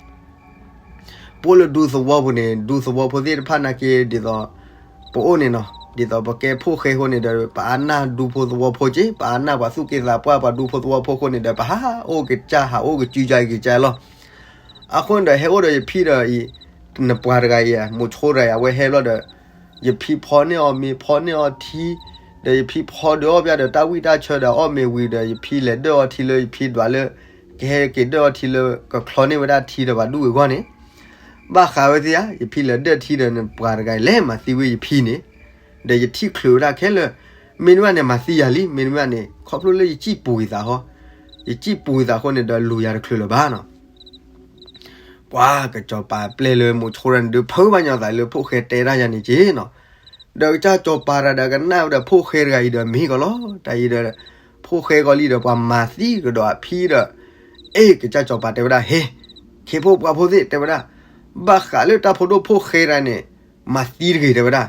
ပအိၣ်လၢဒူသဝီပူၤန့ၣ် ဒူသဝီဖိသ့ၣ်တဖၣ်နာ်က့ ဒ်သိး ပအိၣ်န့ၣ်နီၤ, ဒ်သိးပကဲဖိၣ်ဃဲအဃိန့ၣ်ဒီး ပအါနၢ်ဒူဖိသဝီဖိက့, ပအါနၢ်ပှၤသူၣ်က့သးပှၢ် ပှၤဒူဖိသဝီဖိအဃိန့ၣ်ဒီး ပဟးအိၣ်ကစၢ် ဟးအိၣ်ကစုကစၢ်က့ၤကစၢ်လီၤ. အဃိန့ၣ်ဒီး ဟဲအိၣ်ဒီးယဖံဒီးအံၤ, နပှၤတဂၤအံၤ မိၤဆိတဂၤအံၤ အဝဲဟဲဘျီဒီး ယဖံဖီန့ၢ်အီၤမ့ၤ ဖီန့ၢ်အီၤထံ, ဒီးယဖံဖီဒုးအီၣ်ဘၣ်ဒီးတၢ်ဝံၣ်တၢ်ဆၢဒီးအီၣ်မ့ၤဝံၤဒီး ယဖံလဲၤဒၢၣ်အီၤထံလၢယဖံဒွးလၢ ကဟဲက့ၤဒၢၣ်အီၤထံလၢကချီန့ၢ်ဝဲဒၣ်ထံဒီးပှၤဒူၣ်ဝဲအဂီၢ်န့ၣ်, ဘၣ်ဃးဝဲသ့ဧါ, ယဖံလဲၤဒၢၣ်ထံဒီးနပှၤတဂၤအံၤလဲၤမၤသံဝဲယဖံန့ၣ်, ဒီးယထံၣ်ချုးဝဲဒၣ်ခဲလၢာ်, မ့တမ့ၢ်န့ၣ် မၤသံယၤလံ, မ့တမ့ၢ်န့ၣ် ခီဖျိလၢယစံၣ်ပူၤယသးဟီ, ယစံၣ်ပူၤယသးအဃိန့ၣ်ဒီးလူၤယၤတချုးလၢၤဘၣ်နီၤ. ပှၤကစီၤပၤပျဲၢ်လၢမိၤဆိတဂၤန့ၣ်ဒုး ဖုးဘၣ်ညီသးလၢဖိၣ်ဃဲတဲတၢ်ယၤန့ၣ်က့နီၤ. ဒီးကစၢ်စီၤပၤတဂၤဒီးကနၣ်ဝဲဒီးဖိၣ်ဃဲတဂၤအံၤဒီးမ့ၢ်ကီးလီၤ. တၢ်အံၤဒီး ဖိၣ်ဃဲကီးလံဒီးပှၤမၤသံကဒီးအဖံဒီး, အ့ၣ် ကစၢ်စီၤပၤတဲဝဲဒၣ် ဟ့ၣ်, ခ့ဖိပှၤဖိသ့ၣ်တဲဝဲဒၣ်, ဘၣ်ဃးလၢတၢ်ဖိဒိၣ်ဖိၣ်ဃဲတဂၤန့ၣ်, မၤသံတဂ့ၤတဲဝဲဒၣ်,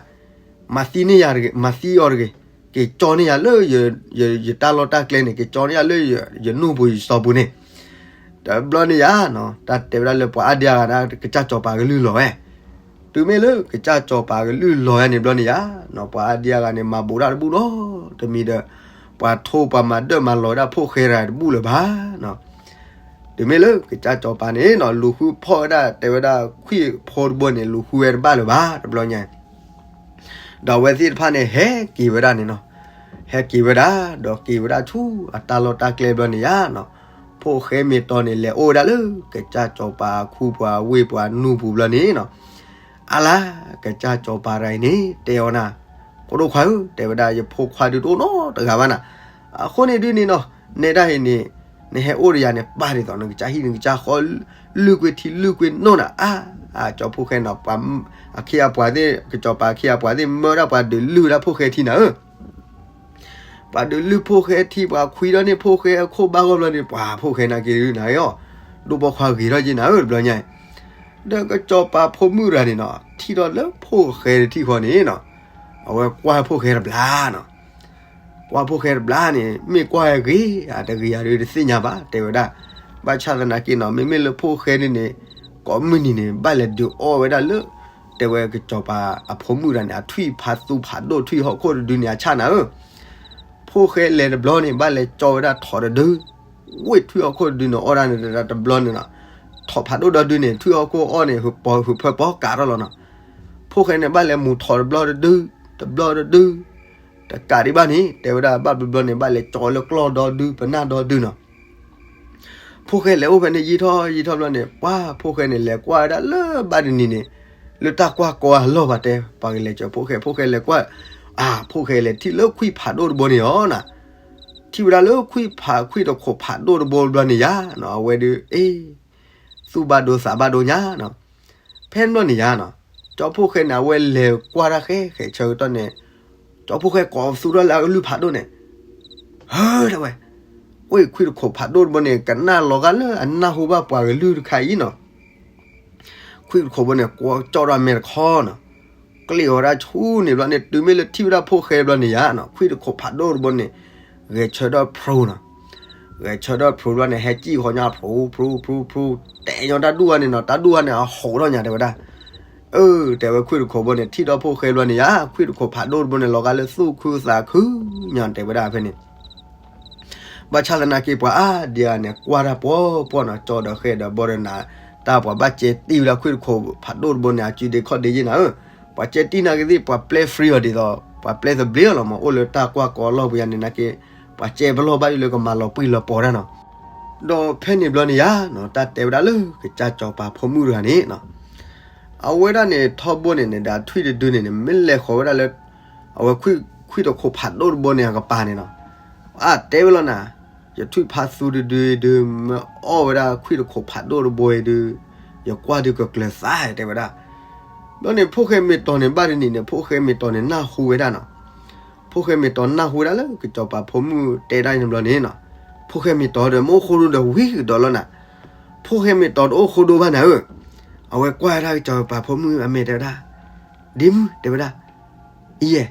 မၤသံန့ၢ်ယၤတဂ့ၤ, မၤသံအီၤတဂ့ၤ, က က့ၤကၠီန့ၢ်ယၤလၢ ယတၢ်လီၢ်တၢ်ကျဲန့ၣ် က့ၤကၠီန့ၢ်ယၤလၢယနူၢ်ပူၤယစီၤပူၤန့ၣ်, တဘျီန့ၣ်ယါနီၤ တၢ်တဲဝဲဒၣ်လၢပှၤအါဒံအါဂၤန့ၣ် ကစၢ်စီၤပၤကလုၢ်လီၤဝဲ, တုၤမ့ၢ်လၢကစၢ်စီၤပၤကလုၢ်လီၤဝဲန့ၣ်ဘျီန့ၣ်ယါနီၤ ပှၤအါဒံအါဂၤန့ၣ် မၤဘူးတၢ်တဘူၣ်နီတမံၤဒီး ပှၤထိပှၤမၤဒၢၣ်မၤလီၤဝဲဒၣ်ဖိၣ်ဃဲတဂၤတဘူၣ်လၢၤဘၣ် တုၤမ့ၢ်လၢကစၢ်စီၤပၤန့ၣ်နီၤ လူၤဃုဖီၣ်ဝဲဒၣ် တဲဝဲဒၣ်ခွံၣ်ဖိတဘိန့ၣ် လူၤဃုဝဲတဘၣ်လၢၤဘၣ် တဘျီညါ, ဒီးအဝဲသ့ၣ်တဖၣ်န့ၣ် ဟဲက့ၤဝဲဒၣ်န့ၣ်နီၤ, ဟဲက့ၤဝဲဒၣ် ဒီးက့ၤဝဲဒၣ်ဆူအတၢ်လီၢ်တၢ်ကျဲဘျီန့ၣ်ယါနီၤ, ဖိၣ်ဃဲမ့ၢ်တီန့ၣ် လဲၤအိၣ်ဝဲဒၣ်လၢ ကစၢ်စီၤပၤခူပှၤဝ့ၢ်ပှၤနူၢ်ပူၤဘျီန့ၣ် အါလါ ကစၢ်စီၤပၤတဂၤအံၤန့ၣ် တဲအီၤနၤ, ဖိဒိၣ်ခွါဧၢ တဲဝဲဒၣ် ယဖိခွါဒုးတအိၣ်နီတဂၤဘၣ်နၤ, အဃိန့ၣ်ဒုးန့ၣ်နီၤ နဲဒၣ်အံၤန့ၣ် နဟဲအိၣ်ဒီးယၤန့ၣ် ပၢ်ဒ်သိးနကစၢ်ဟံၣ်နကစၢ်ဃီ လုၢ်ကွ့ထံလုၢ်ကွ့နိၣ်နၤ အါ အကၠီဖိၣ်ဃဲနီၤ ပှၤအခ့အပှၤသ့ၣ် ကစီၤပၤအခ့အပှၤသ့ၣ် မၢဒၣ်ပှၤဒုးလုၢ်ဝဲဒၣ်ဖိၣ်ဃဲထံနၤဧၢ ပှၤဒုးလုၢ်ဖိၣ်ဃဲထံ ပှၤခွံထီၣ်န့ၢ်ဖိၣ်ဃဲအခိၣ်ဘၣ်ဂီၢ်ဘျီန့ၣ် ပှၤဖိၣ်ဃဲနာ်က့ၤဒုးနၤဧၢ, ဒိၣ်ပိာ်ခွါဂ့ၤထီၣ်က့ၤနၤဧၢ တဘျီညါအံၤ, ဒီးကစီၤပၤဖိမုၣ်တဂၤန့ၣ်နီၤ ထံၣ်ထီၣ်လၢဖိၣ်ဃဲတထံၣ်ဃီန့ၣ်နီၤ, အဝဲကွၢ်ဖိၣ်ဃဲတဘျါနီၤ, ကွၢ်ဖိၣ်ဃဲတဘျါန့ၣ် မ့ၢ်ကွၢ်ဂ့ၤ အတဂ့ၤယၤဒုးတသ့ၣ်ညါဘၣ် တဲဝဲဒၣ်, ဘၣ်ဆၣ်သနာ်က့နီၤ မ့မ့ၢ်လၢဖိၣ်ဃဲဒုးန့ၣ် ကိးမုၢ်နံၤန့ၣ် ဘၣ်လဲၤဒုးအီၣ်ဝဲဒၣ်လၢ တဲဝဲကစီၤပၤအဖိမုၣ်တဂၤန့ၣ် အထွံၣ်ဖးသူဖးဒိၣ်ထွံၣ်ဟီၣ်ခိၣ်တဒုန့ၣ် အဆၣ်နၤဧၢ, ဖိၣ်ဃဲလဲၤတဘျီန့ၣ် ဘၣ်လဲၤကၠီဝဲဒၣ်ထိးတဒု, ဝ့ၢ်ထွံၣ်ဟီၣ်ခိၣ်တဒုန့ၣ် အီၣ်ဒၣ်န့ၣ်တဘျီန့ၣ်နီၤ, ထိးဖးဒိၣ်ဒီဒုန့ၣ် ထွံၣ်ဟီၣ်ခိၣ်အီၣ်န့ၣ် ပီၤဟုးဖၢပီၤကးထီၣ်လီၤနီၤ, ဖိၣ်ဃဲန့ၣ် ဘၣ်လဲၤမူၤထိးတဘျီတဒု, တဘျီတဒု, တကးဒံးဘၣ်န့ၣ် တဲဝဲဒၣ်ဘၣ်ဘျီဘျီန့ၣ် ဘၣ်လဲၤကၠီလၢကျီၢ်ဒီဒု ပနၢ်ဒီဒုနီၤ ဖိၣ်ဃဲလဲၤအိၣ်ဖဲန့ၣ်ယံာ်ထီၣ်ယံာ်ထီၣ်ဘျီန့ၣ် ပှၤဖိၣ်ဃဲန့ၣ် လဲၤကွၢ်ဝဲဒၣ်လၢဘၣ်တနံၤန့ၣ် လၢတၢ်ကွၢ်ကီအလီၢ်ဘၣ်တဲ ပှၤကလဲၤကၠီဖိၣ်ဃဲ ဖိၣ်ဃဲလဲၤကွၢ်, အါ ဖိၣ်ဃဲလဲၤထံၣ်လၢခွံၣ်ဖးဒိၣ်တဘိန့ၣ်အီၤနၤ, ထံၣ်ဝဲဒၣ်လၢခွံၣ်ဖး ခွံၣ်တခိးဖးဒိၣ်တဘိဘျီန့ၣ်ယါနီၤ အဝဲဒုး အ့ သူၣ်ဘၣ်ဒိသးဘၣ်ဒိညါနီၤ, ဖဲန့ၣ်ဘျီန့ၣ်ယါနီၤ, ကၠီဖိၣ်ဃဲန့ၣ် အဝဲလဲၤကွၢ်တၢ်ဃဲဃဲဆၢကတီၢ်န့ၣ် ကၠီဖိၣ်ဃဲကိးသူထီၣ်လၢအကလုၢ်ဖးဒိၣ်န့ၣ် ဟၢ တဲဝဲ, အိၣ်ခွံၣ်တခိးဖးဒိၣ်တဘိန့ၣ် ကနၣ်လီၤဂာ်လၢအနၢ်ဟူဘၣ်ပှၤကလုၢ်တခါအံၤနီၤ, ခွံၣ်တခိးဘိန့ၣ် ကွၢ်ကၠီထီၣ်အမဲာ်တခီနီၤ, ကျ့ၣ်အီၤဒၣ်ဆူန့ၣ်ဘျီန့ၣ် တုၤမ့ၢ်လၢထံၣ်ဝဲဒၣ်ဖိၣ်ဃဲဘျီန့ၣ်ယါနီၤ ခွံၣ်တခိးဖးဒိၣ်တဘိန့ၣ် ဂဲၤဆၢထၢၣ်ဖျိနီၤ, ဂဲၤဆၢထၢၣ်ဖျိဘျီန့ၣ် ဟဲစံၣ်ဃီညါဖျိဖျိဖျိဖျိ, တဲညီတၢ်ဒူၣ်ဝဲန့ၣ်နီၤ တၢ်ဒူၣ်ဝဲန့ၣ် အဟိးထီၣ်ညါတဲဝဲဒၣ် အၢ တဲဝဲခွံၣ်တခိးဘိန့ၣ် ထံၣ်ဒီးဖိၣ်ဃဲဘျီန့ၣ်ယါ ခွံၣ်တခိးဖးဒိၣ်တဘိန့ၣ် လီၤဂာ်လၢသူၣ်ခုသးခုညါတဲဝဲဒၣ်ဖဲန့ၣ်, ဘၣ်ဆၣ်သနာ်က့ ပှၤအါဒံအါဂၤန့ၣ် ကွၢ်တၢ်ပှီၢ်ပှီၢ်နီၤ ကၠီဒီးဃဲဒီးဘီဒီးနၤ, တၢ်ပှၤဘၣ်ကဲတံၢ်ဝဲဒၣ်ခွံၣ်တခိးဖးဒိၣ်တဘိန့ၣ် အစုဒ့ခီၣ်ဒ့ယ့ၢ်နၤဧၢ, ပှၤကဲတံၢ်နာ်က့သ့ၣ် ပှၤပျဲ free အီၤဒ်သိး ပှၤပျဲသဘျ့အီၤလီၤမး အိၣ်လၢတၢ်ကွၢ်ကီလီၢ်ပူၤယါန့ၣ်နာ်က့, ပှၤကဲပလီၢ်ဘၣ်ယိၣ်လၢကမၤလီၤပှံၢ်လီၤပီၤတၢ်နီၤ, ဒီးဖဲန့ၣ်ဘျီန့ၣ်ယါနီၤ တၢ်တဲဝဲဒၣ်လၢကစၢ်စီၤပၤဖိမုၣ်တဂၤန့ၣ်နီၤ အဝဲဒၣ်န့ၣ်ထီဘိန့ၣ်န့ၣ် ဒီးထွံၣ်တဒုန့ၣ်န့ၣ် မ့ၢ်လဲၤဃီၤဝဲဒၣ်လၢ အဝဲခွံၣ်တခိးဖးဒိၣ်တဘိန့ၣ် အကပၤန့ၣ်နီၤ, အတဲဝဲလီၤနၤ, ယထွံၣ်ဖးသူတဒုဒု မ့ၢ်အီၣ်ဝဲဒၣ်ခွံၣ်တခိးဖးဒိၣ်တဘိအံၤဒု ယကွၢ်ဒုကကျၢၤသးတဲဝဲဒၣ်, ဘျီန့ၣ်ဖိၣ်ဃဲမ့ၢ်တီၤန့ၣ် ဘၣ်တနံၤန့ၣ် ဖိၣ်ဃဲမ့ၢ်တီၤန့ၣ် နၢ်ဟူဝဲဒၣ်နီၤ, ဖိၣ်ဃဲမ့ၢ်တီၤနၢ်ဟူဝဲဒၣ်လၢကစီၤပၤဖိမုၣ်တဲဒၣ်န့ၣ်ဘျီန့ၣ်နီၤ, ဖိၣ်ဃဲမ့ၢ်တီၤဒီးမ့ၢ်အိၣ်ဃိဒိဒီးဝံၤကဒီးလီၤနၤ, ဖိၣ်ဃဲမ့ၢ်တီၤတအိၣ်ဃိဒိဘၣ်နၤဧၢ, အဝဲကွၢ်ဝဲဒၣ်ကစီၤပၤဖိမုၣ်အမဲာ်တဲဝဲဒၣ်, ဒ့မုၣ်တဲဝဲဒၣ်, အံၤယဲ,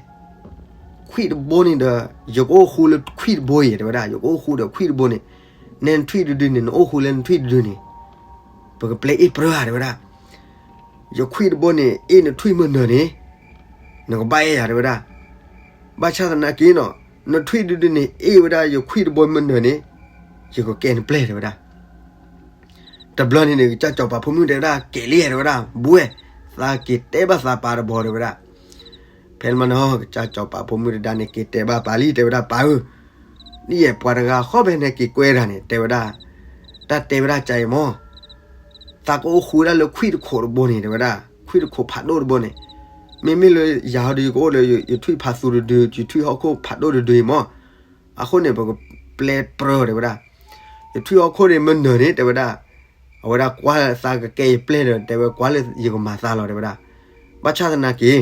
ခွံၣ်တဘိန့ၣ်ဒီး ယကအိၣ်ဃူလၢခွံၣ်တဘိအံၤ တဲဝဲဒၣ် ယကအိၣ်ဃူဒီးခွံၣ်တဘိန့ၣ်, နဲနထွံၣ်တဒုန့ၣ် နအိၣ်ဃူလၢနထွံၣ်တဒုန့ၣ်, ပကပျဲအ့ၣ်ပြၢဧါတဲဝဲဒၣ်, ယခွံၣ်တဘိန့ၣ် အ့ၣ်နထွံၣ်မုၢ်နၢၤန့ၣ်, နကဘၣ်အဲၣ်ယၤတဲဝဲဒၣ်, ဘၣ်ဆၣ်သနာ်က့နီၤ, နထွံၣ်တဒုန့ၣ် အ့ၣ်ဝဲဒၣ်ယခွံၣ်တဘိမုၢ်နၢၤန့ၣ်, ယကကဲနပျဲၢ်တဲဝဲဒၣ် တဘျီန့ၣ်န့ၣ် ကစၢ်စီၤပၤဖိမုၣ်တဲဝဲဒၣ် ကဲၤလံတဲဝဲဒၣ် ဘှဲ, သးက့ၤတဲဘၣ်သးပၢ်တဘီတဲဝဲဒၣ်, ဖဲန့ၣ်မနီၤ ကစၢ်စီၤပၤဖိမုၣ်တဒါန့ၣ် က့ၤတဲဘၣ်ပၢ်လံ တဲဝဲဒၣ် ပၢ်ဧၢ, နယဲၢ်ပှၤတဂၤဃီဖဲန့ၣ်က့ၤကွဲတၢ်န့ၣ် တဲဝဲဒၣ်, တၢ်တဲဝဲဒၣ်ကါအံၤမး သးကအိၣ်ဃူဝဲဒၣ်လၢခွံၣ်တခိးတဘိန့ၣ် တဲဝဲဒၣ်, ခွံၣ်တခိးဖးဒိၣ်တဘိန့ၣ်, မ့မ့ၢ်လၢယၤဟီဒီး ယကအိၣ်လၢယထွံၣ်ဖးသူတဒု ယထွံၣ်ဟီၣ်ခိၣ်ဖးဒိၣ်တဒုအံၤမး, အဃိန့ၣ် ပကပျဲၢ်ပြၢတဲဝဲဒၣ်, ယထွံၣ်ဟီၣ်ခိၣ်န့ၣ်မုၢ်နၢၤန့ၣ် တဲဝဲဒၣ်, အဝဲဒၣ်ကွၢ်သးကကဲယပျဲၢ်ဒီး တဲဝဲကွၢ်လၢယကမၤသးလီၤတဲဝဲဒၣ်, ဘၣ်ဆၣ်သနာ်က့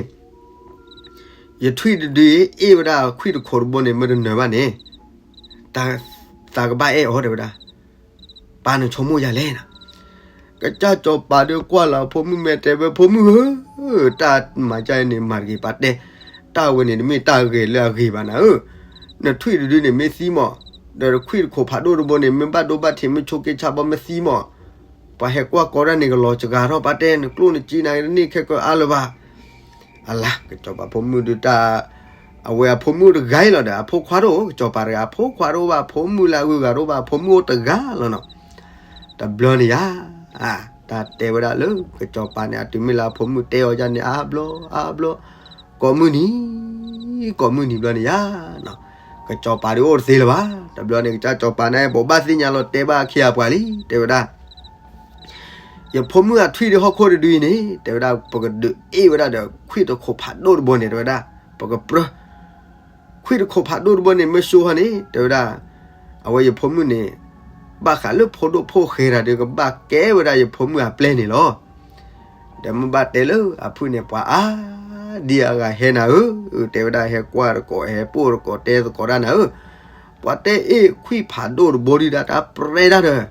ယထွံၣ်တဒုအ့ၣ်ဝဲဒၣ်ခွံၣ်တခိးတဘိန့ၣ် မုၢ်တနၢၤဘၣ်န့ၣ်, သးကဘၣ်အဲၣ်အီၤတဲဝဲဒၣ်, ပၢ်နဆိကမိၣ်ယၤလဲၣ်နီၤ, ကစၢ်စီၤပၤဒီးကွၢ်လီၤဖိမုၣ်မဲာ်တဲဝဲ ဖိမုၣ်ဧၢ, တၢ်မၤကါအံၤန့ၣ် မၤတဂ့ၤပၢ်တဲ, တၢ်ဝဲန့ၣ်တမ့ၢ်တၢ်ဂ့ၤလၢအဂ့ၤဘၣ်နၤဧၢ, နထွံၣ်တဒုန့ၣ်မ့ၢ်သံမး, ဒီးခွံၣ်တခိၣ်ဖးဒိၣ်တဘိန့ၣ် မ့ၢ်ဘၣ်ဒိဘၣ်ထံး မ့ၢ်ဆိးက့ဆါဘီမ့ၢ်သံမး, ပှၤဟဲကွၢ်ကီတၢ်န့ၣ်ကလီၤစှၤထီၣ် ပှၤတဲနကျိၣ်နစ့နၤတန့ၢ်ခဲကၢအါလၢၤဘၣ်. အလါ ကစီၤပၤဖိမုၣ်ဒုးတၢ်, အဝဲအဖိမုၣ်တဂၤအံၤလီၤဒီး အဖိခွါတအိၣ် ကစီၤပၤတဂၤ အဖိခွါတအိၣ်ဘၣ် ဖိမုၣ်လၢအဂုၤအဂၤတအိၣ်ဘၣ် အဖိမုၣ်အိၣ်တဂၤလီၤနီၤ. တဘျီန့ၣ်ယါ, တၢ်တဲဝဲဒၣ်လၢကစီၤပၤန့ၣ် အတုၤမ့ၢ်လၢအဖိမုၣ်တဲအီၤယါန့ၣ် အါဘျီ အါဘျီ, ကိးမုၢ်နံၤ ကိးမုၢ်နံၤဘျီန့ၣ်ယါ, ကစီၤပၤဒုးအိၣ်တသ့လၢၤဘၣ်. တဘျီန့ၣ် ကစၢ်စီၤပၤန့ၣ် ဘိးဘၣ်သ့ၣ်ညါလီၤ တဲဘၣ်အခ့အပှၤလံ တဲဝဲဒၣ် ယဖိမုၣ်အထွံၣ်ဒုးဟီၣ်ခိၣ်တဒုအံၤန့ၣ် တဲဝဲဒၣ် ပကဒုးအ့ၣ်ဝဲဒၣ်ဒီးခွံၣ်တခိၣ်ဖးဒိၣ်တဘိန့ၣ် တဲဝဲဒၣ်, ပကပြၢ ခွံၣ်တခိၣ်ဖးဒိၣ်တဘိန့ၣ် မ့ၢ်ဆိဟီန့ၣ် တဲဝဲဒၣ်, အဝဲယဖိမုၣ်န့ၣ် ဘၣ်ဃးလၢဖိဒိၣ်ဖိၣ်ဃဲတၢ်ဒီး ကဘၣ်ကဲဝဲဒၣ်ယဖိမုၣ်အပျဲၢ်န့ၣ်လီၤ. ဒီးမ့ၢ်ဘၣ်တဲလၢအဖုၣ်န့ၣ် ပှၤအါဒံအါဂၤဟဲနၤဧၢ, တဲဝဲဒၣ် ဟဲကွၢ်တကိး ဟဲပိာ်တကိး တဲသကိးတၢ်နၤဧၢ, ပှၤတဲအ့ၣ်ခွံၣ်ဖးဒိၣ်တဘိဒုဒၣ် တၢ်ပြဲတၢ်ဒီး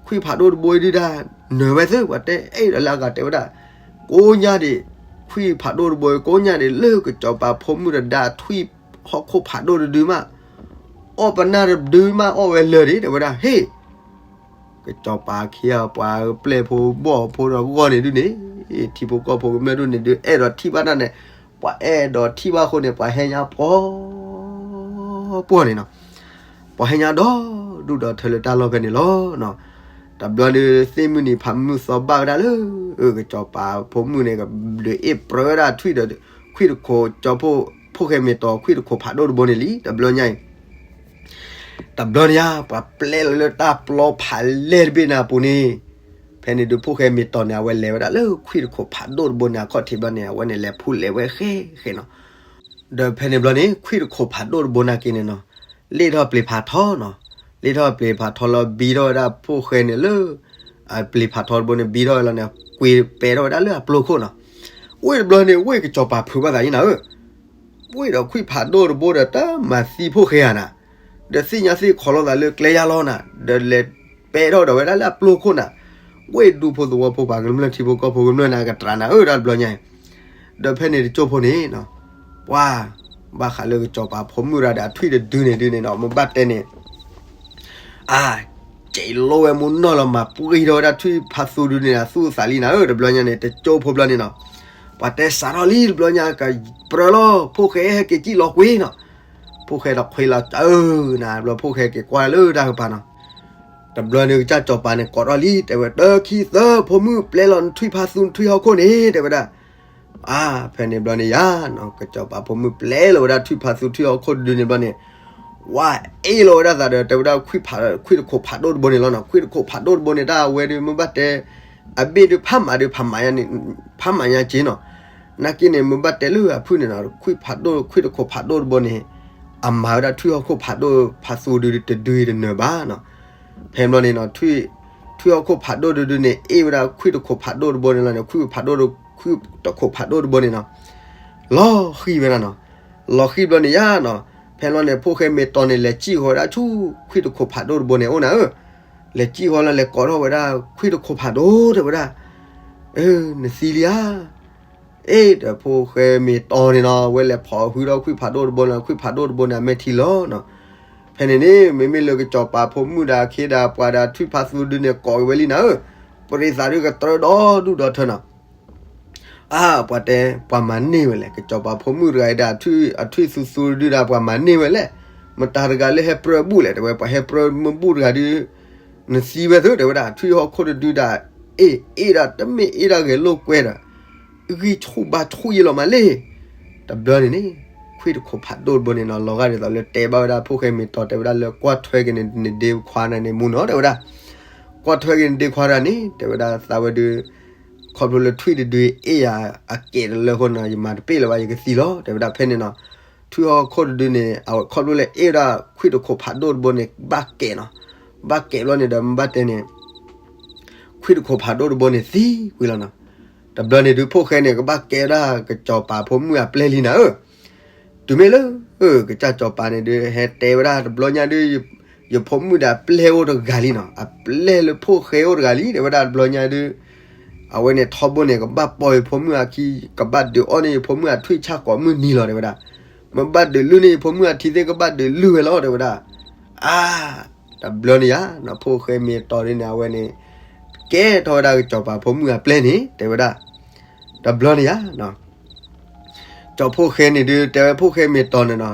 ခွံၣ်ဖးဒိၣ်တဘိဒုဒၣ် နၢၤဝဲသ့ ပှၤတဲအ့ၣ်ဒီးလၢအဂၤတဲဝဲဒၣ်, ကိးညါဒံး ခွံၣ်ဖးဒိၣ်တဘိ ကိးညါဒံး လၢကစီၤပၤဖိမုၣ်တဒါထွံၣ်ဟီၣ်ခိၣ်ဖးဒိၣ်တဒုမး အီၣ်ပနၢ်တဒုမး အီၣ်ဝဲလၢာ်ဒံး တဲဝဲဒၣ် ဟ့ၣ် ကစီၤပၤခံဂၤ ပှၤပျဲၢ်ဖိဘီၣ်ဖိဒီးဂီၢ်န့ၣ်ဒုန့ၣ် ထံဖိကီၢ်ဖိကမျၢၢ်ဒုန့ၣ်ဒု အဲၣ်ဒိးထံၣ်ဘၣ်တၢ်န့ၣ်, ပှၤအဲၣ်ဒိးထံၣ်ဘၣ်အဃိန့ၣ် ပှၤဟဲညါပှီၤပှီၢ်န့ၣ်နီၤ, ပှၤဟဲညါဒီဒူၣ်ဒီထၢလၢတၢ်လီၢ်ဖဲန့ၣ်လီၤ. တဘျီဒုး သ့ၣ်မုၢ်နံၤဖးမုၢ်သီဘၣ်ဝဲဒၣ်လၢ ကစီၤပၤဖိမုၣ်န့ၣ် ကဒုးအ့ၣ်ပြၢဝဲဒၣ်ထွံၣ်ဒီး ခွံၣ်တခိၣ် ကၠီဖိ ဖိၣ်ဃဲမ့ၢ်တီၤ ခွံၣ်တခိၣ်ဖးဒိၣ်တဘိန့ၣ်လံ တဘျီညါအံၤ တဘျီန့ၣ်ဧါ ပှၤပျဲလီၤလၢတၢ်ပျီဖးလဲၢ်တဘ့ၣ်န့ၣ်အပူၤန့ၣ်, ဖဲန့ၣ်ဒုး ဖိၣ်ဃဲမ့ၢ်တီၤန့ၣ် အဝဲလဲၤဝဲဒၣ်လၢခွံၣ်တခိၣ်ဖးဒိၣ်တဘိန့ၣ် အခီၣ်ထံးဘျီန့ၣ် အဝဲန့ၣ်လဲၤဖူးလဲၤဝဲဃဲဃဲနီၤ. ဒီးဖဲန့ၣ်ဘျီန့ၣ် ခွံၣ်တခိၣ်ဖးဒိၣ်တဘိန့ၣ်က့ၤန့ၣ်နီၤ, လ့ၣ်ထီၣ်ပျ့ၤဖးထီနီၤ, လ့ၣ်ထီၣ်ပျ့ၤဖးထီလီၤ ဘံထီၣ်ဝဲဒၣ်ဖိၣ်ဃဲန့ၣ်လၢ ပျ့ၤဖးထီတဘိန့ၣ် ဘံထီၣ်ဝဲလီၤန့ၣ် ကွံာ်ပဲာ်ထီၣ်ဝဲဒၣ်လၢအပျိခိၣ်နီၤ. ဝ့ၢ်တဘျီန့ၣ် ဝ့ၢ်ကစီၤပၤဖုးဘၣ်သးအံၤနၤဧၢ ဝ့ၢ်ဒီးခွံၣ်ဖးဒိၣ်တဘိဒီး တၢ်မၤသံဖိၣ်ဃဲဧါနၤ, ဒီးသ့ၣ်ညါသ့ၣ်ခီလိာ်သးလၢကျဲယါလီၤနၤ, ဒီးလဲၤပဲာ်ထီၣ်ဒီးဝဲဒၣ်လၢအပျိခိၣ်နၤ, ဝ့ၢ်ဒူဖိသဝီဖိပှၤကမျၢၢ်ထံဖိကီၢ်ဖိကမျၢၢ်န့ၣ် ကတြးနၤဧၢ တၢ်တဘျီညါအံၤ, ဒီးဖဲန့ၣ်တကၠိၢ်ဖိန့ၣ် ပှၤ ဘၣ်ဃးလၢကစီၤပၤဖိမုၣ်ရၤဒီးအထွံၣ်တဒုန့ၣ်ဒုန့ၣ်နီၤ မ့ၢ်ဘၣ်တဲန့ၣ် အါ ကဲလိဝဲမူနီၢ်လီၤ မၤပှံၢ်ထီၣ်ဝဲဒၣ်ထွံၣ်ဖးသူဒုန့ၣ် အသူၣ်အသးလံနၤဧၢ တဘျီညါန့ၣ် တကၠိၢ်ဖိဘျီန့ၣ်နီၤ, ပှၤတဲစးထီၣ်လံတဘျီညါ ကပြၢလီၤ ဖိၣ်ဃဲဟဲက့ၤကံၣ်လီၤကွံာ်နီၤ, ဖိၣ်ဃဲဒီးခွံလီၤ အၢ နၤဘျီဖိၣ်ဃဲက့ၤကွၢ်လၢတၢ်ကပၤနီၤ, တဘျီန့ၣ်ကစၢ်ကစီၤပၤန့ၣ် ကိးထီၣ်လံ တဲဝဲ တၢခံသၢ ဖိမုၣ်ပျဲလီၤနထွံၣ်ဖးသူနထွံၣ်ဟီၣ်ခိၣ်န့ၣ် တဲဝဲဒၣ် အါ ဖဲန့ၣ်ဘျီန့ၣ်ယါနီၤ ကစီၤပၤဖိမုၣ်ပျဲလီၤဝဲဒၣ်ထွံၣ်ဖးသူထွံၣ်ဟီၣ်ခိၣ်တဒုန့ၣ်ဘျီန့ၣ်, ဝါအ့ၣ်လီၤဝဲဒၣ်သးဒီး တဲဝဲဒၣ် ခွံၣ်တခိၣ်ဖးဒိၣ်တဘိန့ၣ်လီၤနီၤ, ခွံၣ်တခိၣ်ဖးဒိၣ်တဘိန့ၣ် တၢ်အဝဲဒုးမ့ၢ်ဘၣ်တဲ အဘ့ၣ်ဒုးဖးမၤဒုးဖးမၤညါန့ၣ် ဖးမၤညါက့ၤနီၤ, နာ်က့န့ၣ် မ့ၢ်ဘၣ်တဲလၢအဖုၣ်န့ၣ်နီၤ ခွံၣ်ဖးဒိၣ် ခွံၣ်တခိၣ်ဖးဒိၣ်တဘိန့ၣ် အမၤဝဲဒၣ်ထွံၣ်ဟီၣ်ခိၣ်ဖးဒိၣ်ဖးသူဒုတဒုအံၤတနၢၤဘၣ်နီၤ, ဖဲဘျီန့ၣ်နီၤ ထွံၣ်ဟီၣ်ခိၣ်ဖးဒိၣ်တဒုန့ၣ် အ့ၣ်ဝဲဒၣ်ခွံၣ်တခိၣ်ဖးဒိၣ်တဘိန့ၣ်လီၤန့ၣ် ခွံၣ်ဖးဒိၣ် ခွံၣ်တခိၣ်ဖးဒိၣ်တဘိန့ၣ်နီၤ လီၤဃံၤဝဲဒၣ်နီၤ, လီၤဃံၤဘျီန့ၣ်ယါနီၤ, ဖဲလီၤန့ၣ် ဖိၣ်ဃဲမ့ၢ်တီၤန့ၣ် လဲၤစံၣ်ဃီၤဝဲဒၣ်ဆူ ခွံၣ်တခိၣ်ဖးဒိၣ်တဘိန့ၣ်အိၣ်နၤဧၢ, လဲၤစံၣ်ဃီၤလီၤ လဲၤကိးထီၣ်ဝဲဒၣ် ခွံၣ်တခိၣ်ဖးဒိၣ်တဲဝဲဒၣ်, အၢ နသံလံဧါ, အ့ၣ် ဒီးဖိၣ်ဃဲမ့ၢ်တီၤန့ၣ်နီၤ ဝဲလဲၤဖီၣ်ဃုာ်ဒီးခွံၣ်ဖးဒိၣ်တဘိန့ၣ် ခွံၣ်ဖးဒိၣ်တဘိန့ၣ် အမဲာ်ထံလီၤနီၤ, ဖဲန့ၣ်န့ၣ် မ့မ့ၢ်လၢကစီၤပၤဖိမုၣ်ဒီးအခ့ဒီးပှၤဒီးထွံၣ်ဖးသူဒုန့ၣ် ကိးဝဲလံနၤဧၢ, ပရ့သးဒုးကတြၢဒီဒူၣ်ဒီထၢနီၤ အါ ပှၤတဲ ပှၤမၤန့ၢ်ဝဲလဲၣ် ကစီၤပၤဖိမုၣ်တဂၤအံၤဒီး အထွံၣ်သူသူတဒုဒီး ပှၤမၤန့ၢ်ဝဲလဲၣ်, မတၤတဂၤလၢဟဲပြၢဘူၣ်လဲၣ် တဲဝဲ ပှၤဟဲပြၢမ့ၢ်ဘူၣ်တဂၤဒုး နသံဝဲသု တဲဝဲဒၣ် ထွံၣ်ဟီၣ်ခိၣ်တဒုဒီး အ့ၣ် အ့ၣ်ဒၣ်တမ့ၢ်အ့ၣ်ဒၣ်ဂဲၤလိာ်ကွဲဒီး ဂံၢ်ဆူၣ်ဘါဆူၣ်ယဲလီၤမးလံ, တဘျီန့ၣ်န့ၣ် ခွံၣ်တခိၣ်ဖးဒိၣ်တဘိန့ၣ်နီၤ လီၤဂာ်ဒ်သိးလၢတဲဘၣ်ဝဲဒၣ် ဖိၣ်ဃဲမ့ၢ်တီၤတဲဝဲဒၣ်လၢ ကွၢ်ထွဲက့ၤနဒ့ခွါန့ၣ်မူနီၤ တဲဝဲဒၣ်, ကွၢ်ထွဲက့ၤနဒ့ခွါတဂၤန့ၣ် တဲဝဲဒၣ် သးဝဲဒုး ခီဖျိလၢထွံၣ်တဒုအ့ၣ်ယၤအကဲးတလၢအဃိနီၤ ယမၤတပ့ၢ်လၢၤဘၣ် ယကသံလီၤ တဲဝဲဒၣ်ဖဲန့ၣ်နီၤ, ထွံၣ်ဟီၣ်ခိၣ်တဒုန့ၣ် အဝဲခီဖျိလၢအ့ၣ်ဝဲဒၣ်ခွံၣ်တခိၣ်ဖးဒိၣ်တဘိန့ၣ် ဘၣ်ကဲးနီၤ, ဘၣ်ကဲးဘျီန့ၣ်ဒီး မ့ၢ်ဘၣ်တဲန့ၣ် ခွံၣ်တခိၣ်ဖးဒိၣ်တဘိန့ၣ်သံကွံာ်လီၤနီၤ, တဘျီန့ၣ်ဒုး ဖိၣ်ဃဲန့ၣ် ကဘၣ်ကဲဝဲဒၣ်ကစီၤပၤဖိမုၣ်အပျဲၢ်လံနၤဧၢ, တုၤမ့ၢ်လၢ ကစၢ်စီၤပၤန့ၣ်ဒုး ဟဲတဲဝဲဒၣ်တဘျီညါဒုး ယဖိမုၣ်ဒီးအပျဲၢ်အိၣ်တဂၤလံနီၤ, အပျဲၢ်လၢဖိၣ်ဃဲအိၣ်တဂၤလံ တဲဝဲဒၣ်တဘျီညါဒုး, အဝဲန့ၣ်ထီဘိန့ၣ် ကဘၣ်ပိာ်ယဖိမုၣ်အခံ, ကဘၣ်ဒုးအီၣ်န့ၢ်ယဖိမုၣ်အထွံၣ်ဆၣ်ကိးမုၢ်နံၤလီၤ တဲဝဲဒၣ်. မ့ၢ်ဘၣ်ဒုးလုၢ်န့ၢ်ယဖိမုၣ်အထံသ့ၣ် ကဘၣ်ဒုးလုၢ်ဝဲလီၤ တဲဝဲဒၣ်. အါ, တဘျီန့ၣ်ယါ, ဖိၣ်ဃဲမ့ၢ်တီၤဒ်န့ၣ် အဝဲန့ၣ် ကဲထီၣ်ဝဲဒၣ်ကစီၤပၤဖိမုၣ်အပျဲၢ်န့ၣ် တဲဝဲဒၣ်. တဘျီန့ၣ်ယါ ကစီၤဖိၣ်ဃဲန့ၣ်ဒုး တဲဝဲဖိၣ်ဃဲမ့ၢ်တီၤန့ၣ်နီၤ,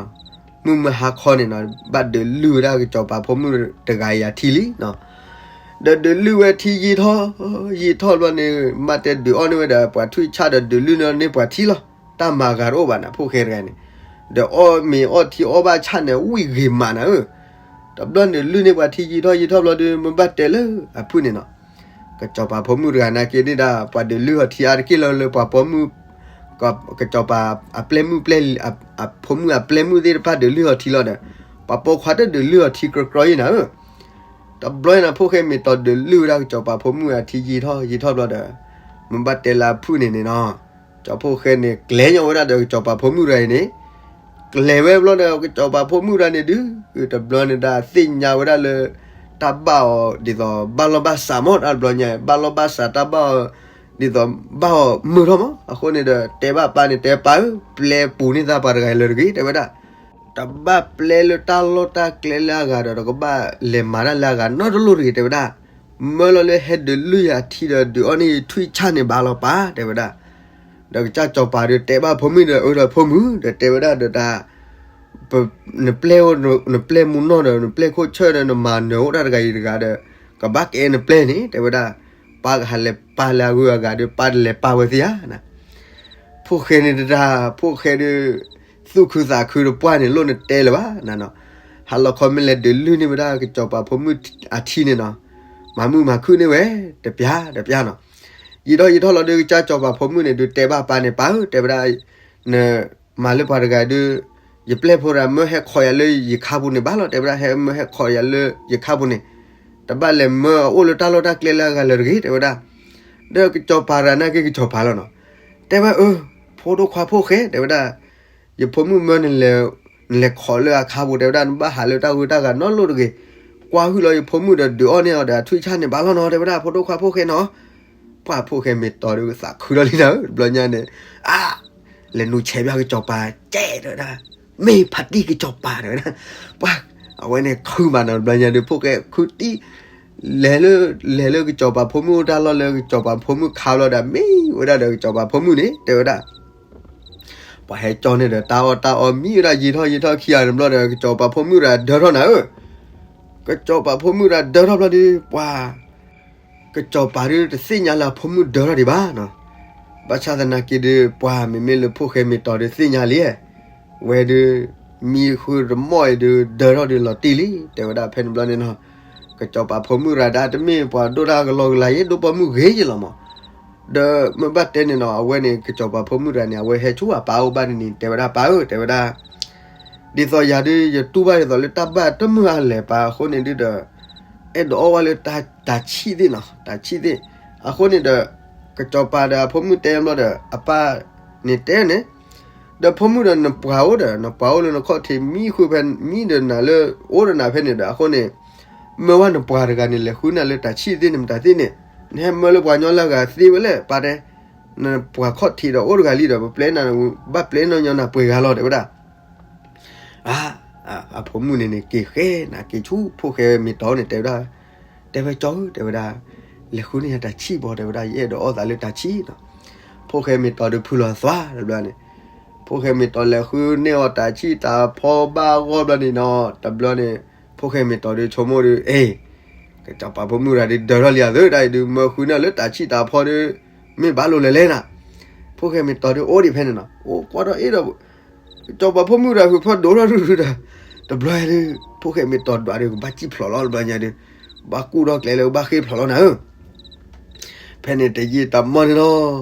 မုၢ်မဟါခီန့ၣ်နီၤ ဘၣ်ဒုးလုၢ်ဝဲဒၣ်ကစီၤပၤဖိမုၣ်တဂၤအံၤအထံလံနီၤ. ဒီးဒုးလုၢ်ဝဲထံယံာ်ထီၣ်, ယံာ်ထီၣ်ဘျီန့ၣ် မ့ၢ်တဲဒုးအီၣ်န့ၢ်ဝဲဒီးပှၤထွံၣ်ဆၣ်ဒီးဒုးလုၢ်န့ၢ်ပှၤထံလီၤ. တၢ်မၤဂၤတအိၣ်ဘၣ်နၤ ဖိၣ်ဃဲတဂၤန့ၣ်, ဒီးအီၣ်မ့ၤအီၣ်ထံအီၣ်ဘၣ်ဆၣ်န့ၣ် ဝံၣ်ဂ့ၤမးနၤဧၢ. တဘျီန့ၣ်လုၢ်န့ၢ်ပှၤထံယံာ်ထီၣ်ယံာ်ထီၣ်ဘျီဒီး မ့ၢ်ဘၣ်တဲလၢအဖုၣ်န့ၣ်နီၤ, ကစီၤပၤဖိမုၣ်တဂၤနာ်က့န့ၣ်ဒၣ် ပှၤဒုးလုၢ်အီၤထံအါတက့ၢ်လၢ လၢပှၤပိာ်မုၣ်, ကစီၤပၤအပျဲၢ်မုၣ်ပျဲၢ်, အဖိမုၣ်အပျဲၢ်မုၣ်သ့ၣ်တဖၣ်ဒုးလုၢ်အီၤထံလီၤဒီး ပှၤပိာ်ခွါတဒုးလုၢ်အီၤထံကြီကြီအံၤနၤဧၢ. တဘျီန့ၣ် ဖိၣ်ဃဲမ့ၢ်တီၤဒုးလုၢ်ဝဲဒၣ်ကစီၤပၤဖိမုၣ်အထံယံာ်ထီၣ် ယံာ်ထီၣ်ဘျီဒီး မ့ၢ်ဘၣ်တဲလၢအဖုၣ်န့ၣ်န့ၣ်နီၤ, ကစီၤဖိၣ်ဃဲန့ၣ် ကျဲၤညီဝဲဒၣ်ဒီးကစီၤပၤဖိမုၣ်တဂၤအံၤန့ၣ်, ကျဲၤဝဲဘျီဒီးကစီၤပၤဖိမုၣ်တဂၤန့ၣ်ဒုး, တဘျီန့ၣ်ဒၣ်သ့ၣ်ညါဝဲဒၣ်လၢ တၢ်ဘၣ်အီၤဒ်သိးဘၣ်လီၢ်ဘၣ်စးမး တဘျီညါ ဘၣ်လီၢ်ဘၣ်စးတၢ်ဘၣ်အီၤ ဒ်သိးဘၣ်အီၤမုာ်ထီၣ်မး. အဃိန့ၣ်ဒီး တဲဘၣ်ပၢ်န့ၣ် တဲပၢ်ဧၢ, ပျဲပူၤန့ၢ်သးပှၤတဂၤအံၤလၢတဂ့ၤ တဲဝဲဒၣ်. တဘၣ်ပျဲလၢတၢ်လီၢ်တၢ်ကျဲလၢအဂၤဒီး တကဘၣ်လဲၤမၤတၢ်လၢအဂၤနီတလိၣ်တဂ့ၤ တဲဝဲဒၣ်. မၢလီၤလၢဟဲဒုးလုၢ်ယၤထံဒီးဒုးအီၣ်န့ၢ်ထွံၣ်ဆၣ်န့ၣ်ဘၣ်လီၤပၢ် တဲဝဲဒၣ်. ဒီးကစၢ်စီၤပၤဒီးတဲဘၣ်ဖိမုၣ်ဒီး အၢဒီးဖိမုၣ်ဒီးတဲဝဲဒၣ်ဒီးတၢ် နပျဲၢ်, နပျဲၢ်မူနီၢ်ဒီး နပျဲၢ်ခိၣ်ဆၢၣ်ဒီး နမၤနၢၤအိၣ်တၢ်တဂၤအံၤတဂၤဒီး ကဘၣ်ကဲနပျဲၢ်န့ၣ် တဲဝဲဒၣ်. ပၢ်ကဟးလဲၤပာ်လၢအဂုၤအဂၤဒီး ပၢ်တလဲၤပာ်ဝဲသ့ဧါ. ဖိၣ်ဃဲန့ၣ်တတၢ် ဖိၣ်ဃဲဒီး သူၣ်ခုသးခုတပှၢ်န့ၣ် လိၣ်နတဲလၢၤဘၣ်နၤနီၤ. ဟးလီၤခီမ့ၢ်လဲၤဒုးလုၢ်န့ၢ်ဝဲဒၣ်ကစီၤပၤဖိမုၣ်အထံန့ၣ်နီၤ, မၤမုာ်မၤခုၣ်န့ၢ်ဝဲ တပျၢ်တပျၢ်နီၤ. ယံာ်ထီၣ်ယံာ်ထီၣ်လီၤဒီး ကစၢ်စီၤပၤဖိမုၣ်န့ၣ်ဒုးတဲဘၣ်ပၢ်န့ၣ် ပၢ်ဧၢ တဲဝဲဒၣ်, နမၤလၢပှၤတဂၤဒီး ယပျဲၢ်ဖိဒီး မၢဟဲခိးယၤလၢယခါပူၤန့ၣ်ဘၣ်လီၤ တဲဝဲဒၣ်, ဟဲမၢဟဲခိးယၤလၢယခါပူၤန့ၣ်, တဘၣ်လဲၤမၢအအိၣ်လၢတၢ်လီၢ်တၢ်ကျဲလၢအဂၤလၢၤတဂ့ၤ တဲဝဲဒၣ်. ဒီးကစီၤပၤတဂၤနာ်က့ကစီၤပၤလီၤနီၤ, တဲဝဲအၢ, ဖိဒိၣ်ခွါဖိၣ်ဃဲ တဲဝဲဒၣ်, ယဖိမုၣ်မၢနလဲၤ, နလဲၤခိးလၢအခါပူၤ တဲဝဲဒၣ်, နဘၣ်ဟးလၢတၢ်ဂုၤတၢ်ဂၤနီတလိၣ်တဂ့ၤ, ကွၢ်ဟုၣ်လီၤယဖိမုၣ်ဒီးဒုးအီၣ်န့ၢ်အီၤဒီးအထွံၣ်ဆၣ်န့ၣ်ဘၣ်လီၤနီၤ တဲဝဲဒၣ်, ဖိဒိၣ်ခွါဖိၣ်ဃဲနီၤ. ပှၢ်ဖိၣ်ဃဲမ့ၢ်တီၤဒီးသးခုလီၤလံနၤဧၢ တဘျီညါန့ၣ်, အါ, လဲၤနုာ်ဆဲးဘၣ်ကစီၤပၤကဲတဲဝဲဒၣ်, မ့ၢ်ဖးတံၢ်ကစီၤပၤတဲဝဲဒၣ်, ပှၢ်, အဝဲန့ၣ်ခုမးနီၤ တဘျီညါဒီး ဖိၣ်ဃဲခုတံၢ်, လဲၤလၢ, လဲၤလၢကစီၤပၤဖိမုၣ်တၢ်လီၢ်လၢကစီၤပၤဖိမုၣ်ခါလီၤဒီး မ့ၢ်ဝဲဒၣ်ဒီးကစီၤပၤဖိမုၣ်န့ၣ် တဲဝဲဒၣ် ပှၤဟဲကၠီန့ၣ်ဒီး တၢ်အီၣ်တၢ်အီမံဝဲဒၣ်ယံာ်ထီၣ်ယံာ်ထီၣ်ခံဂၤန့ၣ်ဘျီဒီး ကစီၤပၤဖိမုၣ်တဂၤဒၢထီၣ်နၤဧၢ, ကစီၤပၤဖိမုၣ်တဂၤဒၢထီၣ်ဘျီဒီး ပှၤ, ကစီၤပၤဒီးတသ့ၣ်ညါလၢအဖိမုၣ်ဒၢထီၣ်ဒံးဘၣ်နီၤ, ဘၣ်ဆၣ်သနာ်က့ဒီး ပှၤမ့မ့ၢ်လၢဖိၣ်ဃဲမ့ၢ်တီၤဒီးသ့ၣ်ညါလံ, ဝဲဒီး မံဃုတမီၢ်အံၤဒီး ဒၢထီၣ်ဒီးလီၤတံၢ်လံ တဲဝဲဒၣ်ဖဲန့ၣ်ဘျီန့ၣ်နီၤ, ကစီၤပၤဖိမုၣ်တဂၤဒၣ်တမ့ၢ်ပှၤဒိၣ်တၢ်ကလီကလီယဲ ဒိၣ်ပိာ်မုၣ်ဂ့ၤယဲလီၤမး ဒီးမ့ၢ်ဘၣ်တဲန့ၣ်နီၤ အဝဲန့ၣ် ကစီၤပၤဖိမုၣ်တဂၤန့ၣ် အဝဲဟဲဆူအပၢ်အိၣ်ဘၣ်န့ၣ် တဲဝဲဒၣ်ပၢ်ဧၢ တဲဝဲဒၣ်, ဒ်သိးယၤဒုး ယတူၢ်ဘၣ်ဒ်သိးလၢတၢ်ဘၣ်တမုာ်အလဲၤပၢ်အဃိန့ၣ်ဒုးဒီး အဲၣ်ဒိးအီၣ်ဝဲလၢတၢ်ဆံၣ်သ့ၣ်နီၤ တၢ်ဆံၣ်သ့ၣ်, အဃိန့ၣ်ဒီး ကစီၤပၤဒီးအဖိမုၣ်တဲဘျီဒီး အပၢ်န့ၣ်တဲန့ၣ် ဒီးဖိမုၣ်ဒီးနပှၤအိၣ်ဒီး နပှၤအိၣ်လၢနခီၣ်ထံးမံဃုာ်ဖဲမံဒီးနၤလၢ အိၣ်ဒီးနၤဖဲန့ၣ်ဒီးအဃိန့ၣ်, မၢဝဲနပှၤတဂၤန့ၣ် လဲၤဃုနၤလၢတၢ်ဆံၣ်သ့ၣ်န့ၣ် မတၤသ့ၣ်န့ၣ်, နဟဲမၢလၢပှၤကညီလၢအဂၤသ့ဝဲလဲၣ် ပၢ်တဲ, နပှၤခီၣ်ထံးဒီးအိၣ်တဂၤလံဒီး ပပျဲနၤ, ဘၣ်ပျဲနီၢ်ညီနၤပှဲၤဂၤလီၤ တဲဝဲဒၣ် အ, အဖိမုၣ်န့ၣ်န့ၣ် က့ၤဃဲနၤက့ၤဆူဖိၣ်ဃဲမ့ၢ်တီၤန့ၣ် တဲဝဲဒၣ်, တဲဝဲကၠီဧၢ တဲဝဲဒၣ်, လဲၤဃုန့ၢ်ယၤတၢ်ဆံၣ်ဘီ တဲဝဲဒၣ်, ယအဲၣ်ဒိးအီၣ်သးလၢတၢ်ဆံၣ်နီၤ. ဖိၣ်ဃဲမ့ၢ်တီၤဒီးဖုလီၤသွါတဘျီန့ၣ်, ဖိၣ်ဃဲမ့ၢ်တီၤလဲၤဃုန့ၢ်အီၤတၢ်ဆံၣ်တၢ်ဖီဘၣ်ဂီၢ်ဘျီန့ၣ်နီၤ, တဘျီန့ၣ် ဖိၣ်ဃဲမ့ၢ်တီၤဒီးဆိကမိၣ်ဒီး အ့ၣ်, ကစီၤပၤဖိမုၣ်တဂၤဒီးဒၢထီၣ်လံဧါသၢ တၢ်အံၤဒုး မၢဃုန့ၢ်လၢတၢ်ဆံၣ်တၢ်ဖီဒီး မ့ၢ်ဘၣ်လိာ်လဲၤလဲၣ်နၤ. ဖိၣ်ဃဲမ့ၢ်တီၤဒီးအိၣ်ဒံးဖဲန့ၣ်နီၤ, အိၣ်ကွၢ်ထီၣ်အ့ၣ်ဒီး ကစီၤပၤဖိမုၣ်တဂၤ ဟုးဖီဒိၣ်ထီၣ်ဒုးဒုးဒီး, တဘျီဒီး ဖိၣ်ဃဲမ့ၢ်တီၤဒွးဒီး ကဘၣ်စံၣ်ဖျိးလီၤ တဘျီညါဒီး, ဘၣ်ကူၣ်ထီၣ်ကျဲလၢကဘၣ်ဃ့ၢ်ဖျိးလီၤနၤဧၢ. ဖဲန့ၣ်တယံာ်တမီၢ်န့ၣ်လီၤ,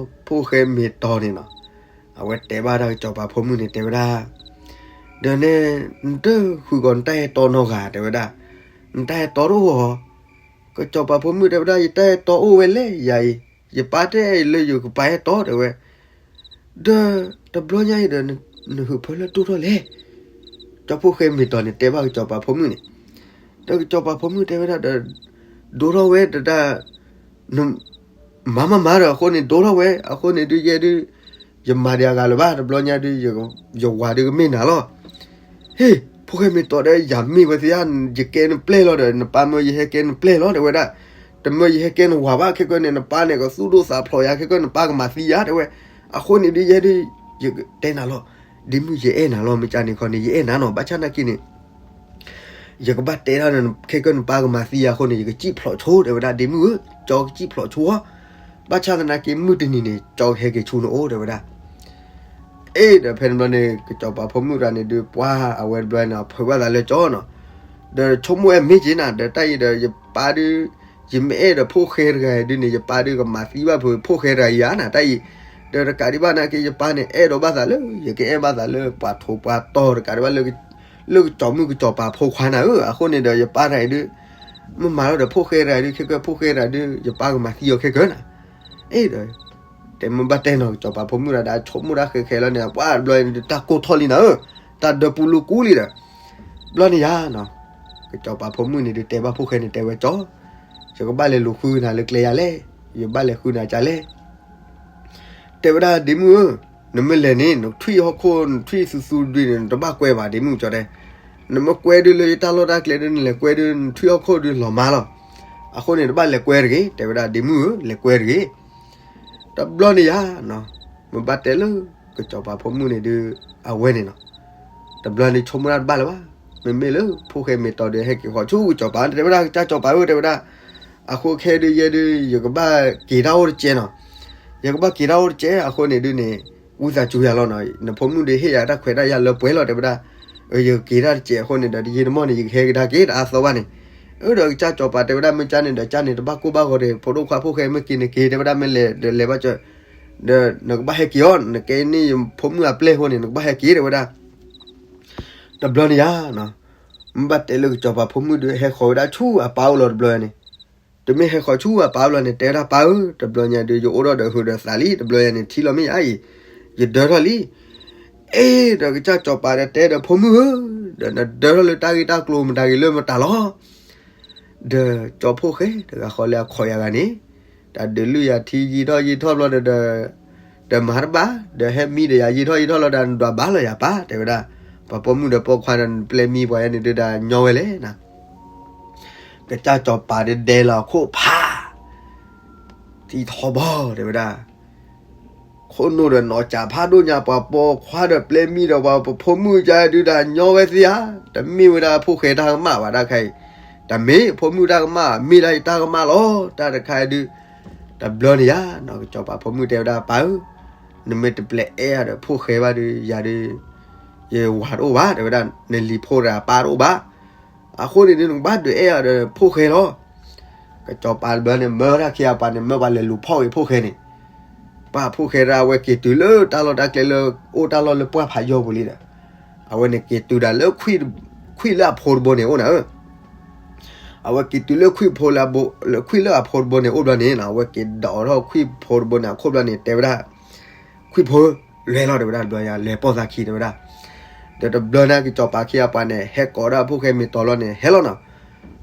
ဖိၣ်ဃဲမ့ၢ်တီၤန့ၣ်နီၤ, အဝဲတဲဘၣ်တၢ်ကစီၤပၤဖိမုၣ်န့ၣ် တဲဝဲဒၣ်, ဒီးန့ၣ် နတဃုာ်ကီးနတၢ်အဲၣ်တီနီတဂၤ တဲဝဲဒၣ်, နတၢ်အဲၣ်တီတအိၣ်ဧါ. ကစီၤပၤဖိမုၣ်တဲဝဲဒၣ် ယတၢ်အဲၣ်တီအိၣ်ဝဲလဲၣ် ယၤအံၤ, ယပၢ်တဲလၢယကပာ်အဲၣ်တီ တဲဝဲ ဒီးတဘျီညါအံၤဒီး နဟုးဖၢလၢဒိၣ်ထီၣ်လဲၣ်. ကၠီဖိၣ်ဃဲမ့ၢ်တီၤန့ၣ် တဲဘၣ်ကစီၤပၤဖိမုၣ်န့ၣ်, ဒီးကစီၤပၤဖိမုၣ်တဲဝဲဒၣ်ဒီး ဒိၣ်ထီၣ်ဝဲတဒၣ်, န, မၤမၤမၤဒီး အဃိန့ၣ်ဒိၣ်ထီၣ်ဝဲ အဃိန့ၣ်ဒုးယဲဒုး ယမၤဒံးအဂၤလၢၤဘၣ် တဘျီညါဒုး ယဝၤဒုးကမ့ၢ်နၤလီၤ. ဟ့ၣ် ဖိၣ်ဃဲမ့ၢ်တီၤဒီး ယၤမ့ၢ်ဝဲသ့ဧါ, ယကဲနပျဲၢ်လီၤဒီး နပၢ်မၢယဟဲကဲနပျဲၢ်လီၤ တဲဝဲဒၣ်. တမၢယဟဲကဲနဝၤဘၣ် ခဲကနံၣ်န့ၣ် နပၢ်န့ၣ် ကသူၣ်ဒိၣ်သးဖျိးယၤ ခဲကနံၣ်န့ၣ် နပၢ်ကမၤသံယၤ တဲဝဲ. အဃိန့ၣ်ဒုးယဲဒုး ယကတဲနၤလီၤ. ဒ့မုၣ် ယအဲၣ်နၤလီၤ မ့ၢ်ကန့ၣ်ခီန့ၣ် ယအဲၣ်နၤနီၤ ဘၣ်ဆၣ်နာ်က့န့ၣ် ယကဘၣ်တဲဒၣ်န ခဲကနံၣ်နပၢ်ကမၤသံယၤအဃိန့ၣ် ယကစံၣ်ဖျိးဆိ တဲဝဲဒၣ် ဒ့မုၣ်ဧၢ, ကၠီကစံၣ်ဖျိးဆိဧါ. ဘၣ်ဆၣ်သနာ်က့မုၢ်တနံၤန့ၣ် ကၠီကဟဲက့ၤဆူနအိၣ် တဲဝဲဒၣ်. အ့ ဒီးဖဲန့ၣ်ဘျီန့ၣ် ကစီၤပၤဖိမုၣ်တဂၤန့ၣ်ဒုး ပှၤအဝဲတဘျီန့ၣ် အဖုးဘၣ်သးလၢကၠီနီၤ, ဒီးဆိကမိၣ်ဝဲမ့ၢ်က့ၤနၤ ဒီးတၢ်အံၤဒီးယပၢ်ဒုး ယမ့ၢ်အဲၣ်ဒီးဖိၣ်ဃဲတဂၤအံၤဒုးန့ၣ် ယပၢ်ဒုးကမၤသံဘၣ်ဖုးဖိၣ်ဃဲတဂၤအံၤဧါနၤ တၢ်အံၤ, ဒီးတကးဒံးဘၣ်နာ်က့ ယပၢ်န့ၣ် အဲၣ်ဒိးဘၣ်သးလၢ ယကအဲၣ်ဘၣ်သးလၢပှၤထိးပှၤတီၤတကးဒံးဘၣ်လၢ လၢကစီၤမုၣ်ကစီၤပၤဖိခွါနၤဧၢ, အဃိန့ၣ်ဒီးယပၢ်တဂၤအံၤဒုး မ့ၢ်မၤလီၤဒီးဖိၣ်ဃဲတဂၤအံၤဒုး ခဲကနံၣ်ဖိၣ်ဃဲတဂၤဒုး ယပၢ်ကမၤသံအီၤခဲကနၤ. အ့ဒီး တဲမ့ၢ်ဘၣ်တဲနီၤ ကစီၤပၤဖိမုၣ်တဂၤဒီး ဆိကမိၣ်တၢ်ဃဲးဃဲးလီၤန့ၣ် ပှၤတဘျီန့ၣ် တၢ်ကိၢ်ထီၣ်လံနၤဧၢ, တၢ်ဒၢပူၤလူၤကူလံဒီး ဘျီန့ၣ်ယၤနီၤ, ကစီၤပၤဖိမုၣ်န့ၣ်ဒုးတဲဘၣ်ဖိၣ်ဃဲန့ၣ် တဲဝဲကၠီ, ယကဘၣ်လဲၤလူၤဃုနၤလၢကျဲယၤလဲၣ်, ယဘၣ်လဲၤဃုနၤကလဲၣ် တဲဝဲဒၣ် ဒ့မုၣ်ဧၢ, နမ့ၢ်လဲၤန့ၣ် နထွံၣ်ဟီၣ်ခိၣ် နထွံၣ်သူသူဒုးန့ၣ် နတဘၣ်ကွဲဘၣ် ဒ့မုၣ်ကၠီတဲ, နမ့ၢ်ကွဲဒုးလၢယတၢ်လီၢ်တၢ်ကျဲဒုး နလဲၤကွဲဒုး နထွံၣ်ဟီၣ်ခိၣ်ဒုးလီၤမါလီၤ. အဃိန့ၣ် တဘၣ်လဲၤကွဲတဂ့ၤ တဲဝဲဒၣ် ဒ့မုၣ်ဧၢ, လဲၤကွဲတဂ့ၤ တဘျီန့ၣ်ယၤနီၤ, မ့ၢ်ဘၣ်တဲလၢ ကစီၤပၤဖိမုၣ်န့ၣ်ဒုး အဝဲန့ၣ်နီၤ, တဘျီန့ၣ်ဆိကမိၣ်တၢ်တဘၣ်လၢၤဘၣ်, မ့မ့ၢ်လၢဖိၣ်ဃဲမ့ၢ်တီၤဒုး ဟဲက့ၤဃီၤဆူကစီၤပၤ တဲဝဲဒၣ် ကစၢ်စီၤပၤဧၢ တဲဝဲဒၣ်, အဃိခဲဒုးယဲဒုး ယကဘၣ်က့ၤတၢ်အိၣ်တစဲးနီၤ, ယကဘၣ်က့ၤတၢ်အိၣ်တစဲး အဃိန့ၣ်ဒုးန့ၣ် ဝံသးစူၤယၤလီၤနီၤ, နဖိမုၣ်ဒုးဟ့ၣ်ယၤတၢ်ခွဲးတၢ်ယာ်လၢပှဲၤလီၤ တဲဝဲဒၣ်, ယကက့ၤတၢ်တစဲးအဃိန့ၣ်ဒီး တယံာ်တမီၢ်န့ၣ် ယကဟဲကဒါက့ၤတအါသီဘၣ်န့ၣ်, အၢဒီးကစၢ်စီၤပၤတဲဝဲဒၣ် မ့ၢ်ကန့ၣ်ဒီး ကန့ၣ် တဘၣ်ကိၢ်ဘၣ်ဂီၤတဂ့ၤ ဖိဒိၣ်ခွါဖိၣ်ဃဲ မ့ၢ်က့ၤန့ၣ်က့ၤ တဲဝဲဒၣ် မ့ၢ်လဲၤဒီးလဲၤဘၣ်ကၠီ, ဒီးနကဘၣ်ဟဲက့ၤအီၤ နကဲန့ၢ်ယဖိမုၣ်အပျဲၢ်အဃိန့ၣ် နကဘၣ်ဟဲက့ၤ တဲဝဲဒၣ်, တဘျီန့ၣ်ယၤနီၤ, မ့ၢ်ဘၣ်တဲလၢကစီၤပၤဖိမုၣ်ဒုး ဟဲဃီၤဝဲဒၣ်ဆူအပၢ်အိၣ်လီၤတဘျီန့ၣ်, တမ့ၢ်ဟဲဃီၤဆူအပၢ်အိၣ်လီၤန့ၣ် တဲဝဲဒၣ် ပၢ်ဧၢ တဘျီညါဒုး ယအိၣ်ထီၣ်ဒီးဟုးဒီးသးလံ တဘျီညါန့ၣ် ထံၣ်လီၤမ့ၢ်ယၤအံၤ, ယဒၢထီၣ်လံ အ့ဒီးကစၢ်စီၤပၤဒီးတဲဒီး ဖိမုၣ်ဧၢ, ဒီးနဒၢထီၣ်လၢတၢ်ဂ့ၢ်တၢ်ကျိၤမတၤဂ့ၤလၢမတၤလီၤ, ဒီးကၠီဖိၣ်ဃဲတဂၤဃီလၢအခီၣ်ယၤဂၤန့ၣ်, တၢ်ဒုးလုၢ်ယၤထံယံာ်ထီၣ်ယံာ်ထီၣ်ဘျီဒီး ဒီးမၤတဘၣ်, ဒီးဟဲမံဒီးယၤယံာ်ထီၣ်ယံာ်ထီၣ်လီၤဒီး နဒွးဘါလီၤယၤပၢ် တဲဝဲဒၣ်, ပှၤပိာ်မုၣ်ဒီးပိာ်ခွါဒီး နပျဲၢ်မံပှၤယဲန့ၣ်ဒုးဒီးညီဝဲလဲၣ်နၤ ကစၢ်စီၤပၤဒုးဒဲလီၤအခိၣ်ဖး ထံထီဘီ တဲဝဲဒၣ်, ခိၣ်နူာ်ဒီးနီၢ်ကၠးဖးဒိၣ်ညါ ပှၤပိာ်ခွါဒီးပျဲၢ်မံဒီးပှၤပဖိမုၣ်ကါဒုးဒီးညီဝဲသ့ဧါ, တမ့ၢ်ဝဲဒၣ်ဖိၣ်ဃဲတၢ်ကမၣ်ဘၣ်တၢ်တခါအံၤ, တမ့ၢ်ဖိမုၣ်တၢ်ကမၣ် မ့ၢ်ဒၣ်ယတၢ်ကမၣ်လီၤ တၢ်တခါအံၤဒုး, တဘျီန့ၣ်ယၤနီၤ ကစီၤပၤဖိမုၣ်တဲဝဲဒၣ် ပၢ်ဧၢ, နမ့ၢ်တပျဲအဲၣ်အီၤဒီးဖိၣ်ဃဲဘၣ်ဒုး ယၤဒုး ယဝၤတအိၣ်ဘၣ် တဲဝဲဒၣ်, နလံၤဖိတဂၤပၢ်တအိၣ်ဘၣ် အဃိန့ၣ်ဒုး နကဘၣ်ဒုးအဲၣ်အီၤဒီးဖိၣ်ဃဲလီၤ. ကစီၤပၤတဘျီန့ၣ် မၢတၢ်ခံဂၤပှၤန့ၣ် မၢပှၤလဲၤလူၤဖီၣ်ဂ့ၤဖိၣ်ဃဲန့ၣ်, ပှၤဖိၣ်ဃဲဒၣ်အဝဲက့ၤတုၤလၢတၢ်လီၢ်တၢ်ကျဲလၢ အိၣ်တၢ်လီၢ်လၢပှၢ်ဖးယီၢ်ပူၤလံဒီး, အဝဲန့ၣ်က့ၤတုၤဒၣ်လၢ ခွံၣ်လၢအဖိတဘိန့ၣ်အိၣ်နၤဧၢ အဝဲက့ၤတုၤလၢခွံၣ်ဖိလၢအဘိ လၢခွံၣ်လၢအဖိတဘိန့ၣ်အိၣ်ဘျီန့ၣ်နီၤ အဝဲက့ၤဒိးထီၣ်ခွံၣ်ဖိတဘိန့ၣ်အခိၣ်ဘျီန့ၣ် တဲဝဲဒၣ်, ခွံၣ်ဖိ လဲၤလီၤ တဲဝဲဒၣ် တဘျီညါ လဲၤပိာ်သးခံ တဲဝဲဒၣ်. ဒီးတဘျီန့ၣ် ကစီၤပၤခံဂၤပှၤန့ၣ် ဟဲကိးဒၣ်ဖိၣ်ဃဲမ့ၢ်တီၤလီၤန့ၣ် ဟဲလီၤနီၤ.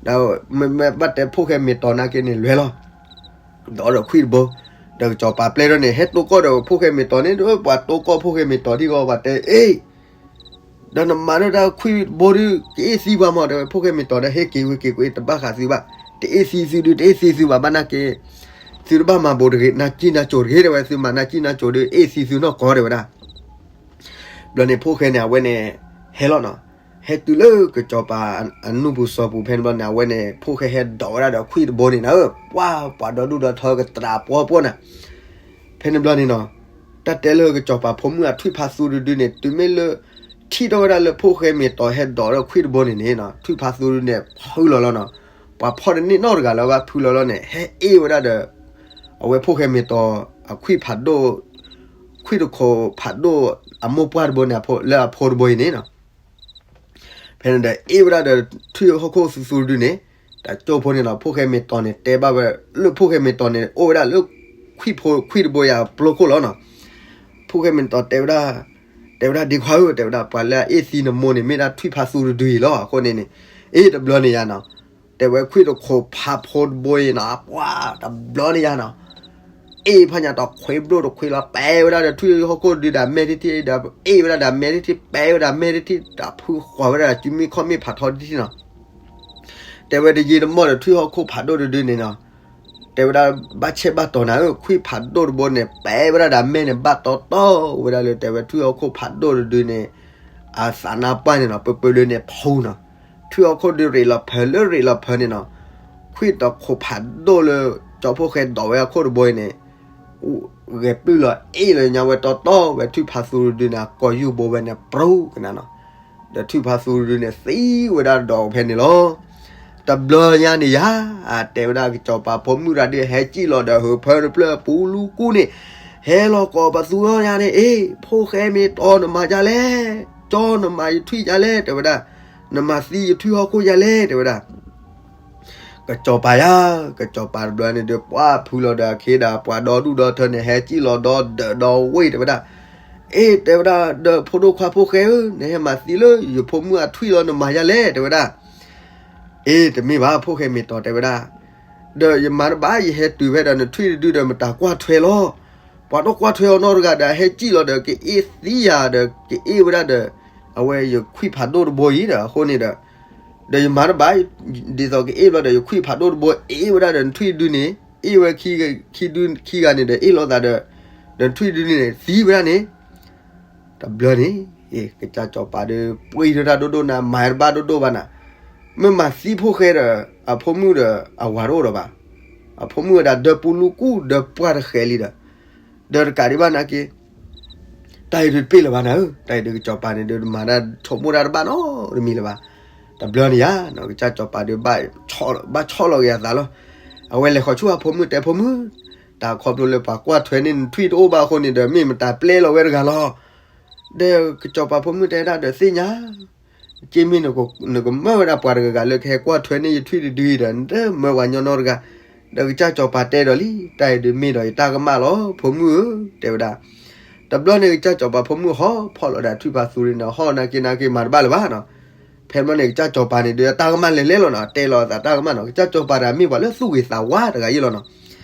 ဒီးမ့ၢ်ဘၣ်တဲဖိၣ်ဃဲမ့ၢ်တီၤနာ်က့န့ၣ် လဲၤလီၤ ဒိးဒီးခွံၣ်တဘိ, ဒီးကစီၤပၤပျဲၢ်ထီၣ်န့ၣ် ဟဲတိၢ်ကီၢ်ဒီးဖိၣ်ဃဲမ့ၢ်တီၤန့ၣ် ပှၤတိၢ်ကီၢ်ဖိၣ်ဃဲမ့ၢ်တီၤထံၣ်ကီး ပှၤတဲ အ့ၣ် ဒီးနမၤထီၣ်တၢ်ခွံၣ်တဘိဒုး ကအ့ၣ်သံပှၤမး တဲဝဲ ဖိၣ်ဃဲမ့ၢ်တီၤဒီး ဟဲက့ၤဝဲက့ၤကွ့ တဘၣ်ဃးသုဘၣ်, တအ့ၣ်သံသုဒုး တအ့ၣ်သံသုဘၣ် ဘၣ်နာ်က့ သုတဘၣ်မၤဘိးတဂ့ၤ နၢ်ကံၣ်နၢ်ကိၤတဂ့ၤ တဲဝဲ သုမၤနၢ်ကံၣ်နၢ်ကိၤဒုး အ့ၣ်သံသုနီၢ်ကီၢ် တဲဝဲဒၣ်. ဘျီန့ၣ် ဖိၣ်ဃဲန့ၣ် အဝဲန့ၣ် ဟဲလီၤနီၤ, ဟဲတုၤလၢကစီၤပၤအနူၢ်ပူၤစီၤပူၤ ဖဲန့ၣ်ဘျီန့ၣ် အဝဲန့ၣ် ဖိၣ်ဃဲဟဲဒိးဝဲဒၣ်ဒီးခွံၣ်တဘိန့ၣ်နၤဧၢ, ပှၤ ပှၤဒီဒူၣ်ဒီထၢကတြးပှီပှီနၤ ဖဲန့ၣ်ဘျီန့ၣ်နီၤ, တၢ်တဲလၢကစီၤပၤဖိမုၣ်အထွံၣ်ဖးသူတဒုန့ၣ် တုၤမ့ၢ်လၢ ထံၣ်ထီၣ်ဝဲဒၣ်လၢဖိၣ်ဃဲမ့ၢ်တီၤဟဲဒိးဒီးခွံၣ်တဘိန့ၣ်န့ၣ်နီၤ ထွံၣ်ဖးသူဒုန့ၣ် ဖုလီၤလီၤနီၤ, ပှၤဖီၣ်တန့ၢ်နီတဂၤလၢၤဘၣ် ဖုလီၤလီၤန့ၣ် ဟဲအ့ၣ်ဝဲဒၣ်ဒီး အဝဲဖိၣ်ဃဲမ့ၢ်တီၤ အခွံၣ်ဖးဒိၣ် ခွံၣ်တခိးဖးဒိၣ် အမိၢ်ပှၢ်တဘိန့ၣ် လၢအဖိတဘိအံၤန့ၣ်နီၤ ဖဲန့ၣ်ဒီး အ့ၣ်ဝဲဒၣ်ဒီး ထွံၣ်ဟီၣ်ခိၣ်သူသူဒုန့ၣ် တၢ်ကၠိဖိန့ၣ်နီၤ ဖိၣ်ဃဲမ့ၢ်တီၤန့ၣ် တဲဘၣ်ဝဲ လၢဖိၣ်ဃဲမ့ၢ်တီၤန့ၣ် အိၣ်ဝဲဒၣ်လၢ ခွံၣ်ဖိ ခွံၣ်တဘိယၤပျိခိၣ်လီၤနီၤ. ဖိၣ်ဃဲမ့ၢ်တီၤတဲဝဲဒၣ် တဲဝဲဒၣ် ဒ့ခွါဧၢ တဲဝဲဒၣ် ပှၤလၢအအ့ၣ်သံနမိၢ်န့ၣ် မ့ၢ်ဒၣ်ထွံၣ်ဖးသူတဒုအံၤလီၤ. အဃိန့ၣ်န့ၣ် အ့ၣ် တဘျီန့ၣ်ယၤနီၤ တဲဝဲခွံၣ်တခိးဖးဖိတဘိအံၤနီၤ ပှၤ တဘျီန့ၣ်ယၤနီၤ အ့ၣ်ဖးညၣ်တခွ့ဘျိတခွ့လီၤ ပဲဝဲဒၣ်ဒီးထွံၣ်ဟီၣ်ခိၣ်ဒုးဒီးမဲာ်ထံထံၣ်ဒီး အ့ၣ်ဝဲဒၣ်ဒီးမဲာ်ထံထံၣ် ပဲဝဲဒၣ်မဲာ်ထံထံၣ် တၢ်ဖုဃီၤဝဲဒၣ်ဒီးစုမ့ၢ်ခီၣ်မ့ၢ်ဖးထီတထံၣ်နီၤ. တဲဝဲတယံာ်တမီၢ်ဒီးထွံၣ်ဟီၣ်ခိၣ်ဖးဒိၣ်တဒုန့ၣ်နီၤ, တဲဝဲဒၣ်ဘၣ်ဆဲးဘၣ်တီၤနၤဧၢ, ခွံၣ်ဖးဒိၣ်တဘိန့ၣ် ပဲဝဲဒၣ်ဒီးမဲာ်န့ၣ် ဘၣ်တီတီဝဲဒၣ်လၢတဲဝဲထွံၣ်ဟီၣ်ခိၣ်ဖးဒိၣ်တဒုန့ၣ် အသးနါပှၢ်န့ၣ်နီၤ ပၢပၢလၢန့ၣ်ဖူနီၤ. ထွံၣ်ဟီၣ်ခိၣ်ဒုးရ့းလီၤဖၢလၢရ့းလီၤဖၢန့ၣ်နီၤ, ခွံၣ်တခိးဖးဒိၣ်လၢ ကၠီဖှိၣ်ဃဲဒိးဝဲအခိၣ်တဘိအံၤန့ၣ် ဂဲၤပုၢ်လီၤအ့ၣ်လီၤညါဝဲတီတီဝဲ ထွံၣ်ဖးသူတဒုန့ၣ် အကိာ်ယူၢ်ဘိဝဲန့ၣ် ပြူကနၤနီၤ. ဒီးထွံၣ်ဖးသူတဒုန့ၣ် သံဝဲဒၣ်ဒီးဖဲန့ၣ်လီၤ. တဘျီညါန့ၣ်ယၤ, အတဲဝဲဒၣ်ကစီၤပၤဖိမုၣ်တဂၤဒုး ဟဲစံၣ်လီၤဒီးဟၢဖၢတဖျၢၣ်ပူလူကူၣ်န့ၣ်, ဟဲလီၤကိးပသူညါန့ၣ်, အ့ၣ် ဖိၣ်ဃဲမ့ၢ်တီနမၤဒ်လဲၣ်, ကၠီနမၤယထွံၣ်ဒ်လဲၣ် တဲဝဲဒၣ်, နမၤသံယထွံၣ်ဟီၣ်ခိၣ်ဒ်လဲၣ် တဲဝဲဒၣ်. ကစီၤပၤယၤ, ကစီၤပၤတဘျီန့ၣ်ဒီး ပှၢ်ဖုလီၤဒီးအခ့ဒီးပှၤဒီဒူၣ်ဒီထၢန့ၣ် ဟဲစံၣ်လီၤဒီးဒၢးဒီဝ့ၢ် တဲဝဲဒၣ်. အ့ၣ် တဲဝဲဒၣ်, ဒီးဖိဒိၣ်ခွါဖိၣ်ဃဲဧၢ, နဟဲမၤသံလၢယဖိမုၣ်အထွံၣ်လီၤ နမၤဒ်လဲၣ် တဲဝဲဒၣ်. အ့ၣ် တမ့ၢ်ဘၣ် ဖိၣ်ဃဲမ့ၢ်တီတဲဝဲဒၣ်, ဒီးယမၤတဘၣ် ယဟဲတုၤဖဲဒီးနထွံၣ်တဒုဒီးမတၤကွၢ်ထွဲလီၤ. ပှၤတကွၢ်ထွဲအီၤနီတဂၤဒီး ဟဲစံၣ်လီၤဒီးကအ့ၣ်သံယၤဒီး ကအ့ၣ်ဝဲဒၣ်ဒီး အဝဲယခွံၣ်ဖးဒိၣ်တဘိအံၤဒီး အဃိန့ၣ်ဒီး ဒီးယမၤတဘၣ်, ဒ်သိးကအ့ၣ်ဘျီဒီး ယခွံၣ်ဖးဒိၣ်တဘိအ့ၣ်ဝဲဒၣ်ဒီးနထွံၣ်တဒုန့ၣ်, အ့ၣ်ဝဲခံ, ခံဒုခံဂၤန့ၣ်ဒီး အ့ၣ်လိာ်သးဒီး, ဒီးနထွံၣ်တဒုန့ၣ် သံဝဲဒၣ်န့ၣ်. တဘျီန့ၣ်, ကစၢ်စီၤပၤဒီး ပှ့ၤထီၣ်တၢ်ဒိၣ်ဒိၣ်နၤ မၤတဘၣ်ဒိၣ်ဒိၣ်ဘၣ်နၤ, မ့ၢ်မၤသံဖိၣ်ဃဲဒီး အဖိမုၣ်ဒီးအဝၤတအိၣ်ဒီးဘၣ်, အဖိမုၣ်ဝဲဒၣ်ဒၢပူလူကူၣ်ဒၢပှၢ်တဃဲၤလံဒီး, ဒီးတကးဒံးဘၣ်နာ်က့ တၢ်အံၤဒုးတပ့ၢ်လၢၤဘၣ်နၤဧၢ, တၢ်အံၤဒုးကစီၤပၤန့ၣ်ဒီး မၤတၢ်ဆိကမိၣ်တၢ်တဘၣ်နီတမံၤလၢၤဘၣ်. တဘျီန့ၣ်ယၤ, ကစၢ်စီၤပၤဒီး ဘၣ်ဆီၣ်လီၤက့ၤအသးလီၤ. အဝဲလဲၤဃီၤဆူအဖိမုၣ်တဲဖိမုၣ်, တၢ်ခီဖျိလၢပှၤကွၢ်ထွဲန့ၢ်နထွံၣ်တအိၣ်ဘၣ်အဃိန့ၣ်ဒီး မ့ၢ်မတၤပျဲလီၤဝဲတဂၤလီၤ. ဒီးကစီၤပၤဖိမုၣ်တဲဒၣ်ဒီးသ့ၣ်ညါ က့မ့ၢ်နကမၢဝဲဒၣ်ပှၤတဂၤဂၤလၢကဟဲကွၢ်ထွဲန့ၢ်ယထွံၣ်တဒုအံၤဒီး နတမၢပှၤညီနီတဂၤ, ဒီးကစၢ်စီၤပၤတဲဒီးလံ, တၢ်အံၤဒုးမ့ၢ်ဒီးယတၢ်ကမၣ်လီၤ ဖိမုၣ်ဧၢ, တဲဝဲဒၣ်. တဘျီန့ၣ် ကစၢ်စီၤပၤဖိမုၣ်ဟီၣ်ဖီၣ်လီၤဒီးထွံၣ်ဖးသူန့ၣ် ဟီၣ်နာ်က့နာ်က့မၤတဘၣ်လၢၤဘၣ်နီၤ. ဖဲမ့ၢ်န့ၣ် ကစၢ်စီၤပၤန့ၣ်ဒီးတၢ်ကမၣ်လဲၤလဲၤလီၤနီၤ, တဲလီၤအသးတၢ်ကမၣ်နီၤ, ကစၢ်စီၤပၤတဂၤမ့ၢ်ပှၤလၢသူၣ်ဂ့ၤသးဝါတဂၤယ့ၢ်လီၤနီၤ.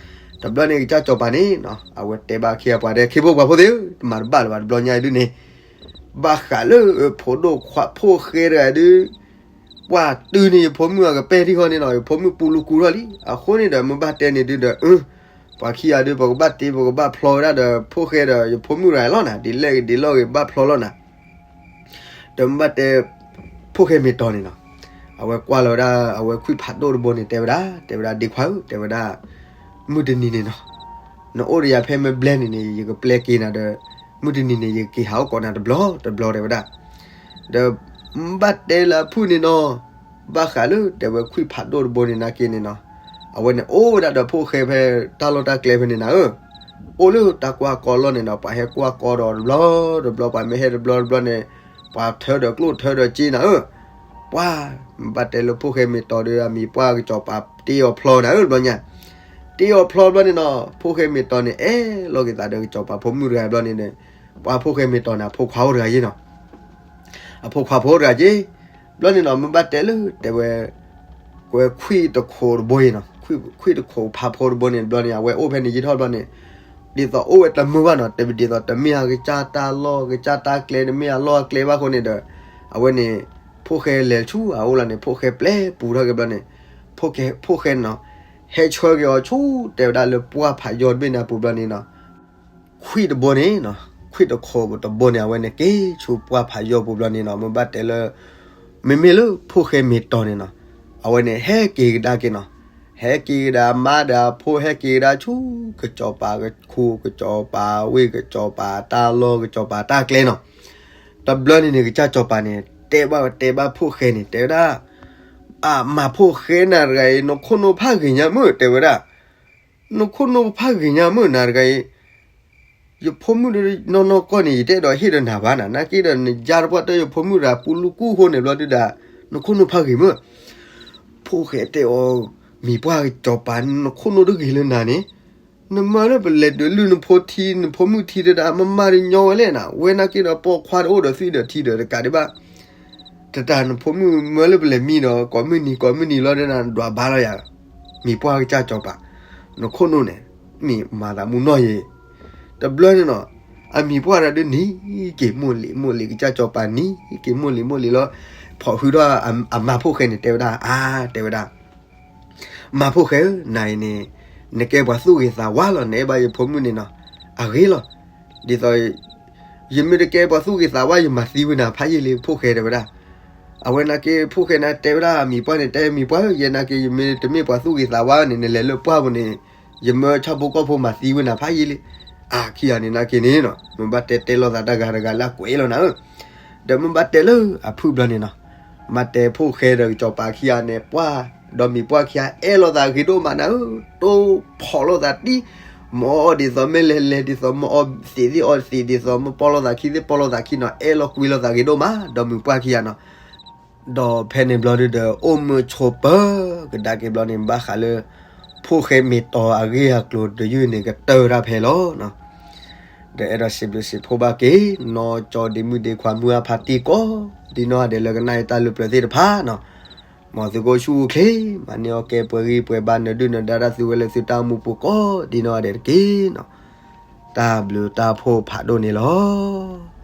တဘျီန့ၣ် ကစၢ်စီၤပၤန့ၣ် အဝဲတဲဘၣ်အခ့အပှၤဒီး ခ့ဖိပှၤဖိသ့ၣ်ဧၢ, တမၤတဘၣ်လၢၤဘၣ် တဘျီညါအံၤဒုးန့ၣ်, ဘၣ်ဃးလၢဖိဒိၣ်ခွါဖိၣ်ဃဲတဂၤဒုး ပှၤတုၤန့ၢ်ယဖိမုၣ်အကပဲၢ်ထံၣ်ဃီန့ၣ်နီၤ, ယဖိမုၣ်ပူၤလူၤကူၤထီၣ်လံ. အဃိန့ၣ်ဒီး မ့ၢ်ဘၣ်တဲန့ၣ်ဒုးဒီး ပှၤခံဂၤဒုး ပကဘၣ်တ့ ပကဘၣ်ဖျီဝဲဒၣ်ဒီး ဖိၣ်ဃဲဒီးယဖိမုၣ်တဂၤလီၤနၤ, ဒ်လဲၣ်ဂ့ၤဒ်လဲၣ်ဂ့ၤ ဘၣ်ဖျီလီၤနၤ. ဒီးမ့ၢ်ဘၣ်တဲ ဖိၣ်ဃဲမ့ၢ်တီၤန့ၣ်နီၤ, အဝဲကွၢ်လီၤဝဲဒၣ် အဝဲခွံၣ်ဖးဒိၣ်တဘိန့ၣ် တဲဝဲဒၣ်, တဲဝဲဒၣ် ဒ့ခွါဧၢ, တဲဝဲဒၣ်, မုၢ်တနံၤန့ၣ်နီၤ, နအိၣ်ဒီးယၤဖဲမ့ၢ်ဘျဲၣ်န့ၣ်န့ၣ် ယကပျဲက့ၤနၤဒီး မုၢ်တနံၤန့ၣ် ယကက့ၤဟးအိၣ်ကိးနၤတဘျီတဘျီ တဲဝဲဒၣ်. ဒီးမ့ၢ်ဘၣ်တဲလၢအဖုၣ်န့ၣ်နီၤ, ဘၣ်ဃးလၢတဲဝဲခွံၣ်ဖးဒိၣ်တဘိန့ၣ်နာ်က့န့ၣ်နီၤ, အဝဲန့ၣ်အိၣ်ဝဲဒၣ်ဒီးဖိၣ်ဃဲဖဲတၢ်လီၢ်တၢ်ကျဲဖဲန့ၣ်နၤဧၢ, အိၣ်လၢတၢ်ကွၢ်ကီလီၢ်န့ၣ်နီၤ, ပှၤဟဲကွၢ်ကီဒီးတဘျီတဘျီ ပှၤမ့ၢ်ဟဲတဘျီတဘျီန့ၣ် ပှၤထၢဒီးကျိၣ်ထၢဒီးစ့နၤဧၢ, ပှၤ မ့ၢ်ဘၣ်တဲလၢဖိၣ်ဃဲမ့ၢ်တီၤဒီးအမံၤပှၢ်ကစီၤပၤတ့အီၤဖျီနၤဧၢ တဘျီညါ, တ့အီၤဖျီတဘျီန့ၣ်နီၤ, ဖိၣ်ဃဲမ့ၢ်တီၤန့ၣ် အဲၣ်လိာ်က့ၤသးဒီးကစီၤပၤဖိမုၣ်တဂၤတဘျီန့ၣ်ဒီး, ပှၤဖိၣ်ဃဲမ့ၢ်တီၤန့ၣ် အဖိခွါအိၣ်တဂၤယ့ၢ်နီၤ, အဖိခွါဖိတဂၤက့, တဘျီန့ၣ်နီၤ မ့ၢ်ဘၣ်တဲလၢတဲဝဲ ကွဲခွံၣ်တခိးတဘိအံၤနီၤ, ခွံၣ်တခိးဖးဖိတဘိန့ၣ် တဘျီန့ၣ် အဝဲအိၣ်ဖဲန့ၣ်ယံာ်ထီၣ်တဘျီန့ၣ်, ဒ်သိးအိၣ်ဝဲတမုာ်ဘၣ်နီၤ, တဒ်သိးတမ့ၢ်အကစၢ်တၢ်လီၢ် ကစၢ်တၢ်ကျဲ တမ့ၢ်အလီၢ်အကျဲဘၣ်အဃိန့ၣ်ဒီး, အဝဲန့ၣ် ဖိၣ်ဃဲလဲၤဆူအအိၣ်လီၤန့ၣ် ဖိၣ်ဃဲပျဲပူၤထီၣ်က့ၤဘျီန့ၣ်, ဖိၣ်ဃဲ ဖိၣ်ဃဲနီၤ, ဟဲဆှၢက့ၤအီၤဆူ တဲဝဲဒၣ်လၢပှၢ်ဖးယီၢ်တဘ့ၣ်န့ၣ်အပူၤဘျီန့ၣ်နီၤ, ခွံၣ်တဘိန့ၣ်နီၤ, ခွံၣ်တခိးတဘိန့ၣ် အဝဲန့ၣ်က့ၤဆူပှၢ်ဖးယီၢ်ပူၤဘျီန့ၣ်နီၤ, မ့ၢ်ဘၣ်တဲလၢ မ့မ့ၢ်လၢဖိၣ်ဃဲမ့ၢ်တီၤန့ၣ်နီၤ, အဝဲန့ၣ်ဟဲက့ၤကဒါက့ၤနီၤ, ဟဲက့ၤကဒါအမါဒီးအဖိ ဟဲက့ၤကဒါဆူ ကစီၤပၤကခူ ကစီၤပၤဝ့ၢ် ကစီၤပၤတၢ်လီၢ် ကစီၤပၤတၢ်ကျဲနီၤ, တဘျီန့ၣ်န့ၣ် ကစၢ်စီၤပၤန့ၣ် တဲဘၣ်တဲဘၣ်ဖိၣ်ဃဲန့ၣ် တဲဝဲဒၣ်, အမၤဖိၣ်ဃဲနၤတဂၤအံၤ နခိၣ်နူာ်ဖးဂ့ၤညါမုၢ် တဲဝဲဒၣ်, နခိၣ်နူာ်ဖးဂ့ၤညါမုၢ်နၤတဂၤအံၤ, ယဖိမုၣ်ဒီးနီၢ်နီၢ်ကီၢ်န့ၣ် ယတအဲၣ်ဒိးဟ့ၣ်ဒီးနၤဘၣ်နၤ, နာ်က့ဒီးနယါတပှၢ်တၢၢ်ယဖိမုၣ်တဂၤပူလူကူၣ်အဃိန့ၣ်ဘျီဒုဒီး, နခိၣ်နူာ်ဖးဂ့ၤမုၢ်, ဖိၣ်ဃဲတဲအီၤ, မံၤပှၢ်ကစီၤပၤ နခိၣ်နူာ်တဂ့ၤလၢနၤန့ၣ်, နမၢလၢပလဲၤဒုးလုၢ်နဖိထံ နဖိမုၣ်ထံတဒၣ် မမါတညီဝဲလဲၣ်နၤ, ဝဲနာ်က့ဒီးပိာ်ခွါတအိၣ်ဒီးသွံၣ်ဒီးထံဒီးတကးဒံးဘၣ်, တတၢ်နဖိမုၣ်မၢလၢပလဲၤမံဒီး ကိးမုၢ်နံၤကိးမုၢ်နံၤလီၤဒီးနၤ ဒွးဘါလီၤယၤ, မံၤပှၢ်ကစၢ်စီၤပၤ, နခိၣ်နူာ်န့ၣ် မ့ၢ်မၤသးမူနီၢ်ယဲၢ်, တဘျီန့ၣ်နီၤ, အမံၤပှၢ်တၢ်ဒုးနံၤက့ၤမိၢ်လံၤမိၢ်လံၤ ကစၢ်စီၤပၤနံၤက့ၤမိၢ်လံၤမိၢ်လံၤလီၤ, ဖီၣ်ဃုာ်ထီၣ်အမါဖိၣ်ဃဲန့ၣ်တဲဝဲဒၣ်, အါ တဲဝဲဒၣ် မါဖိၣ်ဃဲဧၢ, နၤအံၤန့ၣ် နကဲပှၤသူၣ်ဂ့ၤသးဝါလီၤ, နအဲၣ်ဘၣ်ယဖိမုၣ်န့ၣ်နီၤ, အဂ့ၤလီၤ, ဒ်သိး ယမ့ၢ်တကဲပှၤသူၣ်ဂ့ၤသးဝါ ယမၤသံဝဲနၤဖးယံာ်လံ ဖိၣ်ဃဲတဲဝဲဒၣ်. အဝဲနာ်က့ ဖိၣ်ဃဲန့ၣ်တဲဝဲဒၣ်အမံၤပှၢ်န့ၣ်, တဲမံၤပှၢ်ဧၢ, ယဲနာ်က့ ယမ့ၢ်တမ့ၢ်ပှၤသူၣ်ဂ့ၤသးဝါန့ၣ် နလဲၤလၢပှၢ်ပူၤန့ၣ် ယမၢဆၣ်ဖိကီၢ်ဖိမၤသံဝဲနၤဖးယံာ်လံ. အခံဂၤန့ၣ်နာ်က့န့ၣ်နီၤ, မ့ၢ်ဘၣ်တဲတဲလိာ်သးတၢ်ဂၤတဂၤလၢအကွဲးလီၤနၤဧၢ, ဒီးမ့ၢ်ဘၣ်တဲလၢအဖုၣ်ဘျီန့ၣ်နီၤ, မ့ၢ်တဲဖိၣ်ဃဲဒီးစီၤပၤခံဂၤန့ၣ် ပှၢ် ဒီးမံၤပှၢ်ခံဂၤ အဲၣ်လိာ်သးဂ့ၤဒိၣ်မးနၤဧၢ, တိဖီၣ်လိာ်သးတံၢ်, မ့ၢ်အီၣ်ဒ်သိးမ့ၢ်လဲၤလဲၤဒ်သိး, မ့ၢ်အီသံးသ့ၣ်အီသံးဒ်သိး, မ့ၢ်ပီၢ်လိာ်သးခံသ့ၣ်ပီၢ်လိာ်သးခံနီၤ, အဲၣ်လိာ်ကွံလိာ်သးဂ့ၤဒိၣ်မး ဒီးမံၤပှၢ်ခံဂၤနီၤ. ဒီးဖဲန့ၣ်ဘျီဒုဒီး အိၣ်မုာ်ဆိးပၢၤကဒါက့ၤဘျီန့ၣ် ဘၣ်ဃးလၢ ဖိၣ်ဃဲမ့ၢ်တီၤအဂ့ၢ်အကျိၤတယုၢ်န့ၣ် ကတၢၢ်တၢ်ဖဲလီၤ. ဒီးအဲၣ်ဒိးစံးဘျုးစံးဖှိၣ်ဘၣ်က့ၤ နီၢ်ကၠီဒ့မုၣ်ဒ့ခွါမုၢ်အါဖးတံၢ်ကိး ဒ်နီၢ်ဂၤဒဲးလၢကနၣ်အံၤတၢ်လၢပျၢၤသ့ၣ်တဖၣ်နီၤ, မ်သုကအိၣ်ဆူၣ်အိၣ်ချ့, မၤန့ၢ်အီၣ်ကဲပှဲၤဂံၢ်ပှဲၤဘါ နၢၤဒုၣ်နၢၤဒါတၢ်သုဝဲလၢသုတၢ်အိၣ်မူပူၤကိးဒ်နီၢ်ဂၤဒဲးတက့ၢ်နီၤ. တၢ်ဘျုးတၢ်ဖှိၣ်ဖးဒိၣ်န့ၣ်လီၤ.